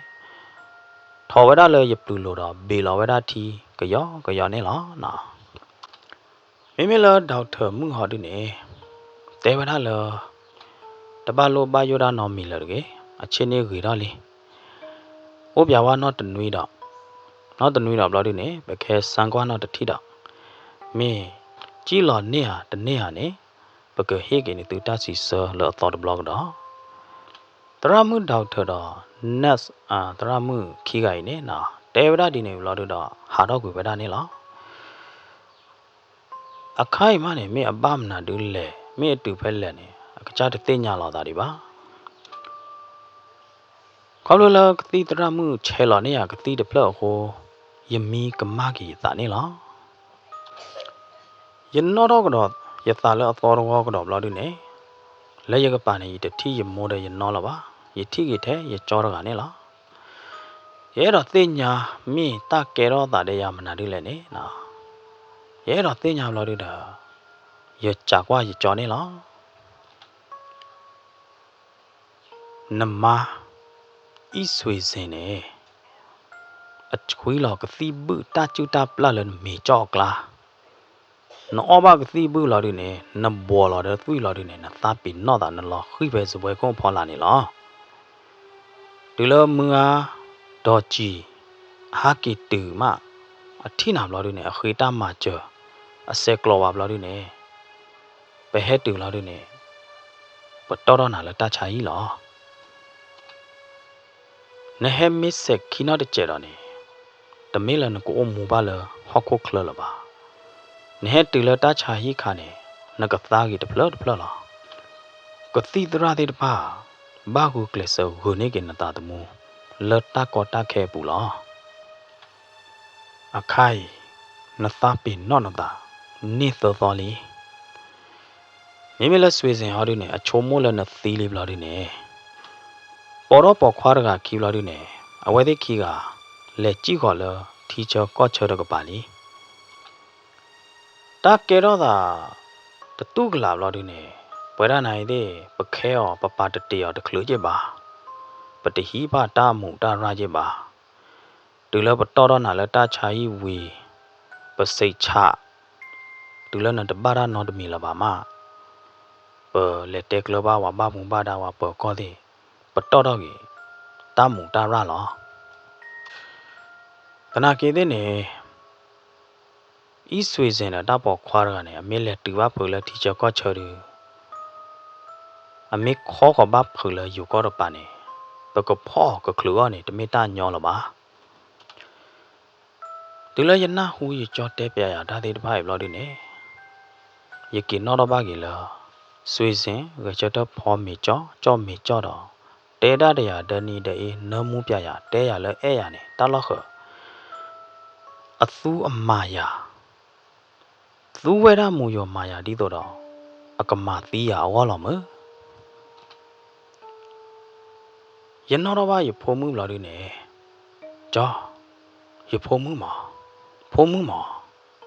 ထီၣ်ဝဲဒၣ်လၢယပျုၤလိၤဒီး ဘ့ၣ်လီၤဝဲဒၣ်ထံကယီကယီန့ၣ်လီၤ. မ့မ့ၢ်လၢ ဒီကထၢၣ်မုၣ်ဟီဒုန့ၣ် တဲဝဲဒၣ်လၢ တဘၣ်လိၣ်ဘၣ်ယိၣ်ဒၣ်နီတမံၤလၢၤတဂ့ၤ, အဆ့ၣ်န့ၣ်ဂ့ၤထီၣ်လံ. အိၣ်ပၠးဝဲနီတနွံဒီး, နီတနွံဒီးဘျီဒုန့ၣ် ပကဟဲစၢကွၢ်နီတထံၣ်ဒီး, မ့ၢ်စံၣ်လီၤန့ၢ်ဧါတန့ၢ်ဧါန့ၣ် ပကဟ့ၣ်က့ၤန့ၢ်သုတၢ်စံးဆၢလၢအသီတဘျီကဒီး. သရၣ်မုၣ် doctor ဒီး nurse သရၣ်မုၣ်ခံဂၤအံၤန့ၣ် တဲဝဲဒၣ်ဒ်န့ၣ်ဘျီဒုဒီး ဟးထီၣ်ကွံာ်ဝဲဒၣ်န့ၣ်လီၤ. အခါအံၤမးန့ၣ် မ့ၢ်အဘၣ်မနုၤဒုလဲၣ်, မ့ၢ်အတုၤဖဲလဲၣ်န့ၣ် အကစၢ်တသ့ၣ်ညါလီၤသးဒံးဘၣ်. ခီဖျိလၢကသံၣ်သရၣ်မုၣ်ဆဲးလီၤန့ၢ်ယၤကသံၣ်တဖျၢၣ်အဃိ, ယမံကမၣ်က့ၤယသးန့ၣ်လီၤ. ယနီၣ်ထီၣ်ကဒီးယသးလၢအသီတဝီကဒီးဘျီဒုန့ၣ်, လၢယကပၤန့ၣ် ယတထံၣ်ယမိၢ်ဒီးယနီၢ်လၢၤဘၣ်, ယထံၣ်က့ၤထဲယကၠီတဂၤန့ၣ်လီၤ. ယအဲၣ်ဒိးသ့ၣ်ညါ မ့ၢ်တၢ်ကဲထီၣ်သးဒီးယၤမနုၤဒုလဲၣ်န့ၣ်, ယအဲၣ်ဒိးသ့ၣ်ညါဘျီဒုဒီး ယစးကွၢ်ယကၠီန့ၣ်လီၤ. နမါ အံၣ်စွ့ၤစ့ၣ်န့ၣ် အဆှံလီၤကသံၣ်ဘုၣ်တၢ်စုၣ်တၢ်ပျၢ်လၢနမဲာ်ကၠီအကျါ, နအီၣ်ဘၣ်ကသံၣ်ဘုၣ်လီၤဒုန့ၣ် နဘှီးလီၤဒီးသွံၣ်လီၤဒုန့ၣ် နသးပ့ၤနီၣ်သးနလီၤဃံၢ်ဖဲစပွဲခိၣ်ဖီလာ်န့ၣ်လီၤ. တုၤလၢမုၢ်ဂၤ ဒီးစံၤ ဟးက့ၤတုၤမး အထံၣ်နၤဘျီဒုန့ၣ် အဃ့တၢ်မၤစၢၤ အဆဲးကျိးဝဲဘျီဒုန့ၣ် ပဟဲတုၤလီၤဒုန့ၣ် ပတီၢ်ထီၣ်နၤလၢတၢ်ဆါဟံၣ်လီၤ. နဟဲမ့ၢ်စဲးခံနီတစဲးဒီးန့ၣ် တမ့ၢ်လၢနကအိၣ်မူဘၣ်လၢဟီၣ်ခိၣ်ချၢလၢၤဘၣ်. နဟဲတုၤလၢတၢ်ဆါဟံၣ်ခါန့ၣ် နကသါဂ့ၤတဖျၢၣ်တဖျၢၣ်လီၤ. ကသံၣ်သရၣ်သ့ၣ်တဖၣ် ဘၣ်ဂုာ်ကျဲးစၢးဂုာ်န့ၢ်က့ၤနသးသမူ လၢတၢ်ကီတၢ်ခဲအပူၤလီၤ. အခါအံၤ နသးပ့ၤနီၣ်နသး န့ၢ်သၢသီလံ. မ့မ့ၢ်လၢစွ့ၤစ့ၣ်ဟီဒုန့ၣ် အဆိကမိၣ်လၢနသံလံဘျီဒုန့ၣ် ပိာ်ထီၣ်ပိာ်ခွါတဂၤခံဘျီဒုန့ၣ် အဝဲသ့ၣ်ခံဂၤ လဲၤစံၣ်ဃီၤလၢထံဆၢကီၢ်ဆၢတကပၤလံ. တၢ်ကဲထီၣ်သး တတူၢ်ကလာ်ဘျီဒုန့ၣ် ပဝဲဒၣ်နၤအံၤသ့ၣ် ပခဲအီၤ ပပာ်တတ့ၢ်အီၤတချုးက့ၢ်ဘၣ်, ပတဟံးဘၣ်တၢ်မူးတၢ်ရၢ်က့ၢ်ဘၣ်. တုၤလၢပတီၢ်ထီၣ်နၤလၢတၢ်ဆါဟံၣ်ဝံၤ ပစံးဆး, တုၤလၢနတဘၣ်တၢ်နီတမံၤလၢၤဘၣ်မး, ပလဲၤတဲကျၢၤဘၣ်ဝဲဘၣ်မူဘၣ်ဒါဝဲပၢၤကီၢ်သ့ၣ်, ပတီၢ်ထီၣ်က့ၤ တၢ်မူးတၢ်ရၢ်လီၤ. သနာ်က့သ့ၣ်န့ၣ် အံၣ်စွ့ၤစ့ၣ်န့ၣ် တၢ်ပိာ်ခွါတဂၤန့ၣ် အမ့ၢ်လဲၤတုၤဘၣ်ဖုးလၢထံဆၢကီၢ်ဆၢဒု အမ့ၢ်ခီဃီၤဘၣ်ဖုးလၢယိၤကီၢ်တပၤန့ၣ် ပကဖီၣ်အီၤကချုးအဂီၢ်န့ၣ် တမ့ၢ်တၢ်ညီလၢၤဘၣ်. တုၤလၢယနၢ်ဟူယကၠီတဲပၠးယၤတၢ်သ့ၣ်တဖၣ်အံၤဘျီဒုန့ၣ် ယက့ၤနီၣ်ထီၣ်ဘၣ်က့ၤလၢ စွ့ၤစ့ၣ် ဂဲၤဆၢထၢၣ်ဖီမ့ၤကၠီ ကၠီမ့ၤကၠီဒီး တဲဒၣ်ဒီးယၤဒီနံၤဒီအ့ နၢမူပၠးယၤ တဲယၤလၢအဲၣ်ယၤန့ၣ် တၢ်လီၢ်ဃၢၤ အသူအမၤယၤ, သူဝဲဒၣ်မူးယိၤမၤယၤဒ်သိးဒီး အကမၤသံယၤအဂီၢ်လီၤမၢ်. ယနီၣ်ထီၣ်ဘၣ်ယဖိမုၣ်ဘျီဒုန့ၣ်, ကၠီ, ယဖိမုၣ်မး, ဖိမုၣ်မး,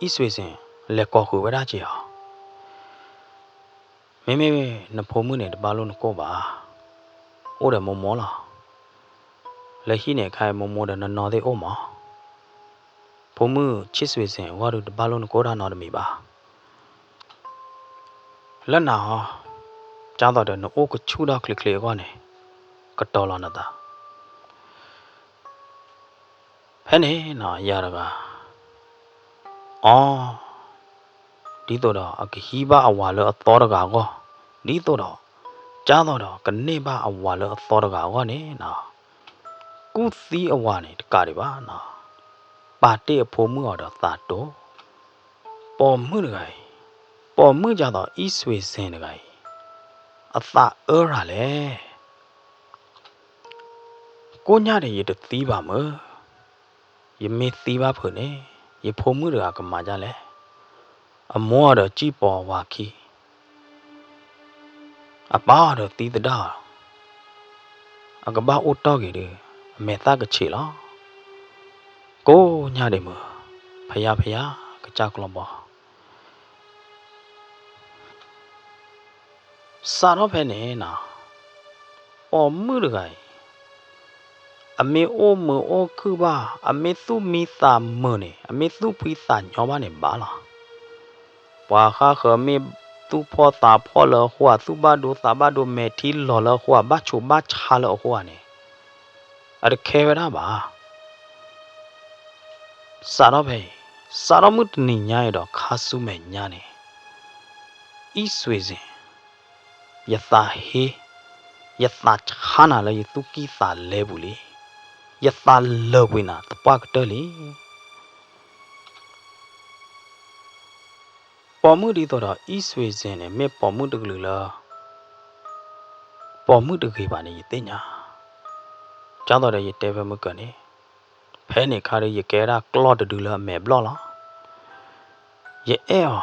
အံၣ်စွ့ၤစ့ၣ် လဲၤကိးဃုာ်ဝဲဒၣ်က့ၤအီၤ. မ့မ့ၢ်နဖိမုၣ်န့ၣ် တဘၣ်လိၣ်နကိၢ်ဘၣ်, အိၣ်ဒီးမိၢ်မိၢ်လီၤ. လၢဟံၣ်န့ၣ်ခါအံၤ မိၢ်မိၢ်ဒီးနီၢ်နီၢ်သ့ၣ်အိၣ်မး. ဖိမုၣ်ဆံးစွ့ၤစ့ၣ်အဂီၢ်ဒုး တဘၣ်လိၣ်နကိၢ်တၢ်နီတမံၤဘၣ်. လၢနၤဟီ, ကၢ်သိးဒီးနအိၣ်ကဆူၣ်ထီၣ်ချ့ချ့အဂီၢ်န့ၣ် ကတီၤလီၤနသး. ဖဲန့ၣ်နီၤ ယၤတဂၤ အီ ဒ်သိးဒီးအကဟံးဘၣ်အဝၤလၢအသီတဂၤအဂီၢ်, ဒ်သိးဒီး ကၢ်သိးဒီးကန့ၢ်ဘၣ်အဝၤလၢအသီတဂၤအဂီၢ်န့ၣ်နီၤ, ကူၣ်သံအဝၤန့ၣ်တကးဒံးဘၣ်နီၤ, ပာ်တ့ၢ်အဖိမုၣ်အီၤဒီးသးတိၤ, ပိာ်မုၣ်တဂၤအံၤ, ပိာ်မုၣ်ကၢ်သိးအံၣ်စွ့ၤစ့ၣ်တဂၤအံၤ, အသးအၢရၤလဲၣ်. ကိးညါဒံးယတသံဘၣ်မၢ်, ယမ့ၢ်သံဘၣ်ဖုးန့ၣ် ယဖိမုၣ်တဂၤကမၤဒ်လဲၣ်. အမိၢ်အီၤဒီးစံၣ်ပိာ်ဝၤခံ, အပၢ်အီၤဒီးသံသဒၣ်အီၤ, အကဘၣ်အိၣ်တီၢ်က့ၤဒီး အမဲာ်သၣ်ကဆံးလီၤ. ကိးညါဒံးမၢ်, ဖယါဖယါ ကစၢ်ကျီဘီ စးထီၣ်ဖဲန့ၣ်နီၤ, ပိာ်မုၣ်တဂၤအံၤ အမ့ၢ်အိၣ်မုာ်အိၣ်ခုၣ်ဘၣ်, အမ့ၢ်သူၣ်မံသးမုာ်န့ၣ်, အမ့ၢ်သူၣ်ဖှံသးညီဘၣ်န့ၣ်ဘၣ်လီၤ. ပှၤဃါဃၢၤမ့ၢ်သူၣ်ဖှီၣ်သးဖှီၣ်လၢအဃိဧါ, သူၣ်ဘၣ်ဒိသးဘၣ်ဒိ မဲာ်ထံလီၤလၢအဃိဧါ, ဘၣ်ဆိးဘၣ်ဆါလၢအဃိဧါန့ၣ်, အတခဲဝဲဒၣ်ဘၣ်. စးထီၣ်ဖဲအံၤ, စးထီၣ်မုၢ်တနံၤညါအံၤဒီးခါဆူမဲာ်ညါန့ၣ်, အံၣ်စွ့ၤစ့ၣ် ယသးဟ့, ယသးဆါနၤလၢယသူၣ်ကံၢ်သးလဲပူၤလံ. ယသးလၢာ်ကွံာ်နၤသပှၢ်ကတၢၢ်လံ. ပိာ်မုၣ်ဒ်သိးဒီး အံၣ်စွ့ၤစ့ၣ်န့ၣ် မ့ၢ်ပိာ်မုၣ်တကလုာ်လၢ ပိာ်မုၣ်တဂ့ၤဘၣ်န့ၣ် ယသ့ၣ်ညါ. ဒ်သိးဒီးယတဲဖဲမုၢ်ကၢၤန့ၣ်, ဖဲန့ၣ်ခါဒီး ယကဲဒၣ်ကျီၢ်တဒုလၢအမဲာ်ဘျီၣ်လီၤ. ယအဲၣ်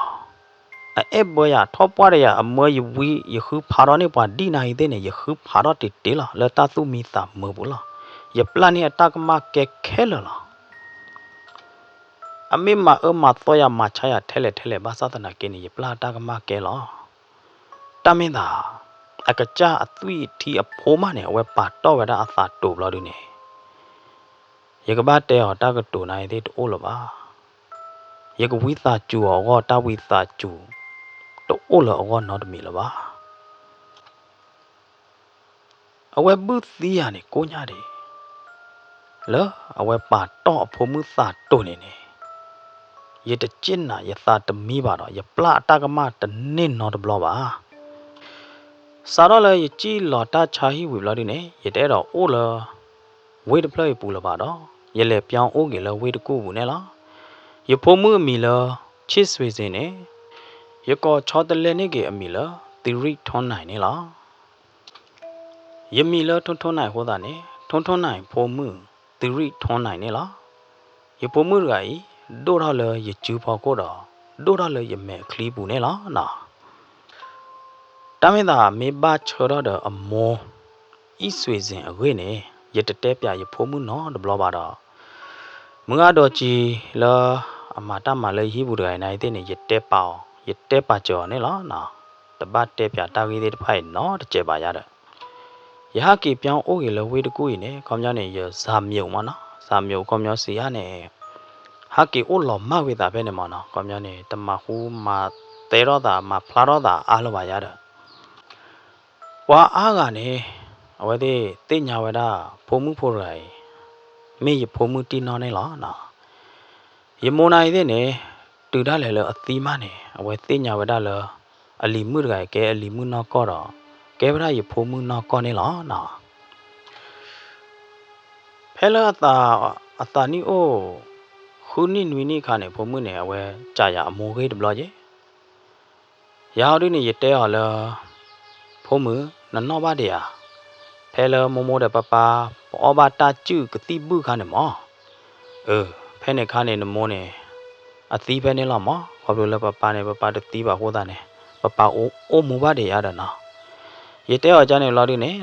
အီၤ, အအဲၣ်ဘၢယၤ ထီၣ်ပှၢ်တယၤ အမၢယဝံ ယဃုဖးထီၣ်န့ၢ်ပှၤဒံၣ်နၤအံၤသ့ၣ်န့ၣ် ယဃုဖးထီၣ်တ့ၢ်တ့ၢ်လီၤ လၢတၢ်သူၣ်မံသးမုာ်ပူၤလီၤ. ယပျၢ်န့ၢ်အတၢ်ကမၣ်ကဲခဲလၢာ်လီၤ. အမ့ၢ်မၤအၢမၤသီယၤ မၤဆါယၤထဲလဲၣ်ထဲလဲၣ် ဘၣ်ဆၣ်သနာ်က့န့ၣ် ယပျၢ်အတၢ်ကမၣ်ကဲလီၤ. တၢ်မ့ၢ်သး အကစၢ်အသွံၣ်အထံအဖိမးန့ၣ် အဝဲပာ်တီၢ်ဝဲဒၣ်အသးတိာ်ဘျီဒုန့ၣ်, ယကဘၣ်တဲအီၤ တၢ်ကတိၤနၤအံၤသ့ၣ်တအိၣ်လၢၤဘၣ်. ယကဝံသးစူၤအီၤအဂီၢ် တၢ်ဝံသးစူၤ တအိၣ်လၢအဂီၢ်နီတမံၤလၢၤဘၣ်. အဝဲဘုၣ်သံယၤန့ၣ်ကိးညါဒံး, လၢအဝဲပာ်တီၢ်အဖိမုၣ်သးတိာ်န့ၣ်န့ၣ်, ယတစ့ၣ်နၤ ယသးတမံဘၣ်ဒီး ယပျၢ်အတၢ်ကမၣ်တန့ၢ်နီတဘျီဘၣ်. စးထီၣ်လၢယစံၣ်လီၤတၢ်ဆါဟံၣ်ဝံၤဘျီဒုန့ၣ် ယတအဲၣ်ဒိးအိၣ်လၢ ဝ့ၢ်တဖျၢၣ်အံၤပူၤလၢၤဘၣ်ဒီး ယလဲၤပၠီအိၣ်က့ၤလၢဝ့ၢ်တကူၣ်ပူၤန့ၣ်လီၤ. ယဖိမုၣ်အမံၤလၢ ဆ့ၣ်စွ့ၤစ့ၣ်န့ၣ်, ယကိးဆီတလဲန့ၢ်က့ၤအမံၤလၢ သံရံၣ်ထိၣ်နၢ်န့ၣ်လီၤ. ယမံၤလၢထိၣ်ထိၣ်နၢ်အဃိသတးန့ၣ် ထိၣ်ထိၣ်နၢ်ဖိမုၣ် သံရံၣ်ထိၣ်နၢ်န့ၣ်လီၤ. ယဖိမုၣ်တဂၤအံၤ ဒိၣ်ထီၣ်လၢယစုဖီခိၣ်ဒီး ဒိၣ်ထီၣ်လၢယမဲာ်ချံပူၤန့ၣ်လီၤ. တၢ်မ့ၢ်သးမ့ၢ်ဘၣ်ဆၢထီၣ်ဒီးအမိၢ် အံၣ်စွ့ၤစ့ၣ်အဂ့ၢ်န့ၣ် ယတတဲပၠးယဖိမုၣ်နီတဘျီဘၣ်ဒီး မုၢ်ဂၢ်ဒီးကံလၢအမၤတၢ်မၤလၢယဟံၣ်ပူၤတဂၤအံၤနၤအံၤသ့ၣ်န့ၣ် ယတဲပာ်အီၤ ယတဲပာ်စၢၤအီၤန့ၣ်လီၤ. တဘၣ်တဲပၠးတၢ်ဂ့ၢ်သ့ၣ်တဖၣ်အံၤနီတစဲးဘၣ်ယၤဒီး ယဟးက့ၤပၠီအိၣ်က့ၤလၢဝ့ၢ်တကူၣ်အံၤန့ၣ် ခီပညီန့ၣ် ယစၢ်မျိာ်မ့ၢ်နီၤ စၢ်မျိာ်ခီပညီစံးယါန့ၣ် ဟးက့ၤအိၣ်လီၤမၢ်ကွံာ်သးဖဲန့ၣ်မ့ၢ်နီၤ ခီပညီန့ၣ် တမၤဟူမၤသဲထီၣ်သး မၤဖျါထီၣ်သးအါလၢၤဘၣ်ယၤဒီး ပှၤအါဂၤန့ၣ် အဝဲသ့ၣ်သ့ၣ်ညါဝဲဒၣ် ဖိမုၣ်ဖိတဂၤအံၤ မ့ၢ်ယဖိမုၣ်တံၢ်နီၢ်န့ၣ်လီၤ. ယမိၢ်နၤအံၤသ့ၣ်န့ၣ် တုၤဒၣ်လဲာ်လၢအသံမးန့ၣ် အဝဲသ့ၣ်ညါဝဲဒၣ်လၢ အလံၤမုၣ်တဂၤအံၤ ကဲအလံၤမုၣ်နီၢ်ကီၢ်ဒီး ကဲဝဲဒၣ်ယဖိမုၣ်နီၢ်ကီၢ်န့ၣ်လီၤ. ဖဲလၢအသးနံၣ်အိၣ် ဃုနံၣ်နွံနံၣ်အခါန့ၣ် ဖိမုၣ်န့ၣ် အဝဲစံးယၤအမိၢ်ဂ့ၢ်တဘျီယဲ ယၤဟီဒုန့ၣ် ယတဲအီၤလၢ ဖိမုၣ် နနီၣ်ဘၣ်ဒံးဧါ, ဖဲလၢမိၢ်မိၢ်ဒီးပၢ်ပၢ် ပအီၣ်ဘၣ်တၢ်စုၣ်ကသံၣ်ဘုၣ်ခါန့ၣ်မ့ၢ်, အၢ ဖဲန့ၣ်ခါန့ၣ် နမိၢ်န့ၣ် အသံဖဲန့ၣ်လီၤမ့ၢ်, ခီဖျိလၢပၢ်ပၢ်န့ၣ် ပၢ်ပၢ်တသံဘၣ်အဃိသတးန့ၣ် ပၢ်ပၢ်အိၣ်မူဘၣ်ဒံးဧါဒီးနီၤ. ယတဲအီၤကန့ၣ်လီၤဒုန့ၣ်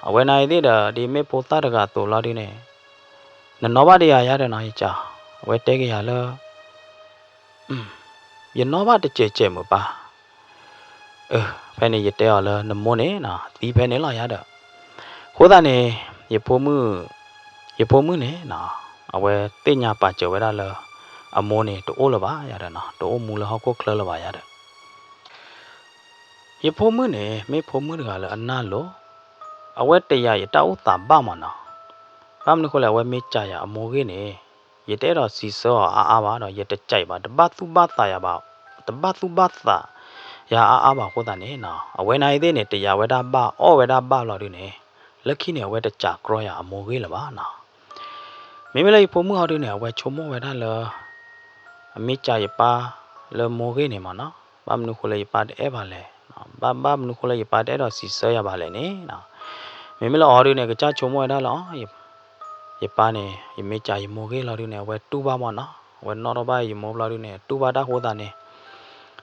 အဝဲနၤအံၤသ့ၣ်ဒီး ဒ်မ့ၢ်ဖိသၣ်တဂၤအသိးလီၤဒုန့ၣ် နနီၣ်ဘၣ်ဒံးဧါယၤဒီးနီၤ ယကး, အဝဲတဲက့ၤယၤလၢ ယနီၣ်ဘၣ်တစဲးစဲးမုာ်ပၢ်, အၢ ဖဲန့ၣ်ယတဲအီၤလၢနမိၢ်န့ၣ်နီၤ သံဖဲန့ၣ်လီၤယၤဒီး, အဃိသတးန့ၣ် ယဖိမုၣ်, ယဖိမုၣ်န့ၣ်နီၤ အဝဲသ့ၣ်ညါပာ်စၢၤဝဲဒၣ်လၢ အမိၢ်န့ၣ်တအိၣ်လၢၤဘၣ်ယၤဒီးနီၤ တအိၣ်မူလၢဟီၣ်ခိၣ်ချၢလၢၤဘၣ်ယၤဒီး ယဖိမုၣ်န့ၣ် မ့ၢ်ဖိမုၣ်တဂၤလၢအနၢ်လိၤ, အဝဲတယာ်ယတၢ်အိၣ်သးဘၣ်မ့ၢ်နီၤ. ဘၣ်မနုၤဃိလဲၣ် အဝဲမ့ၢ်စံးယၤအမိၢ်ဂ့ၢ်န့ၣ် ယတအဲၣ်ဒိးစံးဆၢအီၤအါအါဘၣ်ဒီး ယတစံးဘၣ် တဘၣ်သူၣ်ဘၣ်သးယၤဘၣ်, တဘၣ်သူၣ်ဘၣ်သးယၤအါအါဘၣ်အဃိသတးန့ၣ်နီၤ အဝဲနၤအံၤသ့ၣ်န့ၣ် တယာ်ဝဲဒၣ်ဘၣ် အီၣ်ဝဲဒၣ်ဘၣ်လီၤဒုန့ၣ် လၢခံန့ၣ် အဝဲတစံးကြီယၤအမိၢ်ဂ့ၢ်လၢၤဘၣ်နီၤ. မ့မ့ၢ်လၢယဖိမုၣ်ဟီဒုန့ၣ် အဝဲဆိကမိၣ်ဝဲဒၣ်လၢ အမ့ၢ်စံးယပၢ်လၢမိၢ်ဂ့ၢ်န့ၣ်မ့ၢ်နီၤ ဘၣ်မနုၤဃိလၢယပၢ်တအဲၣ်ဘၣ်လဲၣ်, ဘၣ်မနုၤဃိလၢယပၢ်တအဲၣ်ဒိးစံးဆၢယၤဘၣ်လဲၣ်န့ၣ်နီၤ. မ့မ့ၢ်လၢအီၤဒုန့ၣ် ကစၢ်ဆိကမိၣ်ဝဲဒၣ်လၢ ယပၢ်န့ၣ် ယမ့ၢ်စံးယမိၢ်ဂ့ၢ်လီၤဒုန့ၣ် အဝဲတူၢ်ဘၣ်မ့ၢ်နီၤ အဝဲနီၣ်ထီၣ်ဘၣ်ယမိၢ်ဘျီဒုန့ၣ် တူၢ်ဘၣ်တၢ်ဃိသတးန့ၣ်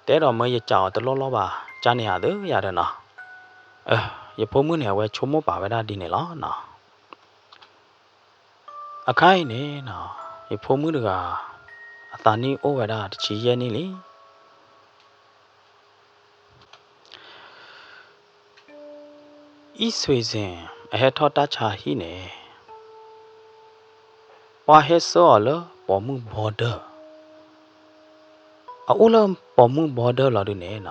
တအဲၣ်ဒိးမၢယစံးအီၤတလီၢ်လီၢ်ဘၣ် ကန့ၣ်ဧါသ့ယၤဒီးနီၤ. ယဖိမုၣ်န့ၣ် အဝဲဆိကမိၣ်ပာ်ဝဲဒၣ်ဒ်န့ၣ်လီၤနီၤ. အခါအံၤန့ၣ်နီၤ ယဖိမုၣ်တဂၤ အသးနံၣ်အိၣ်ဝဲဒၣ်တဆံယဲၢ်နံၣ်လံ. အံၣ်စွ့ၤစ့ၣ် အဟဲထီၣ်တၢ်ဆါဟံၣ်န့ၣ် ပှၤဟဲဆှၢအီၤလၢပိာ်မုၣ် border, အအိၣ်လၢပိာ်မုၣ် border လီၤဒုန့ၣ်,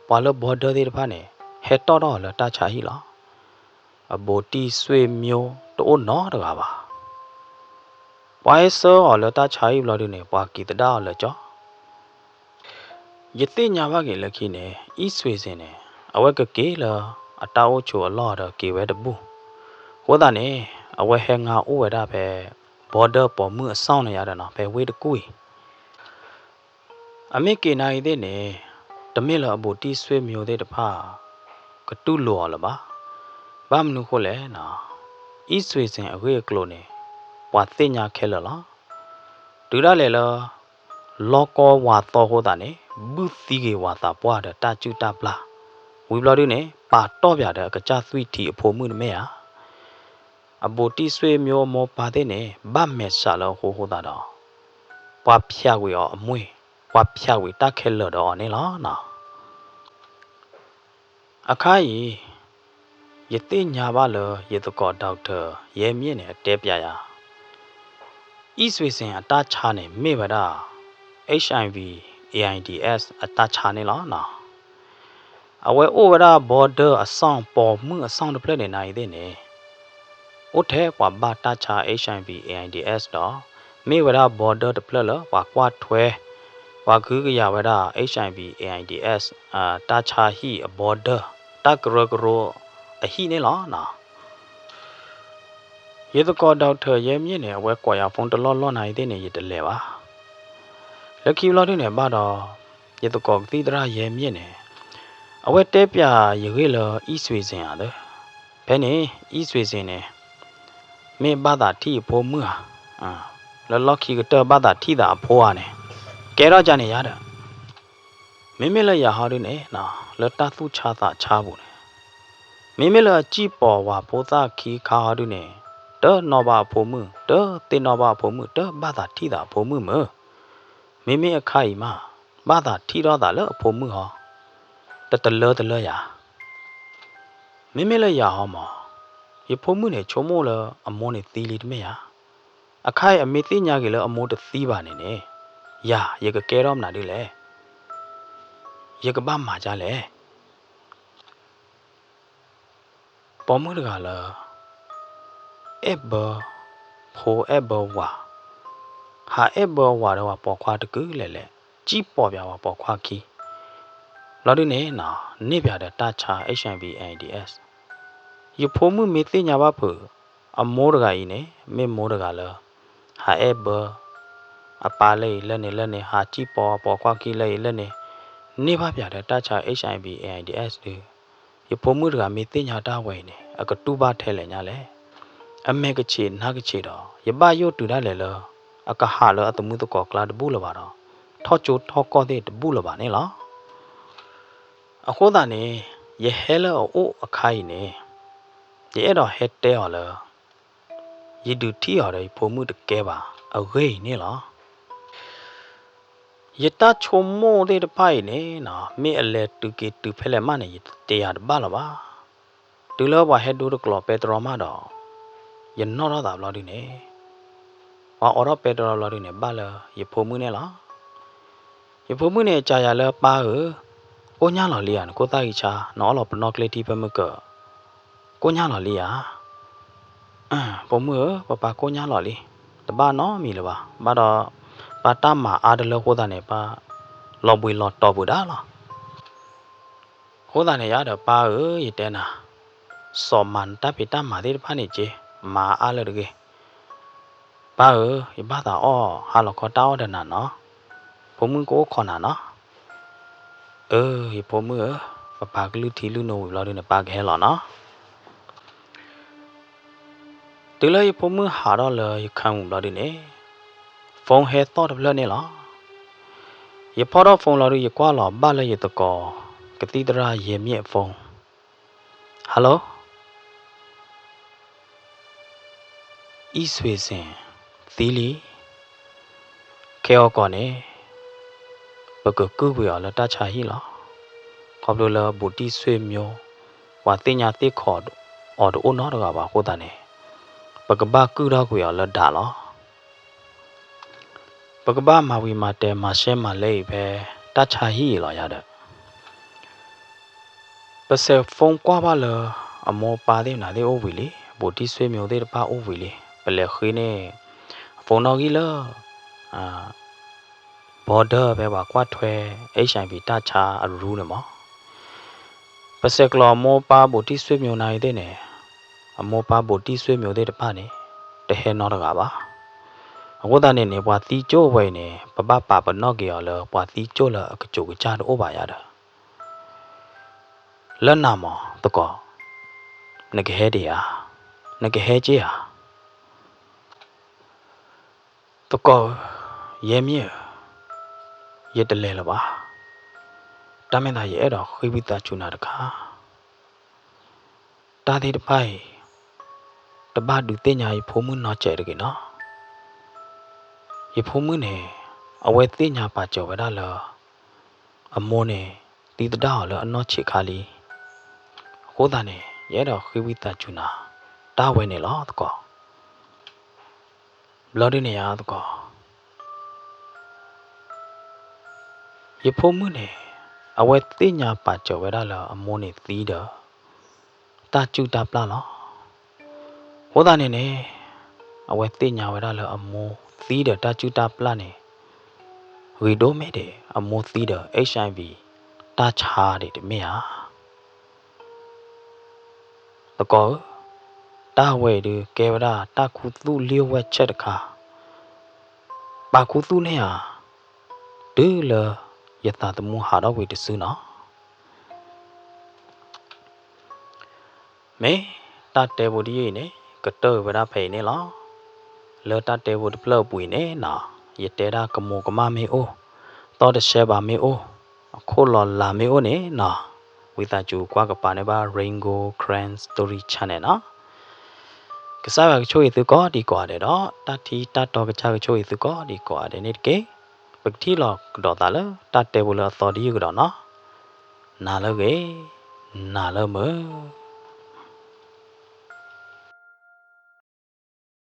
ပှၤလၢ border သ့ၣ်တဖၣ်န့ၣ် ဟဲတီၣ်ထီၣ်အီၤလၢတၢ်ဆါဟံၣ်လီၤ. အဘူးတံၢ်ဆွေမျိုးတအိၣ်နီတဂၤဘၣ်. ပှၤဟဲဆှၢအီၤလၢတၢ်ဆါဟံၣ်ဘျီဒုန့ၣ် ပှၤက့ၤသဒၣ်အီၤလၢကၠီ ယသ့ၣ်ညါဘၣ်က့ၤလၢခံန့ၣ် အံၣ်စွ့ၤစ့ၤန့ၣ် အဝဲကက့ၤလၢအတၢ်အိၣ်ဆိးအလီၢ်ဒီးက့ၤဝဲတဘူၣ်. အဃိသတးန့ၣ် အဝဲဟဲငါအိၣ်ဝဲဒၣ်ဖဲ border ပိာ်မုၣ်အစီၣ်န့ၣ်ယါဒီးနီၤ ဖဲဝ့ၢ်တကူၣ်အံၤ အမ့ၢ်က့ၤနာ်အံၤသ့ၣ်န့ၣ် တမ့ၢ်လၢအဘူးတံၢ်ဆွေမျိုးသ့ၣ်တဖၣ် ကတူၢ်လိာ်အီၤလၢၤဘၣ်. ဘၣ်မနုၤဃိလဲၣ်, အံၣ်စွ့ၤစ့ၤအဂ့ၢ်အကျိၤန့ၣ် ပှၤသ့ၣ်ညါခဲလၢာ်လီၤ. တုၤဒၣ်လဲာ်လၢ လီၢ်ကီဝါသီအဃိသတးန့ၣ် ဘုၣ်သံက့ၤဝၤသးပှၢ်ဒီးတၢ်စုၣ်တၢ်ပျၢ်, ဝံၤဘျီဒုန့ၣ် ပာ်တီၢ်ပၠးဒီးအကစၢ်သွံၣ်ထံအဖိမုၣ်တမ့ၢ်ဧါ. အဘူးတံၢ်ဆွေမျိုးအမိၢ်ပၢ်သ့ၣ်န့ၣ် ဘၣ်မဲာ်ဆှးလၢအဃိအဃိသတးဒီး ပှၤဖျးကွံာ်အီၤအမှ့ၢ်, ပှၤဖျးကွံာ်တၢ်ခဲလၢာ်ဒီးအီၤန့ၣ်လီၤ. အခါအံၤ ယသ့ၣ်ညါဘၣ်လၢယသကိး doctor ယဲမ့ၢ်န့ၣ် အတဲပၠးယၤ အံၣ်စွ့ၤစ့ၤအတၢ်ဆါန့ၣ် မ့ၢ်ဝဲဒၣ် HIV AIDS အတၢ်ဆါန့ၣ်လီၤ. အဝဲအိၣ်ဝဲဒၣ် border အစီၣ် ပိာ်မုၣ်အစီၣ်တဖျၢၣ်န့ၣ် နာ်အံၤသ့ၣ်န့ၣ် အိၣ်ထဲပှၤဘၣ်တၢ်ဆါ HIV AIDS ဒီး မ့ၢ်ဝဲဒၣ် border တဖျၢၣ်လၢပှၤကွၢ်ထွဲ ပှၤကဟုကယာ်ဝဲဒၣ် HIV AIDS တၢ်ဆါဟံၣ်အ border တၢ်ကရၢကရိအဟံၣ်န့ၣ်လီၤ. ယသကိး doctor ယဲမ့ၢ်န့ၣ် အဝဲကိးယၤ phone တလီၢ်လီၢ်နာ်အံၤသ့ၣ်န့ၣ် ယတလဲၤဘၣ်. လၢခံဘျီဒုန့ၣ်ဘၣ်ဒီး ယသကိးကသံၣ်သရၣ်ယဲမ့ၢ်န့ၣ် အဝဲတဲပၠးယဂ့ၢ်လၢအံၣ်စွ့ၤစ့ၤဧါသၢ, ဖဲန့ၣ် အံၣ်စွ့ၤစ့ၤန့ၣ် မ့ၢ်ဘၣ်သးထံၣ်အဖိမုၣ်ဧါ, လၢလီၢ်ခံကတၢၢ်ဘၣ်သးထံၣ်သးအဖိဧါန့ၣ် ကဲထီၣ်ကန့ၣ်ယါဒီး မ့မ့ၢ်လၢယၤဟီဒုန့ၣ် လၢတၢ်သူၣ်ဆါသးဆါပူၤန့ၣ် မ့မ့ၢ်လၢအစံၣ်ပိာ်ဝၤဖိသၣ်ခံခါဟီဒုန့ၣ် တနီၣ်ဘၣ်အဖိမုၣ်, တသ့ၣ်နီၣ်ဘၣ်အဖိမုၣ်, တဘၣ်သးထံၣ်သးအဖိမုၣ်မ့ၢ်, မ့မ့ၢ်အခါအံၤမး ဘၣ်သးထံၣ်ထီၣ်သးလၢအဖိမုၣ်ဟီ, တတလၢတလၢယၤ မ့မ့ၢ်လၢယၤဟီမး, ယဖိမုၣ်န့ၣ်ဆိကမိၣ်လၢအမိၢ်န့ၣ်သံလံတမ့ၢ်ဧါ. အခါအံၤအမ့ၢ်သ့ၣ်ညါက့ၤလၢအမိၢ်တသံဘၣ်န့ၣ်န့ၣ်, ယၤ ယကကဲထီၣ်မနုၤဒ်လဲၣ်. ယကဘၣ်မၤဒ်လဲၣ်. ပိာ်မုၣ်တဂၤလၢ အဲၣ်ဘၢဖိအဲၣ်ဘၢဝၤ, ဟးအဲၣ်ဘၢဝၤဒီးပှၤပိာ်ခွါတကုာ်လဲၣ်လဲၣ်, စံၣ်ပိာ်ပၠးပှၤပိာ်ခွါခံ ဘျီဒုန့ၣ် န့ၢ်ပၠးဒီးတၢ်ဆါ HIV AIDS. ယဖိမုၣ်မ့ၢ်သ့ၣ်ညါဘၣ်ဖုး အမိၢ်တဂၤအံၤန့ၣ် မ့ၢ်မိၢ်တဂၤလၢ ဟးအဲၣ်ဘၢ အပၢ်လၢအံၤလၢန့ၣ်လၢန့ၣ်, ဟးစံၣ်ပိာ်ပိာ်ခွါခံလၢအံၤလၢန့ၣ်, န့ၢ်ဘၣ်ပၠးဒီးတၢ်ဆါ HIV AIDS ဒု, ယဖိမုၣ်တဂၤမ့ၢ်သ့ၣ်ညါတၢ်ဝဲအံၤန့ၣ် အကတူၢ်ဘၣ်ထဲလဲၣ်ညါလဲၣ်. အမဲာ်ကဆံးနါကဆံးဒီး ယဘၣ်ယိၣ်တုၤဒၣ်လဲာ်လၢ အကဟးလၢအသမုသကိးကျါတဘူၣ်လၢၤဘၣ်ဒီး ထီၣ်ကၠိထီၣ်ကီၢ်သ့ၣ်တဘူၣ်လၢၤဘၣ်န့ၣ်လီၤ. အဃိသတးန့ၣ် ယဟဲလၢအအိၣ်အခါအံၤန့ၣ် ယအဲၣ်ဒိးဟဲတဲအီၤလၢ ယဒုးထံၣ်အီၤဒီးယဖိမုၣ်တကဲဘၣ်အဂ့ၢ်အံၤန့ၣ်လီၤ. ယတၢ်ဆိကမိၣ်သ့ၣ်တဖၣ်အံၤန့ၣ် မ့ၢ်အလဲၤတုၤက့ၤတုၤဖဲလဲၣ်မးန့ၣ် ယတတဲယၤတဘၣ်လၢၤဘၣ်. တုၤလၢပှၤဟဲဒိတကျိၤပဲတြီမးဒီး ယနီၣ်ထီၣ်သးဘျီဒုန့ၣ် ပှၤအိးထီၣ်ပဲတြီဘျီဒုန့ၣ် ဘၣ်လၢယဖိမုၣ်န့ၣ်လီၤ. ယဖိမုၣ်န့ၣ်အစံးယၤလၢပၢ်ဧၢ, ကိၣ်ညါလီၤလံဧါ, နကိၢ်သၣ်ဂံၢ်ဆါ နအီၣ်လီၤပနီၣ်ကျ့ထံဖဲမုၢ်ကၢၤ, ကိၣ်ညါလီၤလံဧါ. ဖိမုၣ်ဧၢ, ပပၢ်ကိၣ်ညါလီၤလံ, တဘၣ်နီတမံၤလၢၤဘၣ်. ဘၣ်ဒီး ပၢ်တၢ်မၤအါတလၢအဃိသတးန့ၣ် ပၢ်လီၤဘှံးလီၤတီၤပူၤဒၣ်လီၤ. အဃိသတးန့ၣ်ယၤဒီးပၢ်ဧၢ, ယတဲနၤ, စီၤမၤနတၢ်ဖံးတၢ်မၤသ့ၣ်တဖၣ်န့ၣ်က့, မၤအါလၢတဂ့ၤ. ပၢ်ဧၢ, ယဘၣ်သးအီၣ်ဟါလီၤခီတၢ်အီၣ်ဒီးနၤနီၤ, ဖိမုၣ်ကအိၣ်ခိးနၤနီၤ. အၢ ယဖိမုၣ်ဧၢ, ပပၢ်ကလုၢ်ထံလုၢ်နိဝံၤဘျီဒုန့ၣ် ပၢ်ကဟဲလီၤနီၤ. တုၤလၢယဖိမုၣ်ဟးထီၣ်လၢယခါမူၤဘျီဒုန့ၣ် phone ဟဲသီၣ်တဖျၢၣ်န့ၣ်လီၤ. ယဖီၣ်ထီၣ် phone လီၤဒု ယကွၢ်လီၤဘၣ်လၢယသကိးကသံၣ်သရၣ်ယဲမ့ၢ်အ phone. Hello, အံၣ်စွ့ၤစ့ၤ သံလံ. ခဲအံၤကီးန့ၣ် ပကကုၢ်ကွံာ်အီၤလၢတၢ်ဆါဟံၣ်လီၤ. ခီဖျိလၢဘူးတံၢ်ဆွေမျိုး ပှၤသ့ၣ်ညါသ့ၣ်ခိးအီၤတအိၣ်နီတဂၤဘၣ်အဃိသတးန့ၣ် ပကဘၣ်ကုၢ်ထီၣ်ကွံာ်အီၤလၢဒးလီၤ. ပကဘၣ်မၤဝံၤမၤတဲာ်မၤရှဲမၤလဲအံၤဖဲ တၢ်ဆါဟံၣ်အံၤလီၤယၤဒီး ပစဲး phone ကွၢ်ဘၣ်လၢ အမိၢ်ပၢ်သ့ၣ်မနုၤသ့ၣ်အိၣ်ဝံၤလံ, ဘူးတံၢ်ဆွေမျိုးသ့ၣ်တဖၣ်အိၣ်ဝံၤလံ, ပလဲၤဃ့န့ၢ် phone နီၣ်ဂံၢ်လၢ border ဖဲပှၤကွၢ်ထွဲ HIV တၢ်ဆါအရူန့ၣ်မး. ပစဲးကျိးအမိၢ်ပၢ်ဘူးတံၢ်ဆွေမျိုးနၤအံၤသ့ၣ်န့ၣ်, အမိၢ်ပၢ်ဘူးတံၢ်ဆွေမျိုးသ့ၣ်တဖၣ်န့ၣ် တဟဲနီတဂၤဘၣ်. အဃိသတးန့ၣ်န့ၣ် ပှၤသံကၠိၣ်ဝဲအံၤန့ၣ် ပဘၣ်ပာ်ပနီၣ်က့ၤအီၤလၢ ပှၤသံကၠိၣ်လၢအကစိၤကစၢ်တအိၣ်ဘၣ်ယၤဒီး လၢနၤမးသကိး, နကဟဲဒံးဧါ, နကဟဲက့ၤဧါ. သကိးဧၢ, ယဲမ့ၢ်ဧၢ, ယတလဲၤလၢၤဘၣ်. တၢ်မ့ၢ်သးယအဲၣ်ဒိးဃ့ဝံသးစူၤနၤတခါ, တၢ်သ့ၣ်တဖၣ်အံၤ တဘၣ်ဒုးသ့ၣ်ညါယဖိမုၣ်နီတစဲးတဂ့ၤနီၤ. ယဖိမုၣ်န့ၣ် အဝဲသ့ၣ်ညါပာ်စၢၤဝဲဒၣ်လၢ အမိၢ်န့ၣ် သံသဒၣ်အီၤလၢအနီၢ်ဆံးခါလံ. အဃိသတးန့ၣ် ယအဲၣ်ဒိးဃ့ဝံသးစူၤနၤ တၢ်ဝဲန့ၣ်လီၤသကိး. ဘျီဒ်န့ၣ်ယၤသကိး, ယဖိမုၣ်န့ၣ် အဝဲသ့ၣ်ညါပာ်စၢၤဝဲဒၣ်လၢအမိၢ်န့ၣ်သံဒီး တၢ်စုၣ်တၢ်ပျၢ်လီၤ. အဃိသတးန့ၣ်န့ၣ် အဝဲသ့ၣ်ညါဝဲဒၣ်လၢအမိၢ်သံဒီးတၢ်စုၣ်တၢ်ပျၢ်န့ၣ် ဂ့ၤဒိၣ်မ့ၢ်ဒံး အမိၢ်သံဒီး HIV တၢ်ဆါဒံးတမ့ၢ်ဧါ. သကိးဧၢ, တၢ်ဝဲအံၤဒုးကဲဝဲဒၣ်တၢ်ခူသူၣ်လံဝဲဆဲးတခါ, ပာ်ခူသူၣ်န့ၢ်ဧါ, တုၤလၢယသးသမူဟးထီၣ်ကွံာ်တစုနီၤ. မ့ၢ်တၢ်တဲဖိတယုၢ်အံၤန့ၣ် ကတၢၢ်ဝဲဒၣ်ဖဲအံၤန့ၣ်လီၤ. လၢတၢ်တဲဖိတဖျၢၣ်အပူၤအံၤန့ၣ်နီၤ, ယတဲဒၣ်ကမိၢ်ကမၣ်မ့ၢ်အိၣ်, သီၣ်တဆဲဘၣ်မ့ၢ်အိၣ်, အခိၣ်လီၤလးမ့ၢ်အိၣ်န့ၣ်နီၤ, ဝံသးစူၤကွၢ်ကပၤန့ၢ်ဘၣ် Rain Gold Karen Story Channel နီၤ. ကစၢ်ယွၤကဆိၣ်ဂ့ၤသုကိးဒံးကိးဂၤဒဲးဒီး တၢ်ထံတၢ်တီကစၢ်ကဆိၣ်ဂ့ၤသုကိးဒံးကိးဂၤဒဲးန့ၣ်တက့ၢ်. ပကထံၣ်လိာ်ကဒီးသးလၢတၢ်တဲဖိလၢအသီတယုၢ်ကဒီးနီၤ. နၤလၢအဂ့ၤ, နၤလၢမုာ်.